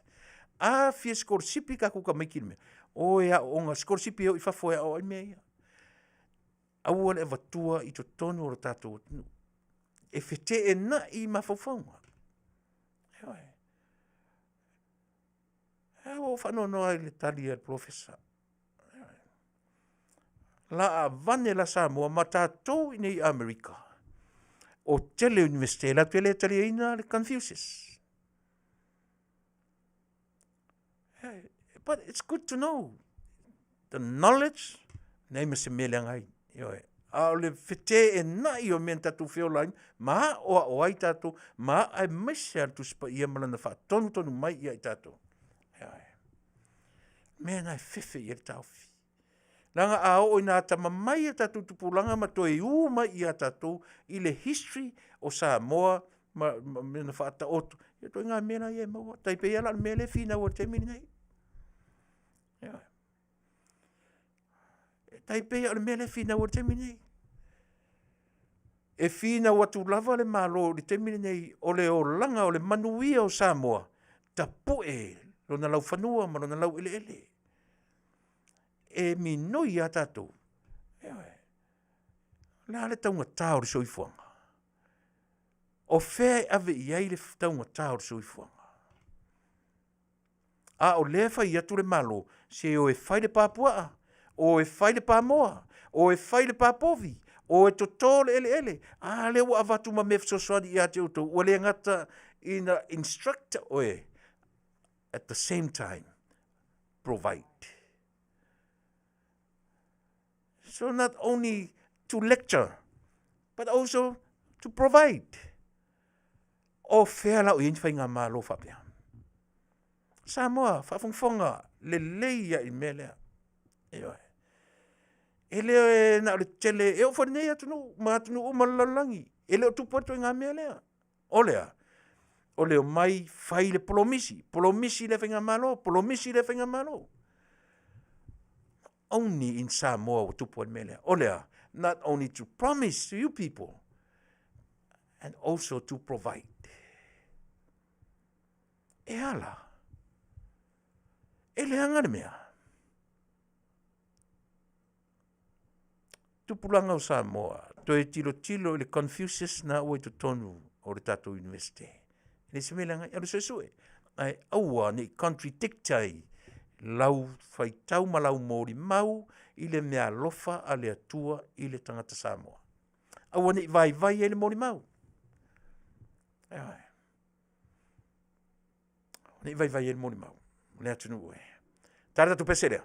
a fia sikolasipi tatou tamaiti i le mea, o e aooga, sikolasipi e o i fafo e aoao ai mea ia. Aua le avatua i totonu o le tatou atunuu. E feteenai mafaufauga. Ioe. Ae ua ou faanoanoa i le tali a le polofesa. La avane la Samoa ma tatou i inei i Amerika, o tele o Iunivesite latou te le taliaina le Confucius. But it's good to know the knowledge, leai ma se mea leaga ai. Ioe. A o le feteenai o mea na tatou feola ai ma aoao ai tatou, ma aemaise lava le Tusi Paia ma lana faatonutonu mai ia i tatou. Ioe. O le mea lena e fefe i ai le taofi. Leaga a oo ina atamamai a tatou tupulaga ma toe u mai ia tatou i le history o Samoa ma mea na faataoto, ia ituaiga mea la ia e maua. E tai pei lava la o le mea lea e finau ai i le taimi lenei. Ioe. E tai pei lava o le mea lea e finau ai i le taimi lenei. E finau atu lava le Malo i le taimi lenei o le olaga o le manuia o Samoa, tapue lona laufanua ma lona laueleele. E minoi lava tatou, ioe. O le a le taugata o le soifuaga? O fea e ave i ai le taugata o le soifuaga? A o lea e fai atu le Malo, se o e fai le pā puaa, o e fai le pā moa, o e fai le pā povi, o e toto le eleele. A lea ua avatu ma mea fesoasoani ia te outou, ua le gata ina instruct oe, at the same time provide. So not only to lecture, but also to provide. O fea la o i ai ni faigamalo faapea? Samoa, faafogafoga lelei ia i mea lea. Ioe. E le na o le tele, e oo foi i lenei atunuu ma atunuu uma o le lalolagi, e le o tupu ai le ituaiga mea lea. O le a? O le omai fai le polomisi, polomisi lea faigamalo, polomisi lea faigamalo. Only in Samoa ua tupu ai le mea lea. O le a? Not only to promise to you people, and also to provide. E ala. E leaga le mea. Tupulaga o Samoa, toe tilotilo i le Confucius na ua i totonu o le tatou Iunivesite. E le o se mea leaga, alu suesue. Ae aua ne i contradict ai lau faitau ma lau molimau i le meaalofa a le Atua i le tagata Samoa. Aua ne i vaivai ai le molimau. Ioe. Ne i vaivai ai le molimau o le atunuu e. Tala tatou pese lea,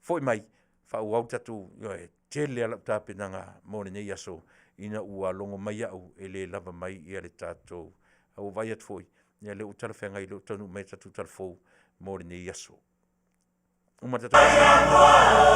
foi mai, faaauau le tatou, ioe, tele lava lau tapenaga mo lenei aso ina ua logo mai au e le lava mai le tatou, ae ua ou vaai atu foi, ia o lea ua talafeagai o lea ua taunuu mai le tatou talafou mo lenei aso. Uma le tatou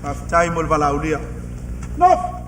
Faafetai mo le valaaulia. Nofo.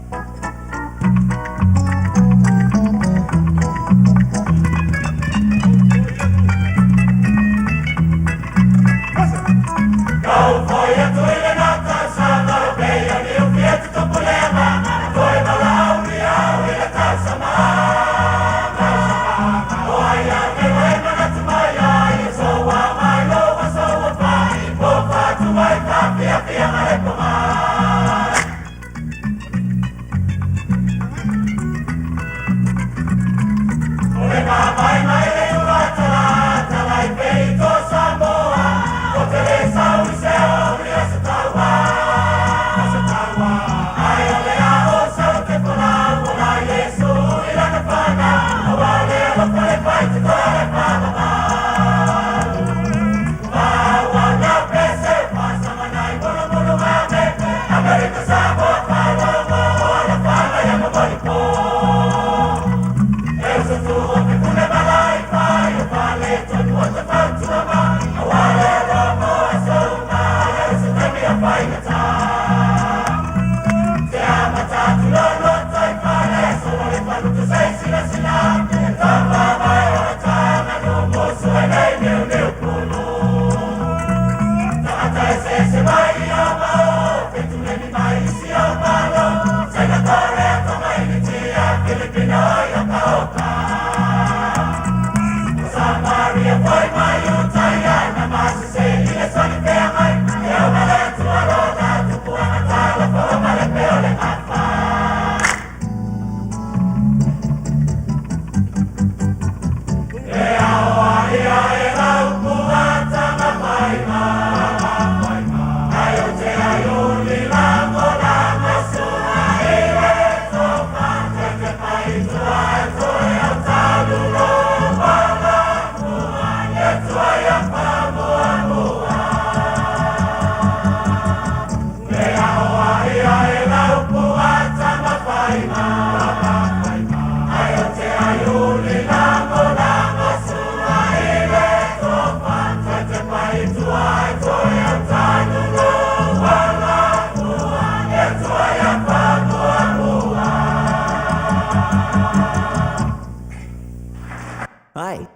Hi.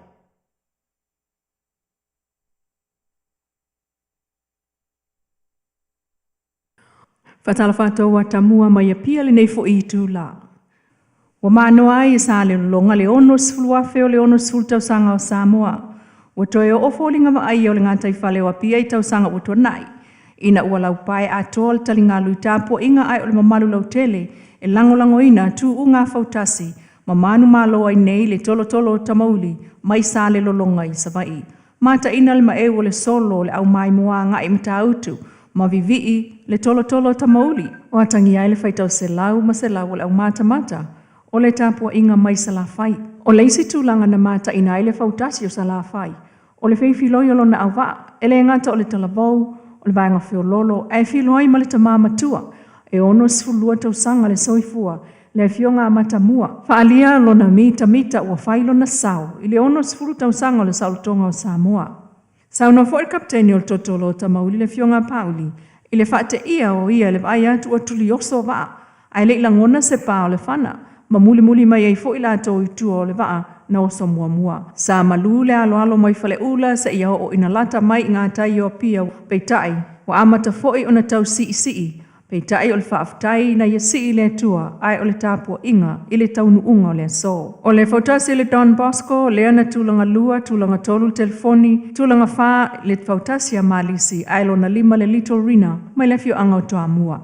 Faatalofa atu tamua mai Apia lenei fo'i itulā. Ua maanoa ai e Salelologa le 60,000 o le 60 tausaga o Samoa. Ua toe oo foliga vaaia o le gataifale o Apia i tausaga ua tuanai, ina ua laupae atoa le taligalu i tapuaiga ae o le mamalu lautele e lagolagoina tuuga fautasi ma manumalo ai nei le tolotolo o Tamauli mai Salelologa i Savaii. Mataina le maeu o le solo o le aumaimoa agai Matautu ma vivii le tolotolo o Tamauli o atagia ai le faitau selau ma selau o le aumatamata o le tapuaiga mai Salafai. O le isi tulaga na mataina ai le fautasi o Salafai, o le feifiloi o lona auvaa, e le gata o le talavou, o le vaega feoloolo, ae filoi ma le tamā matua, e 62 tausaga le soifua, le afioga a Matamua. Faaalia lona mitamita ua fai lona sao i le 60 tausaga o le saolotoga o Samoa. Saunoa foi le kapeteni o le tolotolo o Tamauli le afioga a Pauli i le faateia o ia i le vaai atu ua tulioso vaa ae le i lagona se pa o le fana ma mulimuli mai ai foi latou i tua o le vaa na oso muamua. Sa malu le aloalo mai Faleula seia oo ina lata mai i gatai o Apia, peitai ua amata foi ona tau siisii Peitai o le faafetai ina ia sii le Atua ae o le tapuaiga i le taunuuga o le aso. O le fautasi le Don Bosco lea na tulaga lua, tulaga tolu le telefoni, tulaga fa le fautasi a Malisi ae lona lima le Little Rina mai le afioaga o Toamua.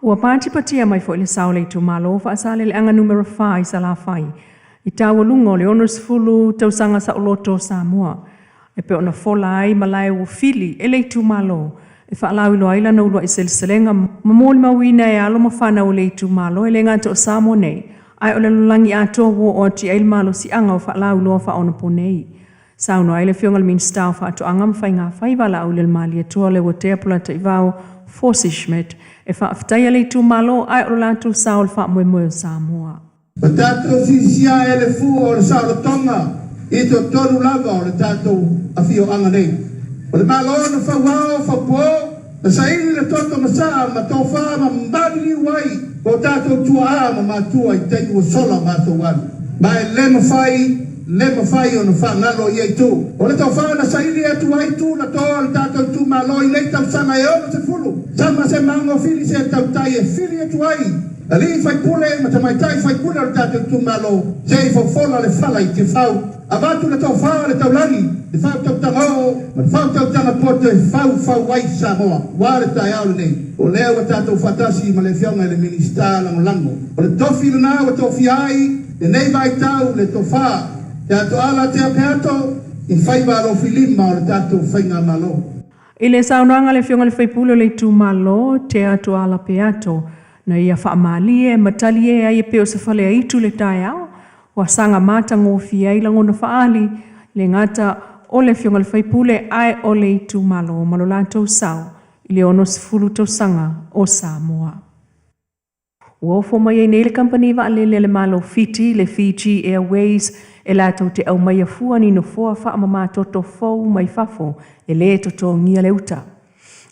Ua patipatia mai foi le sao o le itumalo Faasaleleaga numera 4 i Salafai i taualuga o le 60 tausaga saoloto o Samoa e pei ona fola ai malae ua fili e le itumalo e faalauiloa ai lana uluai seleselega ma molimauina e alo ma fanau o le itumalo e le gata o Samoa nei ae o le lalolagi atoa ua oo atu i ai le malosiaga o faalauiloa faaonaponei. Saunoa ai le Afioga i le Minisita o Faatoaga ma Faiga Faiva Laauli Malietoa Leuatea Polataivao Fosi Schmidt e faafetaia le itumalo ae o lo latou sao i le faamoemoe o Samoa. O tatou sisia e le fua o le saolotoga i totonu lava o le tatou afioaga nei. O le Malo na fauao faupo, na saili le toto ma saa ma tofā ma maliliu ai o tatou tuaa ma matua i taimi ua sola matou alu. Ma e le mafai, le mafai ona faagalo ia itu. O le tofā na saili atu ai tu na to o le tatou itumalo i nei tausaga e 60, sama se mago fili se tautai e fili atu ai alii faipule ma tamaitai faipule o le tatou itumalo, se i fofola le fala i Tiafau. Avatu le tofā o le taulagi, le faautautaga oo ma le faautautaga poto e faufau ai Samoa. Ua le taeao lenei, o lea ua tatou faatasi ma le Afioga i le Minisita Lagolago. O le tofi lena ua tofia ai lenei vaitau le tofā te atoala Tea Peato i faiva alofilima o le tatou faigamalo. I le saunoaga a le Afioga i le Faipule o le itumalo Tea Tuala Peato, na ia faamalie ma talie ai e pei o se fale aitu le taeao, ua saga matagofie ai lagona faaali le gata o le Afioga i le Faipule ae o le itumalo ma lo latou sao i le 60 tausaga o Samoa. Ua ofo mai ai nei le kamupani vaalele a le Malo o Fiti, le Fiji Airways, e latou te aumaia fua ni nofoa faamamatoto fou mai fafo e lē totogia le uta.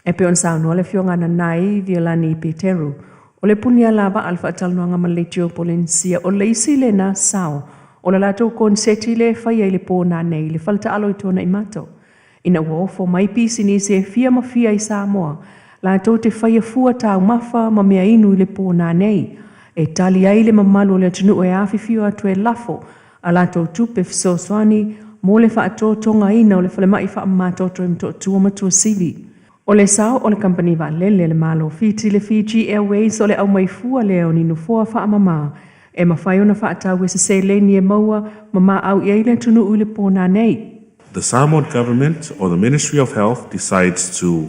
E pei ona saunoa le Afioga Nanai Violani Peteru o le puni alavaa le faatalanoaga ma le Leitio Polenisia, o le isi lena sao o le latou koneseti lea e faia i le pō nanei i le faletaalo i Tuanaimato. Ina ua ofo mai pisinisi e fia ma fia i Samoa latou te faia fua taumafa ma mea inu i le pō nanei e tali ai le mamalu o le atunuu e afifio atu e lafo a latou tupe fesoasoani mo le faatotogaina o le falemai faamamatoto i Motootua ma Tuasivi. O le sao o le kamupani vaalele a le Malo o Fiti, le Fiji Airways, o le aumai fua lea o ni nofoa faamamā e mafai ona faatau e se seleni e maua ma maau i ai le atunuu i le pō nanei. The Samoan government or the Ministry of Health decides to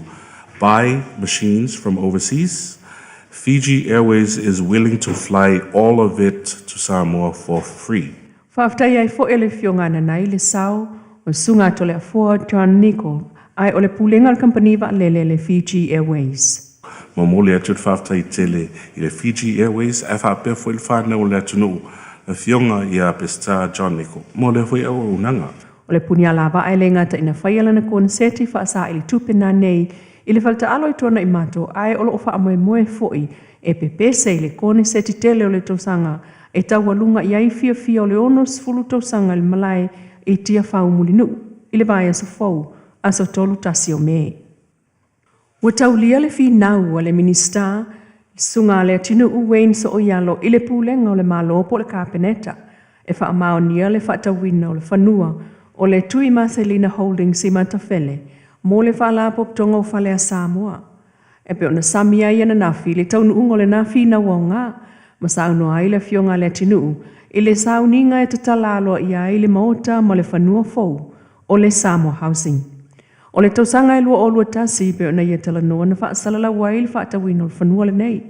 buy machines from overseas. Fiji Airways is willing to fly all of it to Samoa for free. Faafetai ai foi e le Afioga Nanai le sao o le Susuga Toleafoa John Nicol ae o le pulega o le kamupani vaalele le Fiji Airways. Momoli atu le faafetai tele i le Fiji Airways ae faapea foi le fanau o le atunuu, le Afioga ia Peseta John Nicol mo lea foi auaunaga. O le puni alavaa e le gata ina faia lana koneseti faasaili tupe nanei i le faletaalo i Tuanaimato ae o loo faamoemoe foi e pepese i le koneseti tele o le tausaga e taualuga i ai fiafia o le 60 tausaga i le malae i Tiafau Mulinuu i le vaiaso fou aso 31 o Me. Ua taulia le finau a le Minisita le Susuga a Leatinuu Wayne Sooialo i le pulega o le Malo po o le Kapeneta e faamaonia le faatauina o le fanua o le Tui Maselina Holdings i Matafele mo le Faalapotopotoga o Fale a Samoa. E pei ona sami ai ananafi le taunuuga o lena finau aoga ma saunoa ai le Afioga a Leatinuu i le sauniga e tatala aloaia ai le maota ma le fanua fou o le Samoa Housing. O le tausaga e 2021 pei ona ia talanoa na faasalalau ai le faatauina o le fanua lenei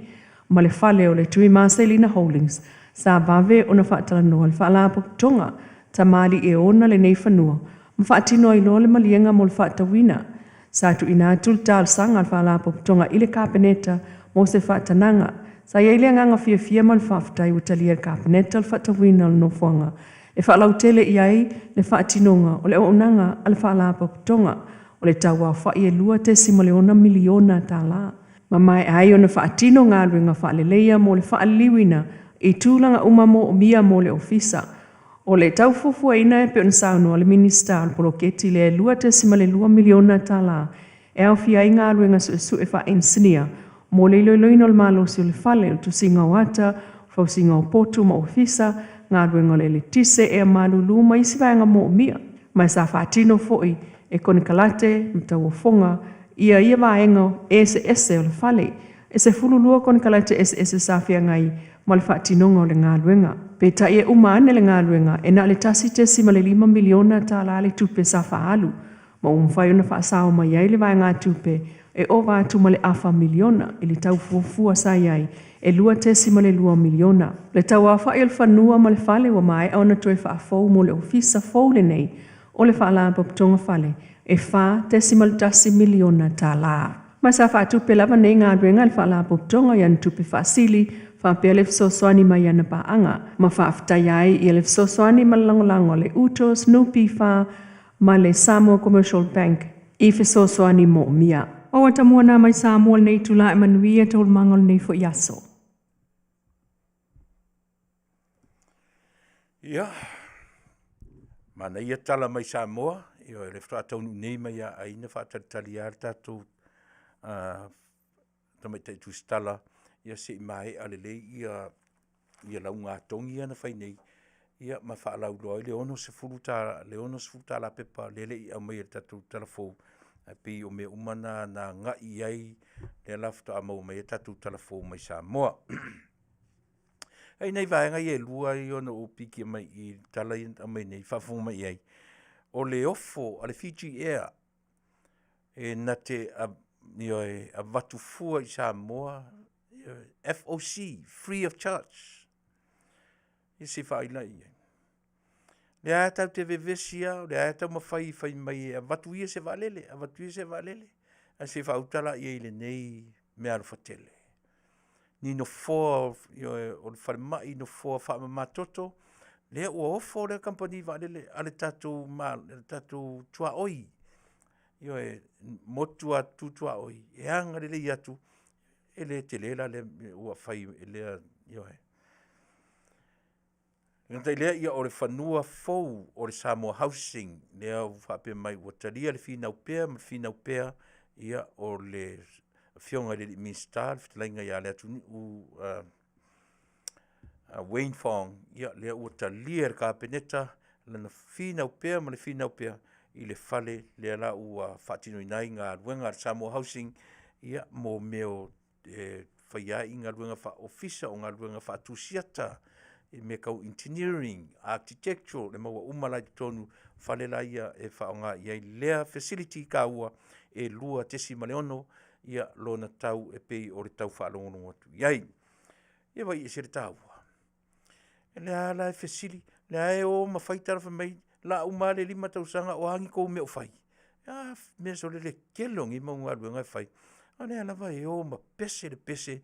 ma le fale o le Tui Maselina Holdings sa vave ona faatalanoa le Faalapotopotoga tamalii e ona lenei fanua ma faatino ai loa le maliega mo le faatauina. Sa tuuina atu le talosaga a le Faalapotopotoga i le Kapeneta mo se faatanaga. Sa i ai le agaga fiafia ma le faafetai ua talia e le Kapeneta le faatauina o le nofoaga e faalautele i ai le faatinoga o le auaunaga a le Faalapotopotoga o le tauaofai e $2.6 miliona tālā. Ma maea ai ona faatino galuega faaleleia mo le faaliliuina i tulaga uma moomia mo le ofisa. O le taufuafuaina e pei ona saunoa le Minisita o le poloketi lea e $2.2 miliona tālā e aofia ai galuega suesue faainisinia. Mo le iloiloina o le malosi o le fale, o le tusiga o ata, fausiga o potu ma ofisa, galuega o le eletise, ea malulu ma isi vaega moomia. Ma sa faatino foi e konekarate ma tauofoga ia ia vaega eseese o le fale. E 12 konekarate eseese sa feagai ma le faatinoga o le galuega. Peitai e uma ane le galuega e na o le $1.5 miliona le tupe sa faaalu, ma ua mafai ona faasao mai ai le vaegatupe e ova atu ma le afa miliona i le tau fuafua sa i ai e $2.2 miliona. Le tauaofai o le fanua ma le fale ua maea ona toe faafou mo le ofisa fou lenei o le Faalapotopotoga Fale e $4.1 miliona. Ma sa faatupe lava nei galuega e le Faalapotopotoga i ana tupe faasili faapea le fesoasoani mai ana paaga, ma faafetaia ai ia le fesoasoani ma le lagolago a le UTOS, NPF ma le Samoa Commercial Bank i fesoasoani moomia. O ua tamua nā mai Samoa lenei itulā e manuia taualumaga o lenei foi aso. Ia, manaia tala mai Samoa, ia o le faatoa taunuu nei mai ia Aina faatalitali lava le tatou tamaitai tusitala, ia se i maea lelei ia ia laugatogi ia na fai nei, ia ma faalauiloa ai le $60, le $60 pepa lea e le i aumaia i le tatou tala fou, ae pei o mea uma na na agai i ai lea la faatoa maua mai ai tatou tala fou mai Samoa. E i ai nai vaega ia e lua ia ona ou pikia mai i i tala ia na aumai nei, faafofoga mai i ai. O le ofo a le Fiji Air e na te ioe, avatu fua i Samoa, FOC, free of charge. Ia se i faaila i ai. Lea lava tatou te vevesi lava, o lea lava e taumafai e fai mai e avatu ia se vaalele, avatu ia se vaalele, ae se i faauta la i ai i lenei meaalofa tele. Ni nofoa ioe, o le falemai, nofoa faamamatoto, lea ua ofo lea kamupani vaalele a le tatou le tatou tuaoi, ioe, motu lava tu tuaoi e agalelei atu, e le tele la lea mea ua fai e lea, ioe. E le gata i lea, ia o le fanua fou o le Samoa Housing, lea ua faapea mai ua talia le finau pea ma le finau pea, ia o le Afioga i le Minisita le fetalaiga ia Leatinuu Wayne Fong, ia lea ua talia e le Kapeneta lana finau pea ma le finau pea i le fale lea la ua faatinoina ai galuega a le Samoa Housing, ia mo mea o e faia ai galuega faa-ofisa, o galuega faatusiata, i mea tau engineering, architectural, e maua uma la i totonu fale la ia e faaaoga i ai lea facility taua e 2.6 ia lona tau e pei o le tau faalogologo atu i ai. Ia vaai ese le taua. O lea la e fesili, lea e o ma fai tala fai mai, la uma lava le 5 tausaga o a ni tou mea o fai? A mea sole le tele o nei mau galuega e fai, a o lea lava e o ma pese le pese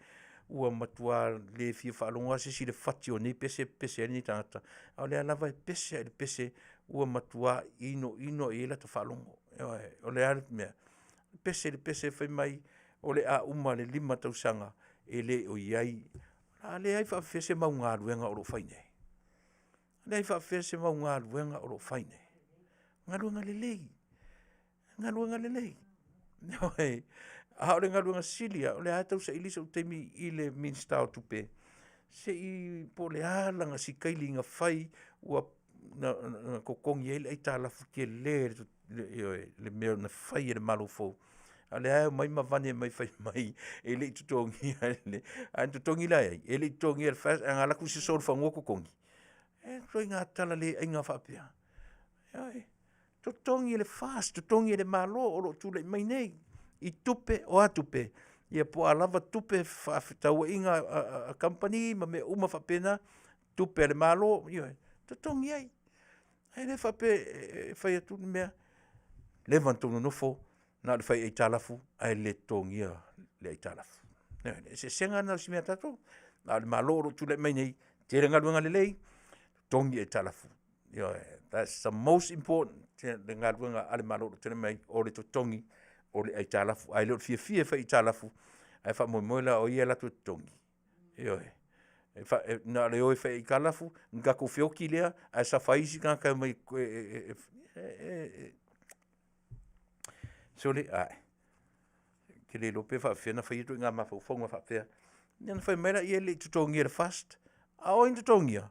ua matua le fia faalogo lava se isi i le fati o nei pese e pepese ai lenei tagata, a o lea lava e pese lava i le pese ua matua inoino i ai lata faalogo. Ioe, o le a le mea? Pese i le pese fai mai o le a uma le 5 tausaga e le o i ai, a leai faapefea se mau galuega o lo o fai nei? Leai faapefea se mau galuega o lo o fai nei? Galuega lelei, galuega lelei. Ioe, a o le galuega sili lava, o lea lava e tau saili sou taimi i le Minisita o Tupe, se i po o le a lana sikaili na fai ua na totogi ai le aitalafu tele, ioe, le mea na fai e le Malo fou, a o lea lava e omai ma vane mai fai mai e le i totogia e le… Ae na totogi la e ai? E le i totogia e le FAST ae na alu atu isi solo fanua totogi? E ituaiga tala le aiga faapea. Ioe, totogi e le FAST, totogi e le Malo o lo o tulai mai nei i tupe, o a tupe? Ia po o a lava tupe faafetauaiga a kamupani ma mea uma faapena, tupe a le Malo, ioe, totogi ai. Ae le faapea e fai atu le mea, leva ona outou nonofo na o le fai aitalafu ae le totogia le aitalafu. O le eseesega lena o si mea a tatou. A o le Malo o lo o tulai mai nei, tele galuega lelei, totogi aitalafu. Ioe, that's the most important le galuega a le Malo o lo o tulai mai, o le totogi o le aitalafu. Ae le o le fiafia e fai aitalafu, ae faamoemoe la o ia e alu atu e totogi. Ioe. Na o le o e fai aitalafu, ona tatou feoti lea ae safa ai isi tagata e omai e… Sole, ae. te le iloa pe faapefea ona faia ituaiga mafaufauga faapea. Ia ona fai mai lea, e le i totogia e le FAST. A o ai na totogia?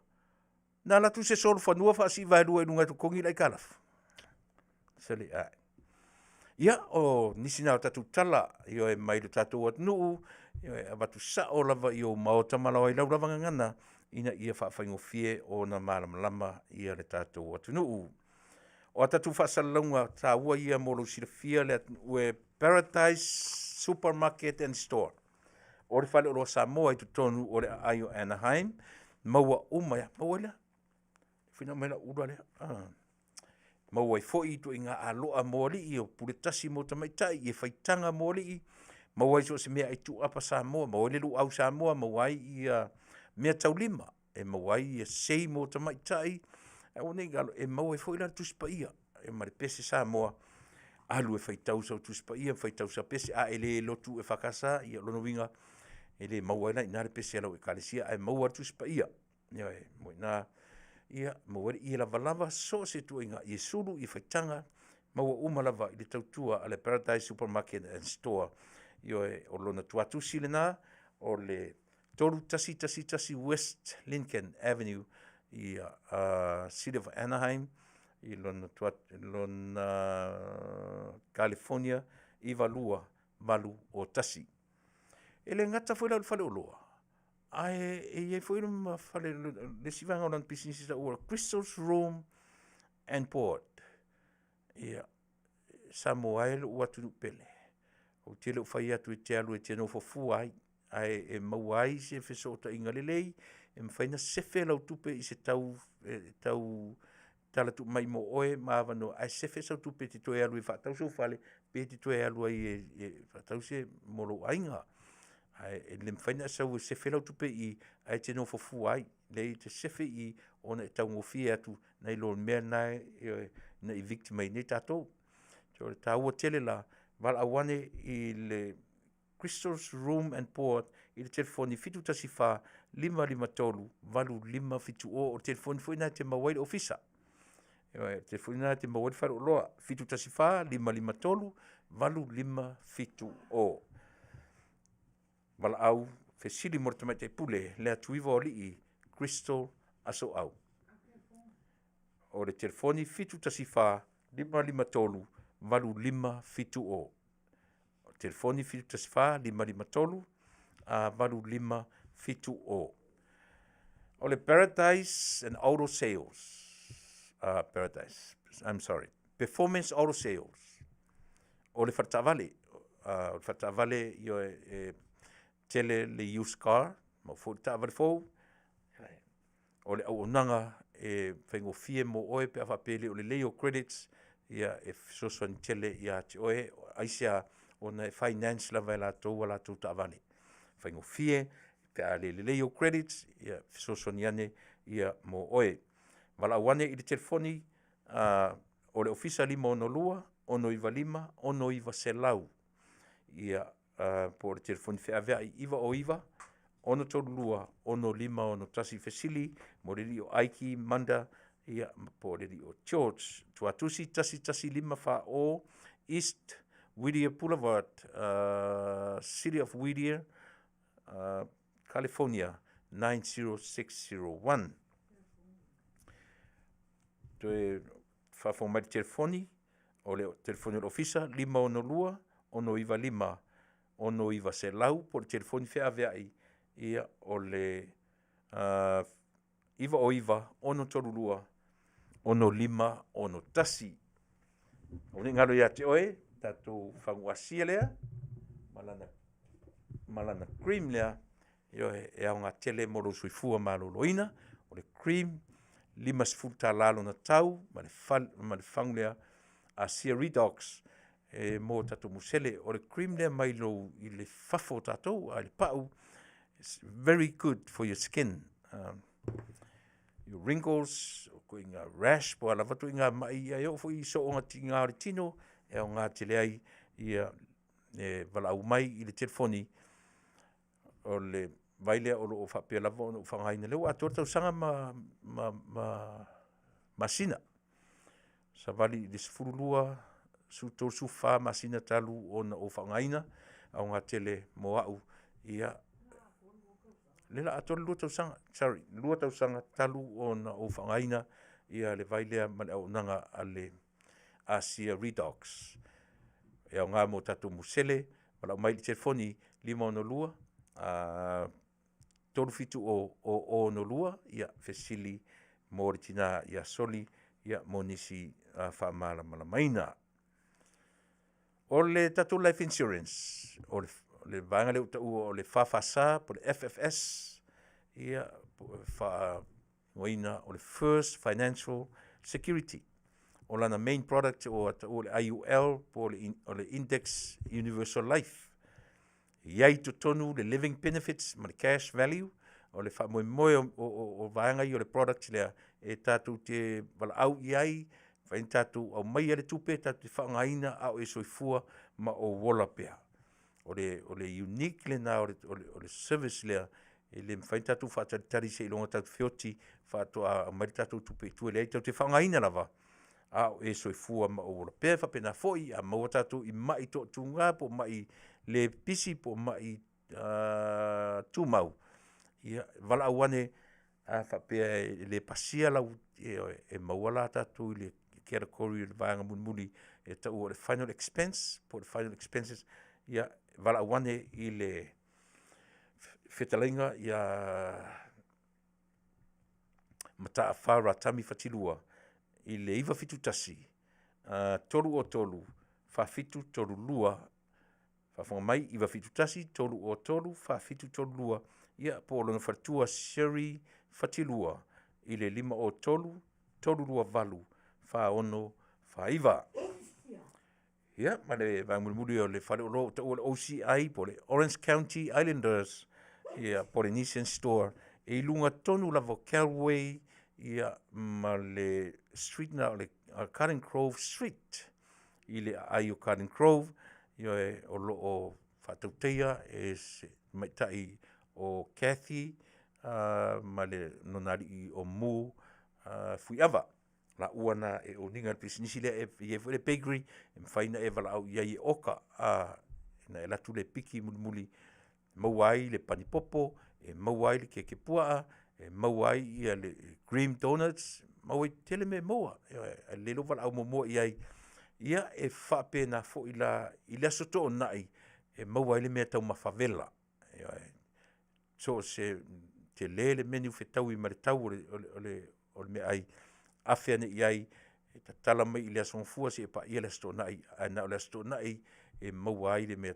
Na alu atu se solofanua faasii vaelua i luga e totogi le aitalafu. Sole, ae. Ia, o nisi na o tatou tala, ioe, mai le tatou atunuu, e avatu sao lava i ou maota ma ai lau lava gagana ina ia faafaigofie ona malamalama le tatou atunuu. O a tatou faasalalauga taua ia mo lou silafia le atunuu e Paradise Supermarket and Store. O le faleoloa Samoa i totonu o le aai o Anaheim, maua uma ai, maua ai lea. Finau mai lau ula lea. Maua ai foi ituaiga aloa mo alii, o pule tasi mo tamaitai, ie faitaga mo alii, maua ai so o se meaai tuuapa Samoa, maua ai le luau Samoa, maua ai ia meataulima, e maua ai ia sei mo tamaitai. Aua ne i galo, e maua ai foi la le Tusi Paia ma le pese Samoa, alu e faitau sau Tusi Paia, faitau sau pese. A e le lotu EFKS, ia o lona uiga e le maua ai la i ina le pese a lau Ekalesia, ae maua le Tusi Paia. Ioe, o i ina e maua ai le ie lavalava, so o se ituaiga ie sulu, ie faitaga, maua uma lava i le tautua a le Paradise Supermarket and Store. Ioe, o lona tuatusi lena o le 3111 West Lincoln Avenue i City of Anaheim i lona California 92801. E le gata foi la i le faleoloa, ae e i ai foi ma fale, le isi vaega o lana pisinisi e taua o le Crystals Room and Board. Ia, Samoa e lou atunuu pele, ou te le o fai atu e te alu e te nofo fua ai, ae e maua ai se fesootaiga lelei e mafai ona sefe lau tupe i se tau e tau tala tuu mai mo oe ma avanoa, ae sefe sau tupe e te toe alu ai e faatau sou fale, pe te toe alu ai e faatau se mo lou aiga. Ae e le mafai ona e sau e sefe lau tupe i i ae te nofo fua ai. Leai, e te sefe i i ona e taugofie atu nai lo le mea lena na evict mai nei tatou. So o le taua tele la, valaau ane i le Crystals Room and Board i le telefoni 714 553 8570. O le telefoni foi lena e te maua ai le ofisa. Ioe, o le telefoni lena e te maua ai le faleoloa 714 553 8570. Valaau fesili mo le tamaitai pule Leatuiva o Alii Crystal Asoau. O le telefoni 714 553 8570. O le telefoni 714 553 8570. O le Paradise and Auto Sales, Paradise, I'm sorry, Performance Auto Sales, o le faletaavale, o le faletaavale ioe, e tele le used car, maua foi le taavale fou. O le auaunaga e faigofie mo oe pe a faapea e le o lelei ou credits, ia e fesoasoani tele ia te oe. Aisea? Ona e finance lava e latou a latou taavale. Faigofie pe a le lelei ou credits, ia fesoasoani ane ia mo oe. Valaau ane i le telefoni o le Ofisa 562 695 6900. Ia, po o le telefoni feaveai 909 632 6561. Fesili mo le alii o Aiki Manda, ia, po o le alii o George. Tuatusi 11540 East Whittier Boulevard, City of Whittier, California 90601. Toe faafofoga mai le telefoni, o le telefoni o le ofisa 562 695 6900 po o le telefoni feaveai, ia o le 909 632 6561. Aua ne i galo ia te oe tatou fagu asia lea ma lana cream lea, ioe, e aoga tele mo lou soifua maloloina. O le cream $50 lona tau ma le fagu lea Asia Redox e mo tatou musele. O le cream lea mai lou i le fafo o tatou, a i le pau, it's very good for your skin. Your wrinkles, o ituaiga rash, po o a lava ituaiga mai, e oo foi i sooga tiga o le tino, e aoga tele ai ia e valaau mai i le telefoni o le vai lea o lo o faapea lava ona ou faaaogaina, lea ua atoa le tausaga ma masina. Savali i le 12, 13, 14 masina talu ona ou faaaogaina. Aoga tele mo au, ia, lea o le a atoa le 2 tausaga, sorry, 2 tausaga talu ona ou faaaogaina le vai lea ma le auaunaga a le Asia Redox. E aoga mo tatou musele, valaau mai i le telefoni 562 370 0062, ia fesili mo le tina ia Soli mo nisi faamalamalamaina. O le tatou life insurance, o le vaega lea ua taua o le FFS po o le FFS, ia, faaigoaina o le First Financial Security. O lana main product ua taua o le IUL po o le Index Universal Life. E i ai i totonu le living benefits ma le cash value. O le faamoemoe o vaega ia o le product lea e tatou te valaau i ai, mafai ona tatou aumaia le tupe tatou te faaaogaina a o e soifua ma ou ola pea. O le unique lena o le service lea e le mafai ona tatou faatalitali seiloga tatou te feoti faatoa aumai le tatou tupe i tua. E leai, tatou te faaaogaina lava a o e soifua ma ou ola pea. E faapena foi, a maua tatou i mai toatuga po o mai le pipisi po o mai tumau, ia, valaau ane a faapea e le pasia lau… ioe, e maua la tatou i le category o le vaega mulimuli e taua o le final expense po o le final expenses. Ia, valaau ane i le fetalaiga ia Mataafa Ratami Fatilua i le 971 303 4732. Faafofoga mai, 971 303 4732, ia po o lona faletua Sherry Fatilua i le 503 328 4649. Ia, ma le vaega mulimuli o le faleoloa ua taua o le OCI po o le Orange County Islanders, ia, Polynesian Store, e i luga tonu lava o Calway, ia, ma le street na o le Garden Grove Street, i le aai o Garden Grove, ioe, o lo o faatautaia e se tamaitai o Kathy ma le lona alii o Mu Fuiava. Laua na e own ina le pisinisi lea, e i ai foi le bakery e mafai ona e valaau i ai e oka, ona e alu atu lea e piki mulimuli, maua ai le panipopo, e maua ai le keke puaa, e maua ai le cream donuts, maua ai, e tele mea e maua. Ioe, ae lelei lou valaau muamua i ai. Ia, e faapena foi la i le Aso Toonai e maua ai le meataumafa vela. Ioe. So o se tele le menu fetaui ma le tau o le meaai, afe ane i ai, e tatala mai i le Aso Gafua seia paia le Aso Toonai, ae na o le Aso Toonai e maua ai le mea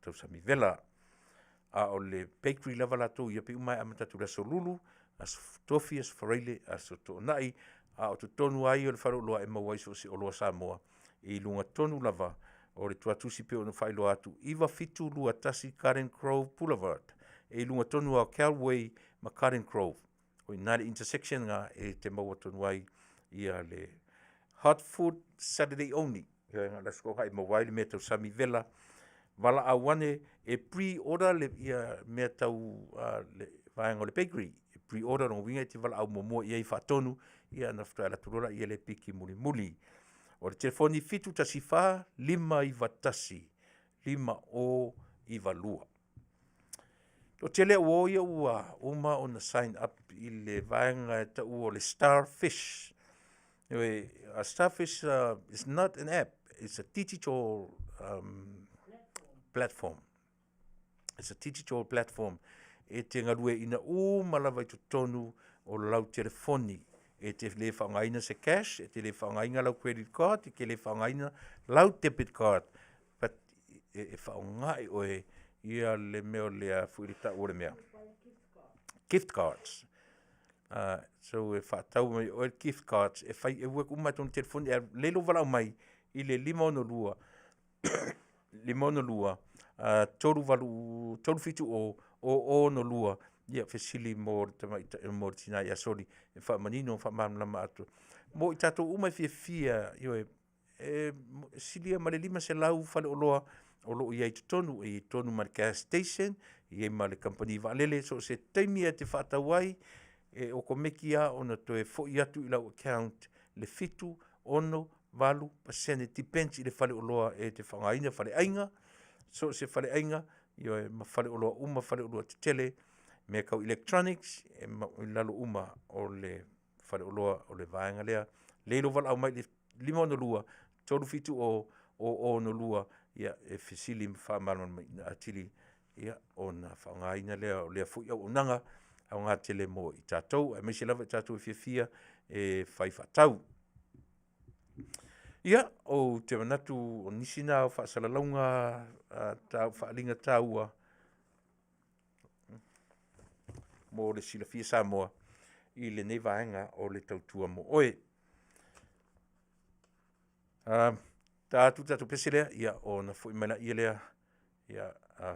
tausami vela. A o le bakery lava latou ia, pei uma lava e amata atu i le Aso Lulu, Aso Tofi, Aso Faraile, Aso Toonai, a o totonu lava ia o le faleoloa e maua ai so o se oloa Samoa i luga tonu lava o le tuatusi pei ona faailoa atu, 9721 Garden Grove Boulevard, e i luga tonu lava o Calway ma Garden Grove. O i ina le intersection lena e te maua tonu ai le hot food Saturday only. Ia, na o le Aso Toonai e maua ai le mea tausami vela. Valaau ane e pre-order le mea tau le vaega o le bakery. E pre-order, lona uiga e te valaau muamua i ai faatonu, ia ona faatoa e alu atu loa lea e piki mulimuli. O le telefoni 714 591 5092. Toatele au uo ia ua uma ona sign up i le vaega e taua o le Starfish. Anyway, a Starfish is not an app, it's a digital platform. It's a digital platform e te galueaiina uma lava i totonu o lau telefoni. E te le faaaogaina se cash, e te le faaaogaina lau credit card, e te le faaaogaina lau debit card, but e faaaoga e oe ia le mea o le a foi le tau o le mea. Gift cards. So e faatau mai e oe le gift cards e fai e work uma i totonu o le telefoni. E lelei lou valaau mai i le 562 562 38 370 062, ia fesili mo le tamaitai mo le tina ia Soli e faamanino faamalamalama atu mo i tatou uma e fiafia. Ioe, e silia ma le 500 faleoloa o lo o i ai i totonu, e i ai i totonu ma le gas station, e i ai ma le kamupani vaalele. So o se taimi e te faatau ai, e okomeki lava ona toe foi atu i lau account le 7, 6, 8%, depends i le faleoloa e te faaaogaina, faleaiga. So o se faleaiga, ioe, ma faleoloa uma, faleoloa tetele, mea tau electronics, e i lalo uma o le faleoloa o le vaega lea. Lei lou valaau mai i le 562 370 0062, ia, e fesili ma faamalamalamaina atili, ia, ona faaaogaina lea o lea foi auaunaga aoga tele mo i tatou, aemaise lava i tatou e fiafia e fai faatau. Ia, ou te manatu o nisi na o faasalalauga faaaliga taua mo le silafia Samoa i lenei vaega o le tautua mo oe. Ta atu le tatou pese lea, ia ona foi mai lea lea, ia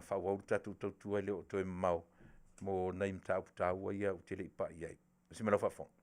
faaauau le tatou tautua e le o toe mamao mo nai mataupu taua ia ou te le i pai i ai. Tasi mai lau faafofoga.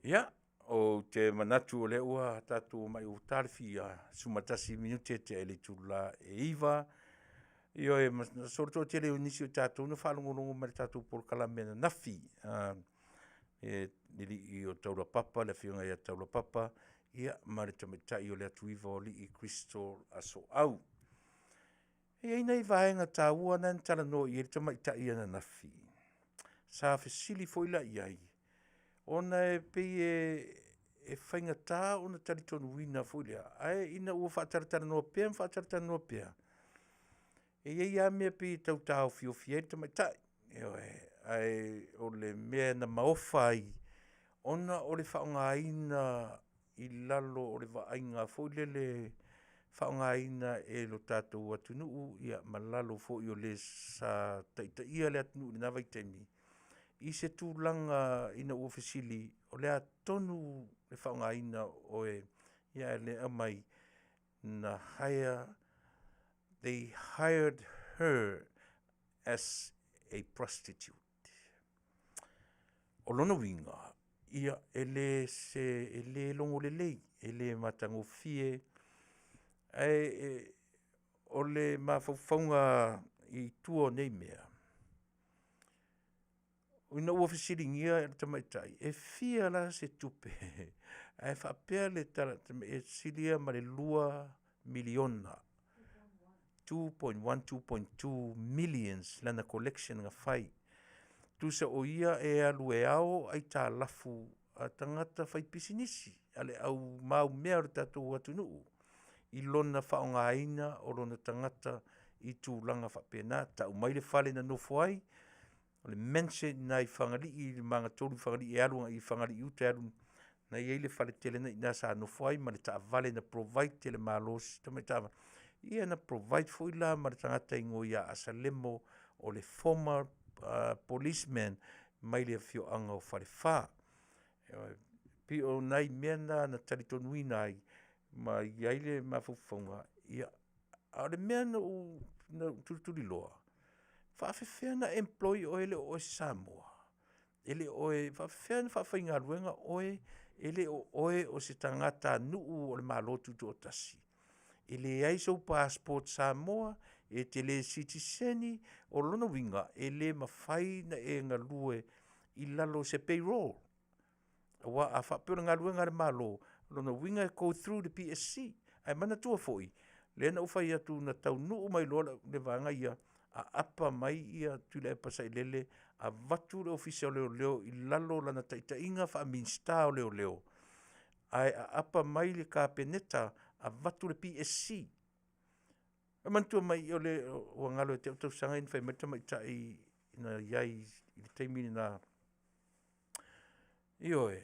Ia, ou te manatu o lea ua tatou omai ua ta le fia 11 minute tea i le itula e 9. Ioe, masalo o le toatele o nisi o tatou na faalogologo mai i le tatou polokalame ananafi i le alii o Taulapapa le Afioga ia Taulapapa ma le tamaitai o Leatuiva o Alii Crystal Asoau. E i ai nai vaega taua na talanoa i ai le tamaitai ananafi, sa fesili foi la i ai, ona e pei e faigata ona talitonuina foi lea, ae ina ua faatalatalanoa pea ma faatalatalanoa pea, e i ai lava mea e pei e tau taofiofi ai le tamaitai, ioe. Ae o le mea na maofa ai, ona o le faaaogaina i lalo o le vaaiga foi lele, faaaogaina e lo tatou atunuu ma lalo foi o le sa taitaia le atunuu i lena vaitaimi, i se tulaga ina ua fesili, o le a tonu le faaaogaina o oe? Ae o lea e aumai, na hire, they hired her as a prostitute. O lona uiga, ia e le logo lelei, e le matagofie, ae o le mafaufauga i tua o nei mea, ina ua fesiligia e le tamaitai, e fia la se tupe? Ae faapea le tala, e silia ma le $2 miliona, 2.1, 2.2 millions lana collection na fai. Tusa o ia e alu e ao aitalafu a tagata faipisinisi, a le au maumea o le tatou atunuu i lona faaaogaina o lona tagata i tulaga faapena. Tau mai le fale na nofo ai, o le mansion i ina i Fagalii i le magatolu i Fagalii e alu agai i Fagalii uta e alu, na i ai le faletele na i ina sa nofo ai ma le taavale na provide e le Malo i si tamai taavale. Ia na provide foi la ma le tagata e igoa ia Asalemo o le former policeman mai le afioaga o Falefa. E pei o nai mea na na talitonuina ai ma i ai le mafaufauga, ia, a o le mea na ou tulituliloa, e faapefea ona employ oe e le o oe o se Samoa? E le o oe… e faapefea ona faafaigaluega oe e le o oe o se tagatanuu o le Malo Tutoatasi? E leai sou passport Samoa, e te le sitiseni, o lona uiga, e le mafai ona e galue i lalo o se payroll. Aua a faapea o le galuega a le Malo, o lona uiga e go through i le PSC. Ae manatua foi, lea na ou fai atu na taunuu mai loa le vaega ia, aapa mai Tuilaepa Sailele avatu le Ofisa o Leoleo i lalo o lana taitaiga faa-Minisita o Leoleo, ae aapa mai le Kapeneta avatu le PSC. E manatua mai ua galo ia te au tausaga ia na fai mai ai le tamaitai na i ai i le taimi lena. Ioe,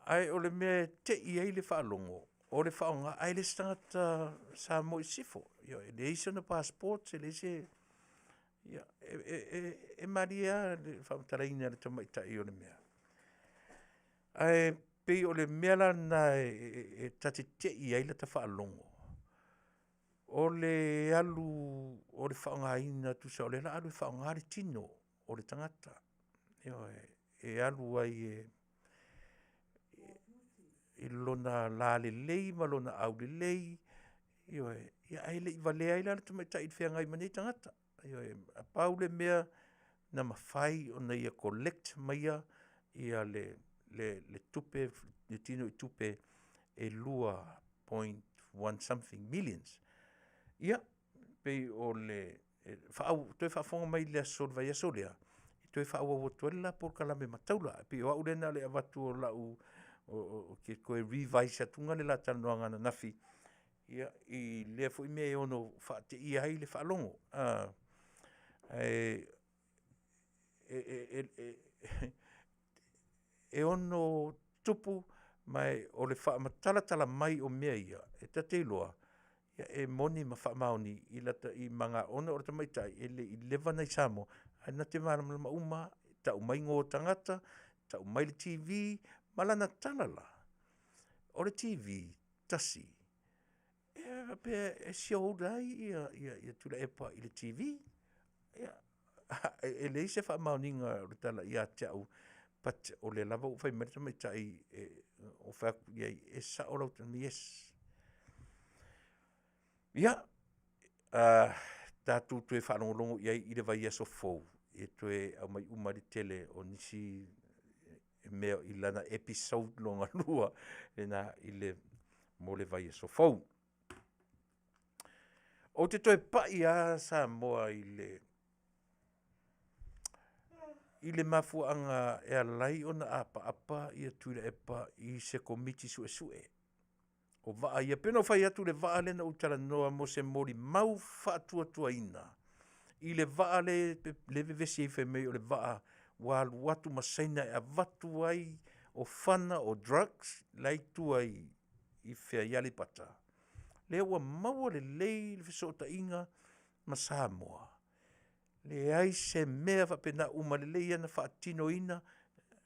ae o le mea e tei ai le faalogo, o le faaaoga, ae le o se tagata Samoa i sisifo, ioe, e leai sona passport, e leai se… Ia, e malie lava le faamatalaina e le tamaitai o le mea, ae pei o le mea la lena ta te tei ai lata faalogo, o le alu o le faaaogaina, tusa o lea o le a alu e faaaoga le tino o le tagata, ioe, e alu ai i lona lalelei ma lona aulelei, ioe, ae le i valea ai la le tamaitai i le feagai ma nei tagata. Ioe. Na pau le mea na mafai ona ia collect maia le tupe, le tinoitupe e $2.1 something millions. Ia, pei o le toe faafofoga mai i le aso o le vaiaso lea, e toe faaauau atu ai le la polokalame ma taula. E pei o au lea na o le avatu o lau… ou te toe revise atuga le la talanoaga ananafi i lea foi mea e ono faateia ai le faalogo. E ono tupu ma o le faamatalatala mai o mea ia, e ta te iloa, e moni ma faamaoni i ona o le tamaitai e le i leva ona i Samoa, ae na te malamalama uma lava, tau mai igoa o tagata, tau mai le TV ma lana tala la, o le TV, tasi, e faapea e show ai Tuilaepa i le TV. Ia, e leai se faamaoniga o le tala ia te au, But o lea lava ua fai mai le tamaitai e, o fai atu i ai, e sao lau tala, yes. Ia, tatou toe faalogologo i ai i le vaiaso fou e toe aumai uma ai le tele o nisi mea i lana episode lona lua lena i le mo le vaiaso fou. Ou te toe pai lava Samoa i le i le mafuaaga e ala ai ona apaapa ia Tuilaepa i se Komiti Suesue o vaa ia. Pei ona ou fai atu i le vaa lea na ou talanoa mo se molimau faatuatuaina i le vaa lea e vevesi ai fai mai o le vaa ua alu atu ma Saina e avatu ai o fana o drugs la e i tua i fea i Aleipata, lea ua maua lelei le fesootaiga ma Samoa. Leai se mea faapena, uma lelei ona faatinoina,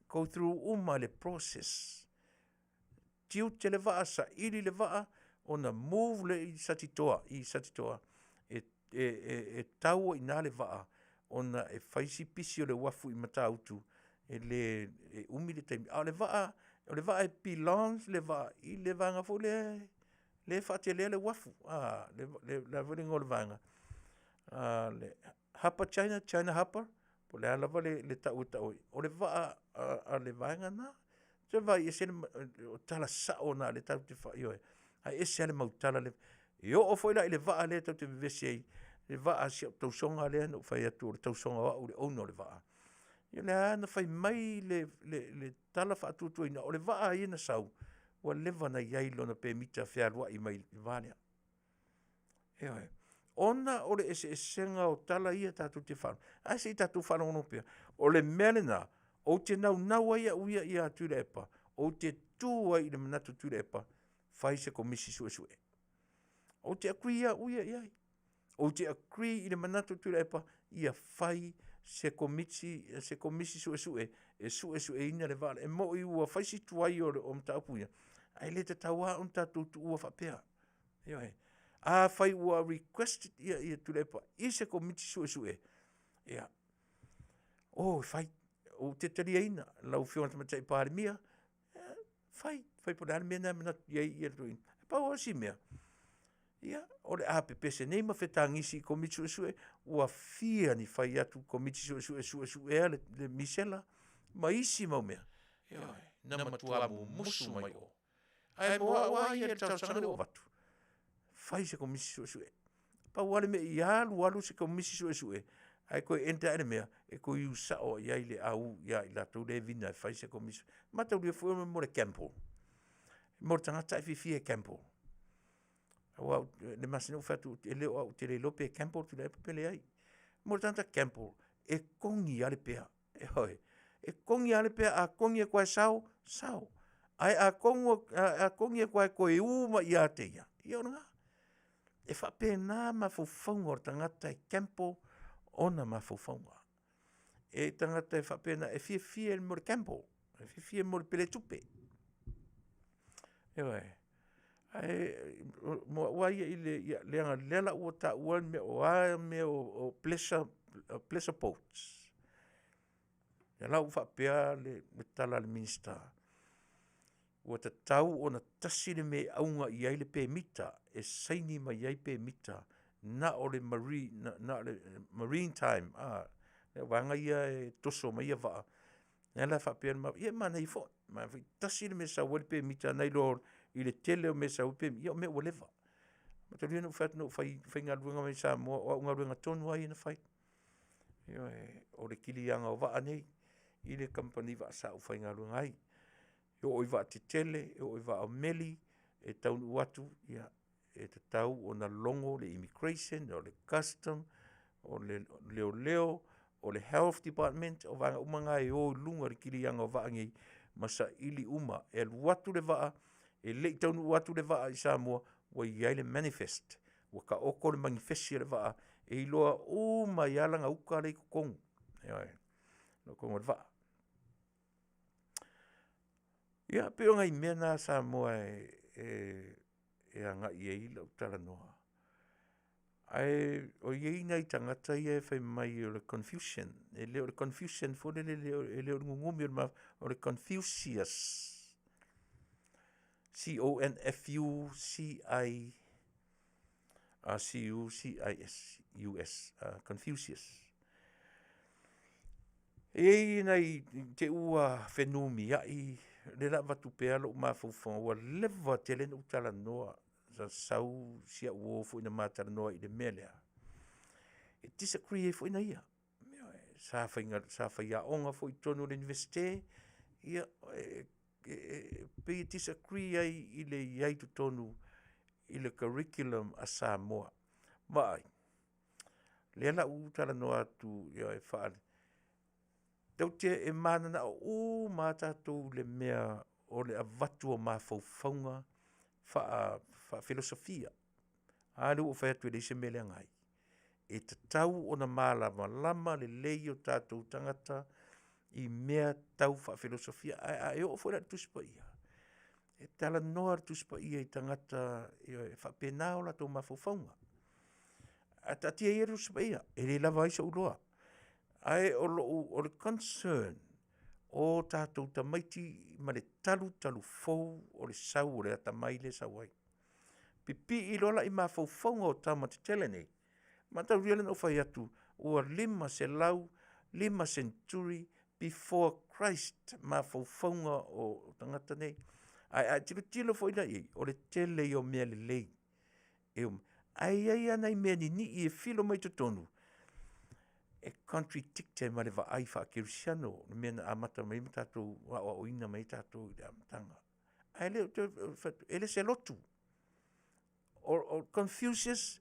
go through uma le process. Tiute le vaa, saili le vaa, ona move lea i Satitoa, i Satitoa e tau ai i ina le vaa ona e fai si pisi o le uafu i Matautu, e le e umi le taimi. A o le vaa, o le vaa e belongs le vaa i le vaega foi lea lea e faatelea le uafu, le a foi le igoa o le vaega, le Harbour China, China Harbour, po o le a lava le tau e tau ai, o le vaa a le vaega lena. Ou te vaai ese le o tala sao na o lea tatou te ioe, ae ese lava le mau tala lea. E oo foi la i le vaa lea tou te vevesi ai, le vaa a si au tausoga lea na ou fai atu o le tausoga o au o le owner o le vaa, ia o lea lava na fai mai le tala faatuatuaina, o le vaa a ia na sau, ua leva ona i ai lona pemita fealuai mai le va lea. Ioe. Ona o le eseesega o tala ia tatou te faalogo, ae se i tatou faalogologo pea. O le mea lena ou te naunau ai au ia ia Tuilaepa, ou te tu ai i le manatu o Tuilaepa, fai se Komisi Suesue. Ou te agree au ia i ai. Ou te agree i le manatu o Tuilaepa, ia fai se Komiti, se Komisi Suesue e suesueina le vaa lea. E moi ua fai si tuai o mataupu ia, ae le tatau lava ona tatou tuua faapea. Ioe. Afai ua request ia Tuilaepa i se Komiti Suesue, ia, o e fai. Ou te taliaina lau Afioga i le Tamaitai Palemia, fai, fai po o le a le mea lena e manatu i ai le toeaina. Na pau lava si mea, ia, o le a pepese nei ma fetagisi i Komiti Suesue, ua fia ni fai atu Komiti Suesue e suesuea le misela ma isi mau mea. Ioe, na matua mumusu mai o. Ae mo au lava ia i le talosaga lea ua avatu, fai se Komisi Suesue. Pau lava le mea ia alu alu se Komisi Suesue, ae toe enter ae le mea e toe use sao i ai le au ia i latou lea e vina e fai se Komisi. Mataulia foi mo le gamble. Mo le tagata e fiafia e gamble. Aua le masani ona ou fai atu, e le o au ou te le iloa pe gamble Tuilaepa pe leai. Mo le tagata gamble, e kogi lava le pea. Ioe. E kogi lava le pea, a kogi atu lava e sao, sao. Ae a kogi atu lava e toe u mai ia te ia, ia o lena. E faapena mafaufauga o le tagata e gamble ona mafaufauga. E tagata e faapena, e fiafia i le mea o le gamble, e fiafia mo le peletupe. Ioe. Ae mo au lava ia leaga o lea la ua taua le mea o a mea o pleasure boats. O lea la ua faapea le tala a le Minisita, ua tatau ona tasi le mea e auga i ai le pemita e saini mai ai pemita, na o le marine time, le vaega ia e toso mai ai vaa. Lea la e faapea ia e manaia foi, tasi le mea e sau ai le pemita nai lo i le tele o mea e sau ai pemita, ia o mea ua leva. Mataulia na ou fai atu na ou faigaluega mai Samoa, o au galuega tonu lava ia na fai. Ioe, o le kiliaga o vaa nei i le kamupani vaa sa ou faigaluega ai. E oo i vaatetele, e oo i vaa o meli, e taunuu atu, e tatau ona logo le Immigration, o le Custom, o Leoleo, o le Health Department, o vaega uma na e o i luga i le kiliaga o vaa nei ma saili uma. E alu atu le vaa, e le i taunuu atu le vaa i Samoa, ua i ai le manifest, ua taoto le manifesi a le vaa e iloa uma ai lava lana uta la e i totonu, ioe, totonu o le vaa. Ia, pei o nai mea na Samoa e agai i ai lau talanoa. Ae o i ai nai tagata ia e fai mai o le Confucian, e le o le Confucian foi lele, e le o le gugumi o le o le Confucius. C O N F U C I C U C I S U S, Confucius. E i ai nai te i ua fenumiai, o lea o le a avatu pea lou mafaufauga, ua leva tele ona ou talanoa, sa sau si au uo foi na ma talanoa ai i le mea lea, e disagree ai foi na ia. Ioe. Sa faiaoga foi i totonu o le Iunivesite, ia e pei e disagree ai i le i ai i totonu i le curriculum a Samoa. Vaai, o lea o le a ou talanoa atu e tatou te mananao uma lava tatou i le mea o le avatu o mafaufauga faafilosofia. A lea ua ou fai atu e leai se mea e leaga ai. E tatau ona malamalama lelei o tatou tagata i mea tau faafilosofia. Ae a e oo foi la i le Tusi Paia, e talanoa le Tusi Paia i tagata e faapena o latou mafaufauga. Ae taatia ia le Tusi Paia, e le lava ai sou iloa. Ae o le concern o tatou tamaiti ma le talutalufou o le sau o le atamai lea e sau ai. Pipii loa la i mafaufauga o tama tetele nei, mataulia lea na ou fai atu, ua 500, 5 seneturi before Christ mafaufauga o tagata nei. Ae a e tilotilo foi la i ai, o le tele ia o mea lelei, ae i ai lava nai mea ninii e filo mai totonu e contradict ai ma le vaai faakerisiano, le mea na amata mai ai ma tatou aoaoina mai ai tatou i le amataga. Ae le o toe fai atu, e le se lotu. O Confucius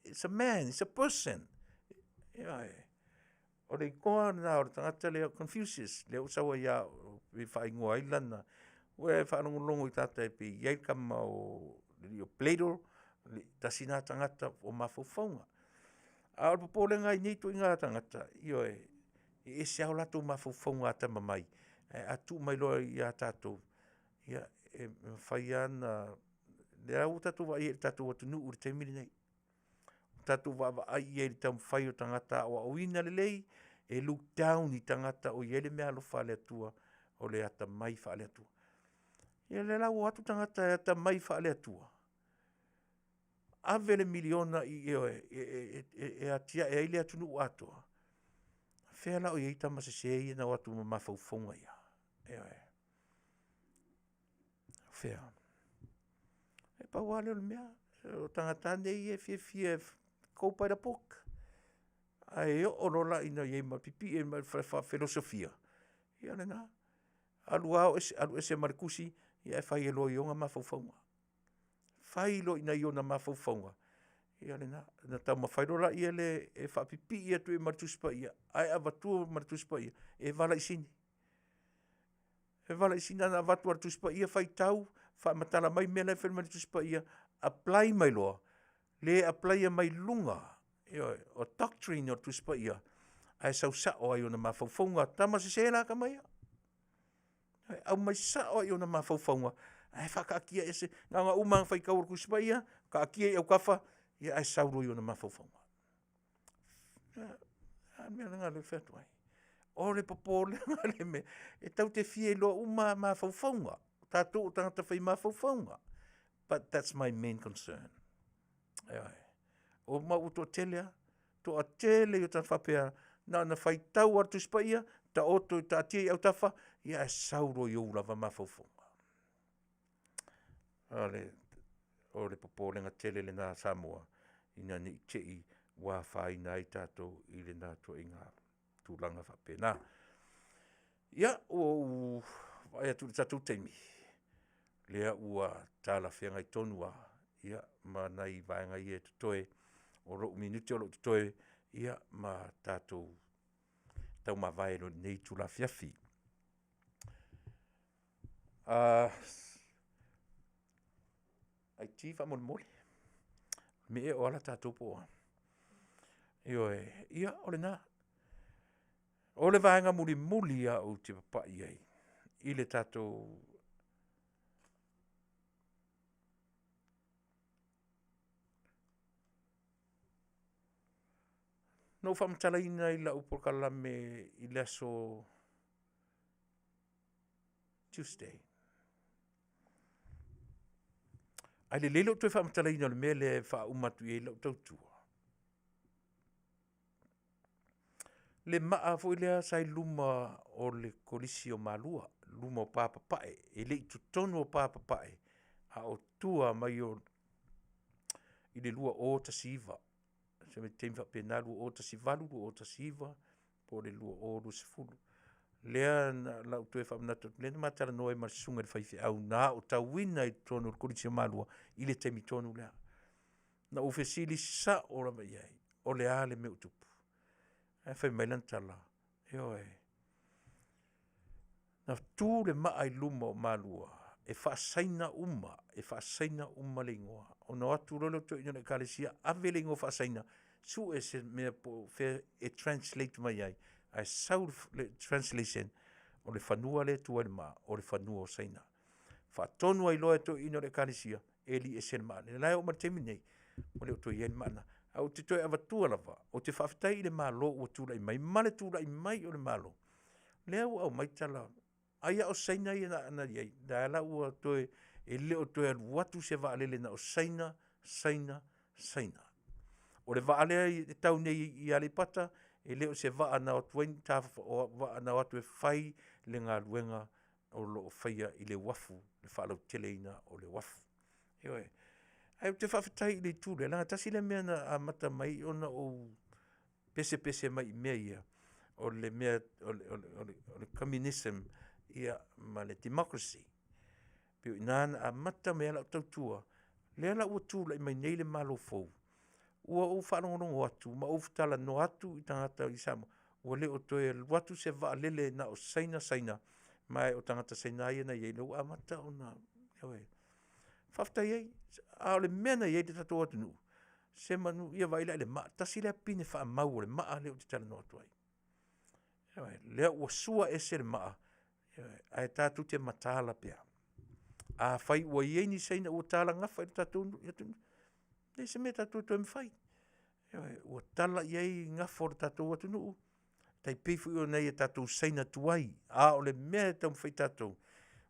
is a man, is a person. Ioe. O le igoa lena o le tagata lea o Confucius, lea ua sau ai lava e faaigoa ai lana. Ua e faalogologo i tagata e pei e i ai le tama o le alii o Plato, tasi lena tagata o mafaufauga. A o le popolega i nei ituaiga tagata, ioe, e ese lava o latou mafaufauga atamamai, ae a tuu mai loa ia tatou, ia e mafai lava ona… O lea lava ua tatou vaai i ai i le tatou atunuu i le taimi lenei, ua tatou vaavaai i ai i le taumafai o tagata aoaoina lelei e look down i tagata o i ai le meaalofa a le Atua, o le atamai faale-Atua. Ia o lea la ua o atu tagata e atamai faale-Atua, ave le miliona e atiae ai le atunuu atoa, o fea la o i ai tama sese ia na o atu ma mafaufauga ia? Ioe. O fea? E pau lava lea o le mea, o tagata lava nei e fiafia e go by the book, ae oo loa la ina i ai ma pipii ai ma le faafilosofia, ia o lena. Alu lava alu ese ma le tusi ae fai ai loa i ona mafaufauga. Fai loa i inei i ona mafaufauga, ia o lena. Ona taumafai loa lea e faapipii atu i ai ma le Tusi Paia, ae avatua ma le Tusi Paia, e valaisini. E valaisini, na ona avatu lava o le Tusi Paia faitau, faamatala mai mea la e fai mai le Tusi Paia, apply mai loa, le applaia mai luga, ioe, o doctrine o le Tusi Paia, ae sau sao lava i ona mafaufauga. Tama sese la tama ia. E aumai sao lava i ona mafaufauga ae faataatiaese na ona uma lava ona faitau o le Tusi Paia, taatia i autafa, ae sau loa i ona mafaufauga. A le mea lena o lea ou te fai atu ai. O le popolega i le mea, e tatou te fia iloa uma lava mafaufauga, o tatou o tagata fai mafaufauga. But that's my main concern. Ioe. Ma ua toatele lava, toatele ia o tagata faapea na ona faitau lava o le Tusi Paia, taoto taatia i autafa, ae sau loa i ou lava mafaufauga. O le popolega tele lena Samoa ina ne i te i ua afaina ai tatou i lena ituaiga tulaga faapena. Ia, ua ou vaai atu i le tatou taimi, lea ua talafeagai tonu lava ma nai vaega ia e totoe o lou minute o lo o totoe ma tatou taumavae loa i lenei itula afiafi. IT faamolemole, o le mea ea o ala tatou po o a? Ioe, ia o lena. O le vaega mulimuli lava ou te papai i ai i le tatou Na ou faamatalaina i lau polokalame i le aso Tuesday. Ae lelei lou toe faamatalaina o le mea lea e faauma atu i ai lau tautua. Le maa foi lea sa i luma o le Kolisi o Malua, luma o pa papae, e le i totonu o pa papae, a o tua mai o i le 2019, se taimi faapena 2018, 2019 po o le 2020. Lea na o le a ou toe faamanatu atu, lea na ma talanoa ai ma le susuga i le faifeau na aotauina i totonu o le Kolisi o Malua i le taimi tonu lea. Na ou fesili sao lava i ai, o le a le mea ua tupu? Ae fai mai lana tala, ioe, na tu le maa i luma o Malua e faa-Saina uma, e faa-Saina uma le igoa. Ona o atu loa lea o toeaiina o le Ekalesia ave le igoa faa-Saina, sue se mea po o fea e translate mai ai, ae sau le translation, o le fanua lea e tu ai le maa, o le fanua o Saina. Faatonu ai loa e toeaiina o le Ekalesia, eli ese le maa lea. O la e oo mai i le taimi lenei, ua le o toe i ai le maa lena. Ae ou te toe avatua lava, ou te faafetai i le Malo ua tulai mai ma le tulai mai o le Malo, lea ua aumai tala, ai lava o Saina ia na i ai, lea la ua toe, e le o toe alu atu se vaalele na o Saina, Saina, Saina. O le vaa lea e tau nei i Aleipata, e le o se vaa na o atu ai ni o vaa na o atu e fai le galuega o lo o faia i le uafu, le faalauteleina o le uafu. Ioe. Ae ou te faafetai i le itu lea, leaga tasi lea mea na amata mai ona ou pesepese mai i mea ia, o le mea o le communism ma le democracy. Pei o i ina na amata mai ai lau tautua, lea la ua tulai mai nei le Malo fou, ua ou faalogologo atu ma ou talanoa atu i tagata i Samoa, ua le o toe alu atu se vaalele na o Saina, Saina, ma o tagata Saina lava ia na i ai, lea ua amata ona, ioe. Faafetai ai. A o le mea na i ai le tatou atunuu, semanu ia vaai la i le maa, tasi lea pine faamau o le maa lea ou te talanoa atu ai. Ioe. Lea ua sua ese le maa, ioe, ae tatou te mataala pea. Afai ua i ai ni Saina ua talagafa i le tatou atunuu, e leai se mea tatou te toe mafai. Ioe. Ua tala i ai gafa o le tatou atunuu, tai pei foi o nai a tatou Saina tuai, a o le mea e taumafai tatou,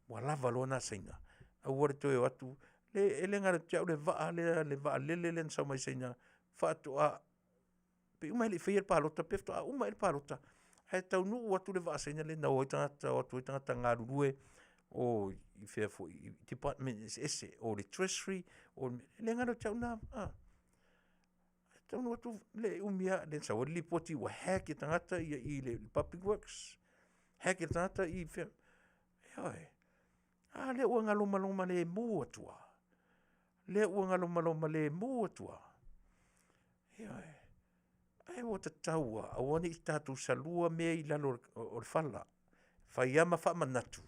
ua lava loa na Saina, aua le toe o atu. E le galo ia te au le vaa lea, le vaalele lea na sau mai Saina faatoa pei uma e le i faia le palota pe faatoa uma ea le palota, ae taunuu atu le vaa Saina lea na o ai tagata, o atu ai tagata galulue o i fea foi i department eseese, o le Treasury, e le galo ia te au na. E taunuu atu le umi lava lea na sau ai le lipoti ua hack e tagata i le Public Works, hack e tagata i fea. Ioe. A lea ua galomaloma lemu atu lava. Lea ua galomaloma lemu atu lava. Ioe. Ae ua tatau lava, aua ne i tatou salua mea i lalo o le fala. Fai lava ma faamanatu,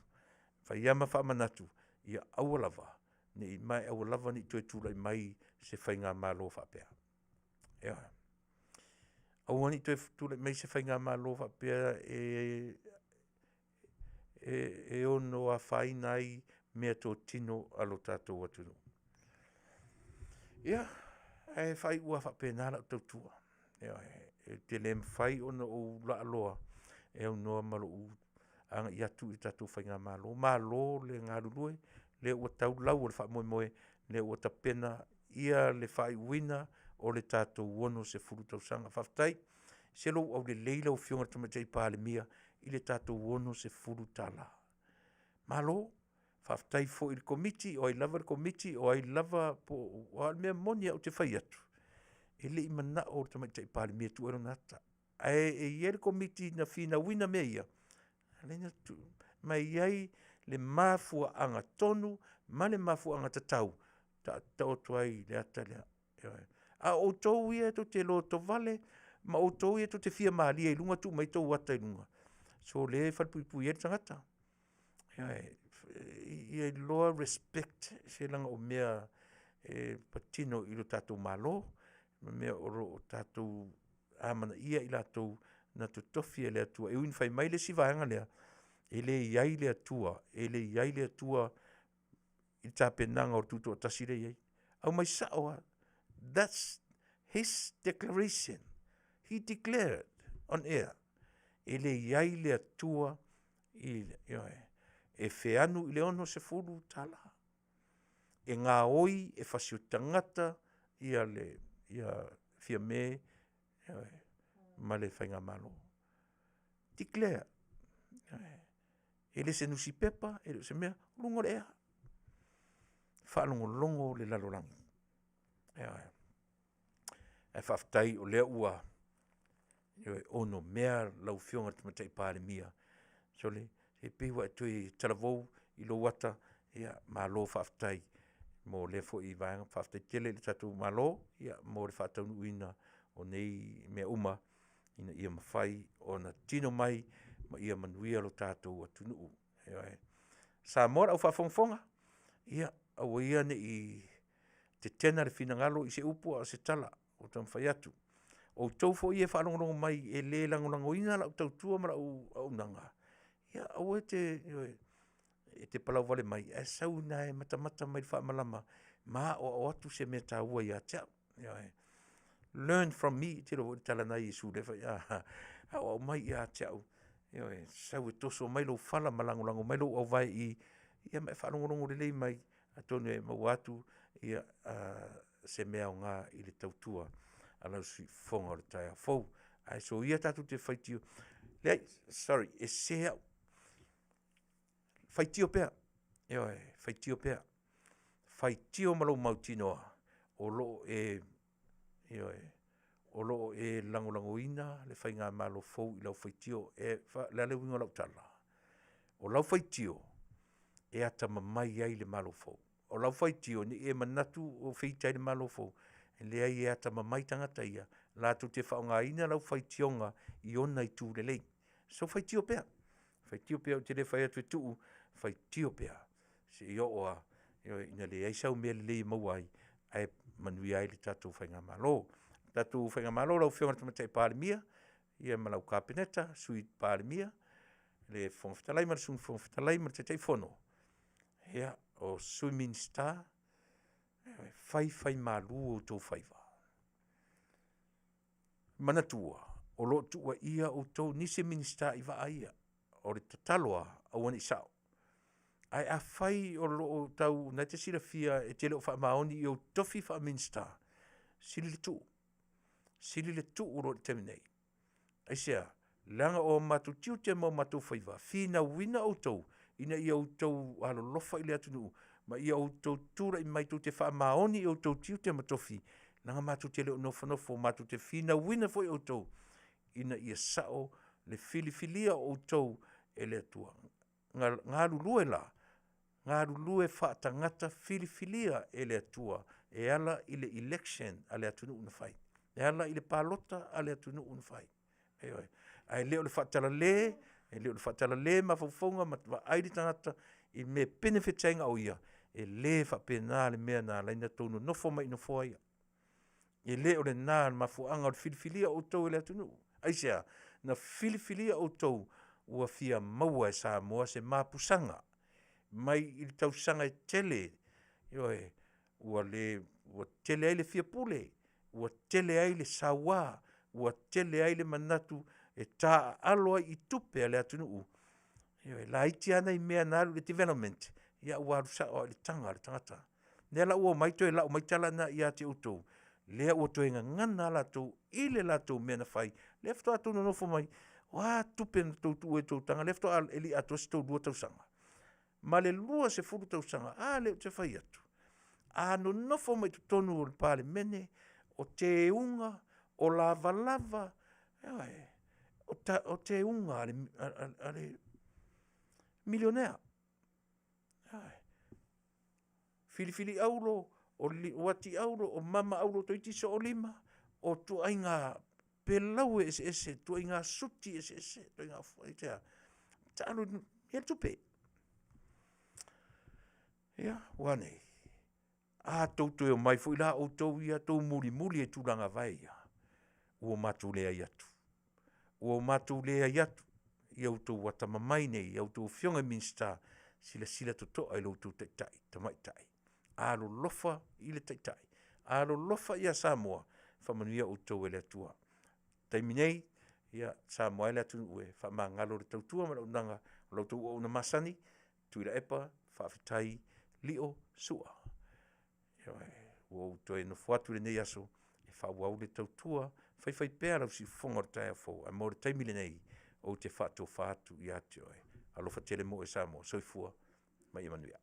fai lava ma faamanatu, ia aua lava ne i, ma e aua lava ne i toe tulai mai se faigamalo faapea. Ioe. Aua ne i toe tulai mai se faigamalo faapea e ono afaina ai meatotino a lo tatou atunuu. Ia, ae faaiu lava faapena lau tautua. Ioe. Ou te le mafai ona ou laaloa e aunoa ma lou agai atu i le tatou faigamalo. Malo le galulue, lea ua tau lau o le faamoemoe, lea ua tapena le faaiuina o le tatou 60 tausaga. Faafetai. Se lou aulelei lau Afioga i le Tamaitai Palemia i le tatou $60. Malo, faafetai foi i le Komiti, o ai lava le Komiti, o ai lava po o… aua o le mea moni lava ou te fai atu, e le i manao le Tamaitai Palemia e tuu i ai lona ata, ae i ai le Komiti na finauina mea ia, ma e i ai le mafuaaga tonu ma le mafuaaga tatau na taoto ai le ata lea. Ioe. A o outou ia tou te lotovale ma outou ia tou te fia malie i luga tuu mai outou ata i luga, sole e falepuipui ai le tagata. Ioe. Ia iloa respect, se leaga o mea e patino i lo tatou Malo ma mea o lo o tatou amanaia i latou na totofi e le Atua. E ui ina fai mai le isi vaega lea, e le i ai le Atua, e le i ai le Atua i le tapenaga o le tutoatasi lea e i ai. Aumai sao lava, that's his declaration. He declared on air, e le i ai le Atua i, ioe, e feanu i le $60. E gaoi e fasi o tagata ia le ia Fiame ioe, ma le faigamalo. Declare. Ioe. E le se nusipepa, e le o se mea, o luga o le ea. Faalogologo le lalolagi. Ioe. Ae faafetai o lea ua ioe, onomea lau Afioga i le Tamaitai Palemia, sole, e pei ua e toe talavou i lou ata, ia malo faafetai mo lea foi vaega. Faafetai tele i le tatou Malo mo le faataunuuina o nei mea uma ina ia mafai ona tino mai ma ia manuia lo tatou atunuu. Ioe. Samoa le au faafogafoga, ia aua ia ne i tetena le finagalo i se upu a o se tala ua taumafai atu. O outou foi ia e faalogologo mai e le lagolagoina lau tautua ma lau auaunaga, ia aua e te, ioe, e te palauvale mai, ae sau ina e matamata mai i le faamalama ma aoao atu se mea taua ia te au. Ioe. Learn from me, e te iloa foi le tala na Iesu lea e fai, a? Aoao mai ia te au, ioe, sau e toso mai lou fala ma lagolago mai lou auvae i i, ia ma e faalogologo lelei mai, atonu e maua atu se mea aoga i le tautua a lau sui usufono o le taeao fou. Ae soia tatou te faitio, leai, sorry, e sese au. Faitio pea, ioe, faitio pea. Faitio ma lou mautinoa o lo o e, ioe, o lo o e lagolagoina le faigamalo fou i lau faitio. O le a le uiga o lau tala? O lau faitio, e atamamai ai le Malo fou. O lau faitio, ne i e manatu o feita ai le Malo fou, e leai e atamamai tagata ia latou te faaaogaina lau faitioga i ona itu lelei. So faitio pea, faitio pea ou te le fai atu e tuu, faitio pea seia oo lava ina leai sau mea lelei e maua ai, ae manuia ai le tatou faigamalo. Le tatou faigamalo lau Afioga i le Tamaitai Palemia ia ma lau Kapeneta, Sui Palemia, le Fofoga Fetalai ma le Sui Fofoga Fetalai ma le Taitaifono, ia, o Sui Minisita, faifaimalu o outou faiva. Manatua, o lo o tuuaia outou, nisi Minisita i vaa ia. O le tatalo lava, aua ne i sao. Ae afai o lo o tau, o lena e te silafia e te le o faamaoni i ou tofi faa-Minisita, sili le tuu, sili le tuu loa i le taimi nei. Aisea? Leaga o matou tiute ma o matou faiva, finauina outou ina ia outou alolofa i le atunuu ma ia outou tulai mai tou te faamaoni i outou tiute ma tofi, leaga matou te le o nofonofo matou te finauina foi outou ina ia sao le filifilia o outou e le Atua. Galulue la, galulue faatagata filifilia e le Atua e ala i le election a le atunuu na fai, e ala i le palota a le atunuu na fai. Ioe. Ae le o le faatalale, e le o le faatalale mafaufauga ma vaai le tagata i mea e benefit ai na o ia, e le faapena le mea na ala ai ona outou nonofo mai i nofoa ia. E le o lena le mafuaaga o le filifilia o outou e le atunuu. Aisea? Na filifilia outou ua fia maua e Samoa se mapusaga mai i le tausaga e tele, ioe, ua le, ua tele ai le fia pule, ua tele ai le saua, ua tele ai le manatu e taaalo ai i tupe a le atunuu. Ioe, e laiti lava nai mea na alu i le development, ia ua alu sao lava i le taga a le tagata. Lea la ua omai toe lau mai tala na ia te outou, lea ua toe gagana lava latou i le latou mea na fai, lea faatoa outou nonofo mai, o a tupe na outou tuua i tou taga lea faatoa e le i atoa se tou 2 tausaga, ma le 20 tausaga, a lea ou te fai atu, a nonofo mai totonu o le Palemene, o teuga, o lavalava, ioe, o teuga a le milionea. Ioe. Filifili auro, o uati auro, o mama auro toeitiiti soolima, o ituaiga peleue eseese, ituaiga suti eseese, ituaiga aisea? Taalo i le tupe. Ia, ua a nei? A outou toe omai foi la outou ia tou mulimuli i tulaga vae ia, ua matou leai atu. Ua matou leai atu i outou atamamai nei, a outou Afioga i Minisita, silasila totoa i lo outou taitai tamaitai. Alolofa i le Taitai, alolofa ia Samoa, faamanuia outou e le Atua. Taimi nei, ia, Samoa e le atunuu e faamagalo le tautua ma le auaunaga o la outou auauna masani, Tuilaepa Faafetai Lio Sua. Ioe, ua ou toe nofo atu i lenei aso e faaauau le tautua faifaipea lau siufofoga o le taeao fou, ae mo le taimi lenei, ou te faatofa atu ia te oe. Alofa tele mo oe Samoa. Soifua ma ia manuia.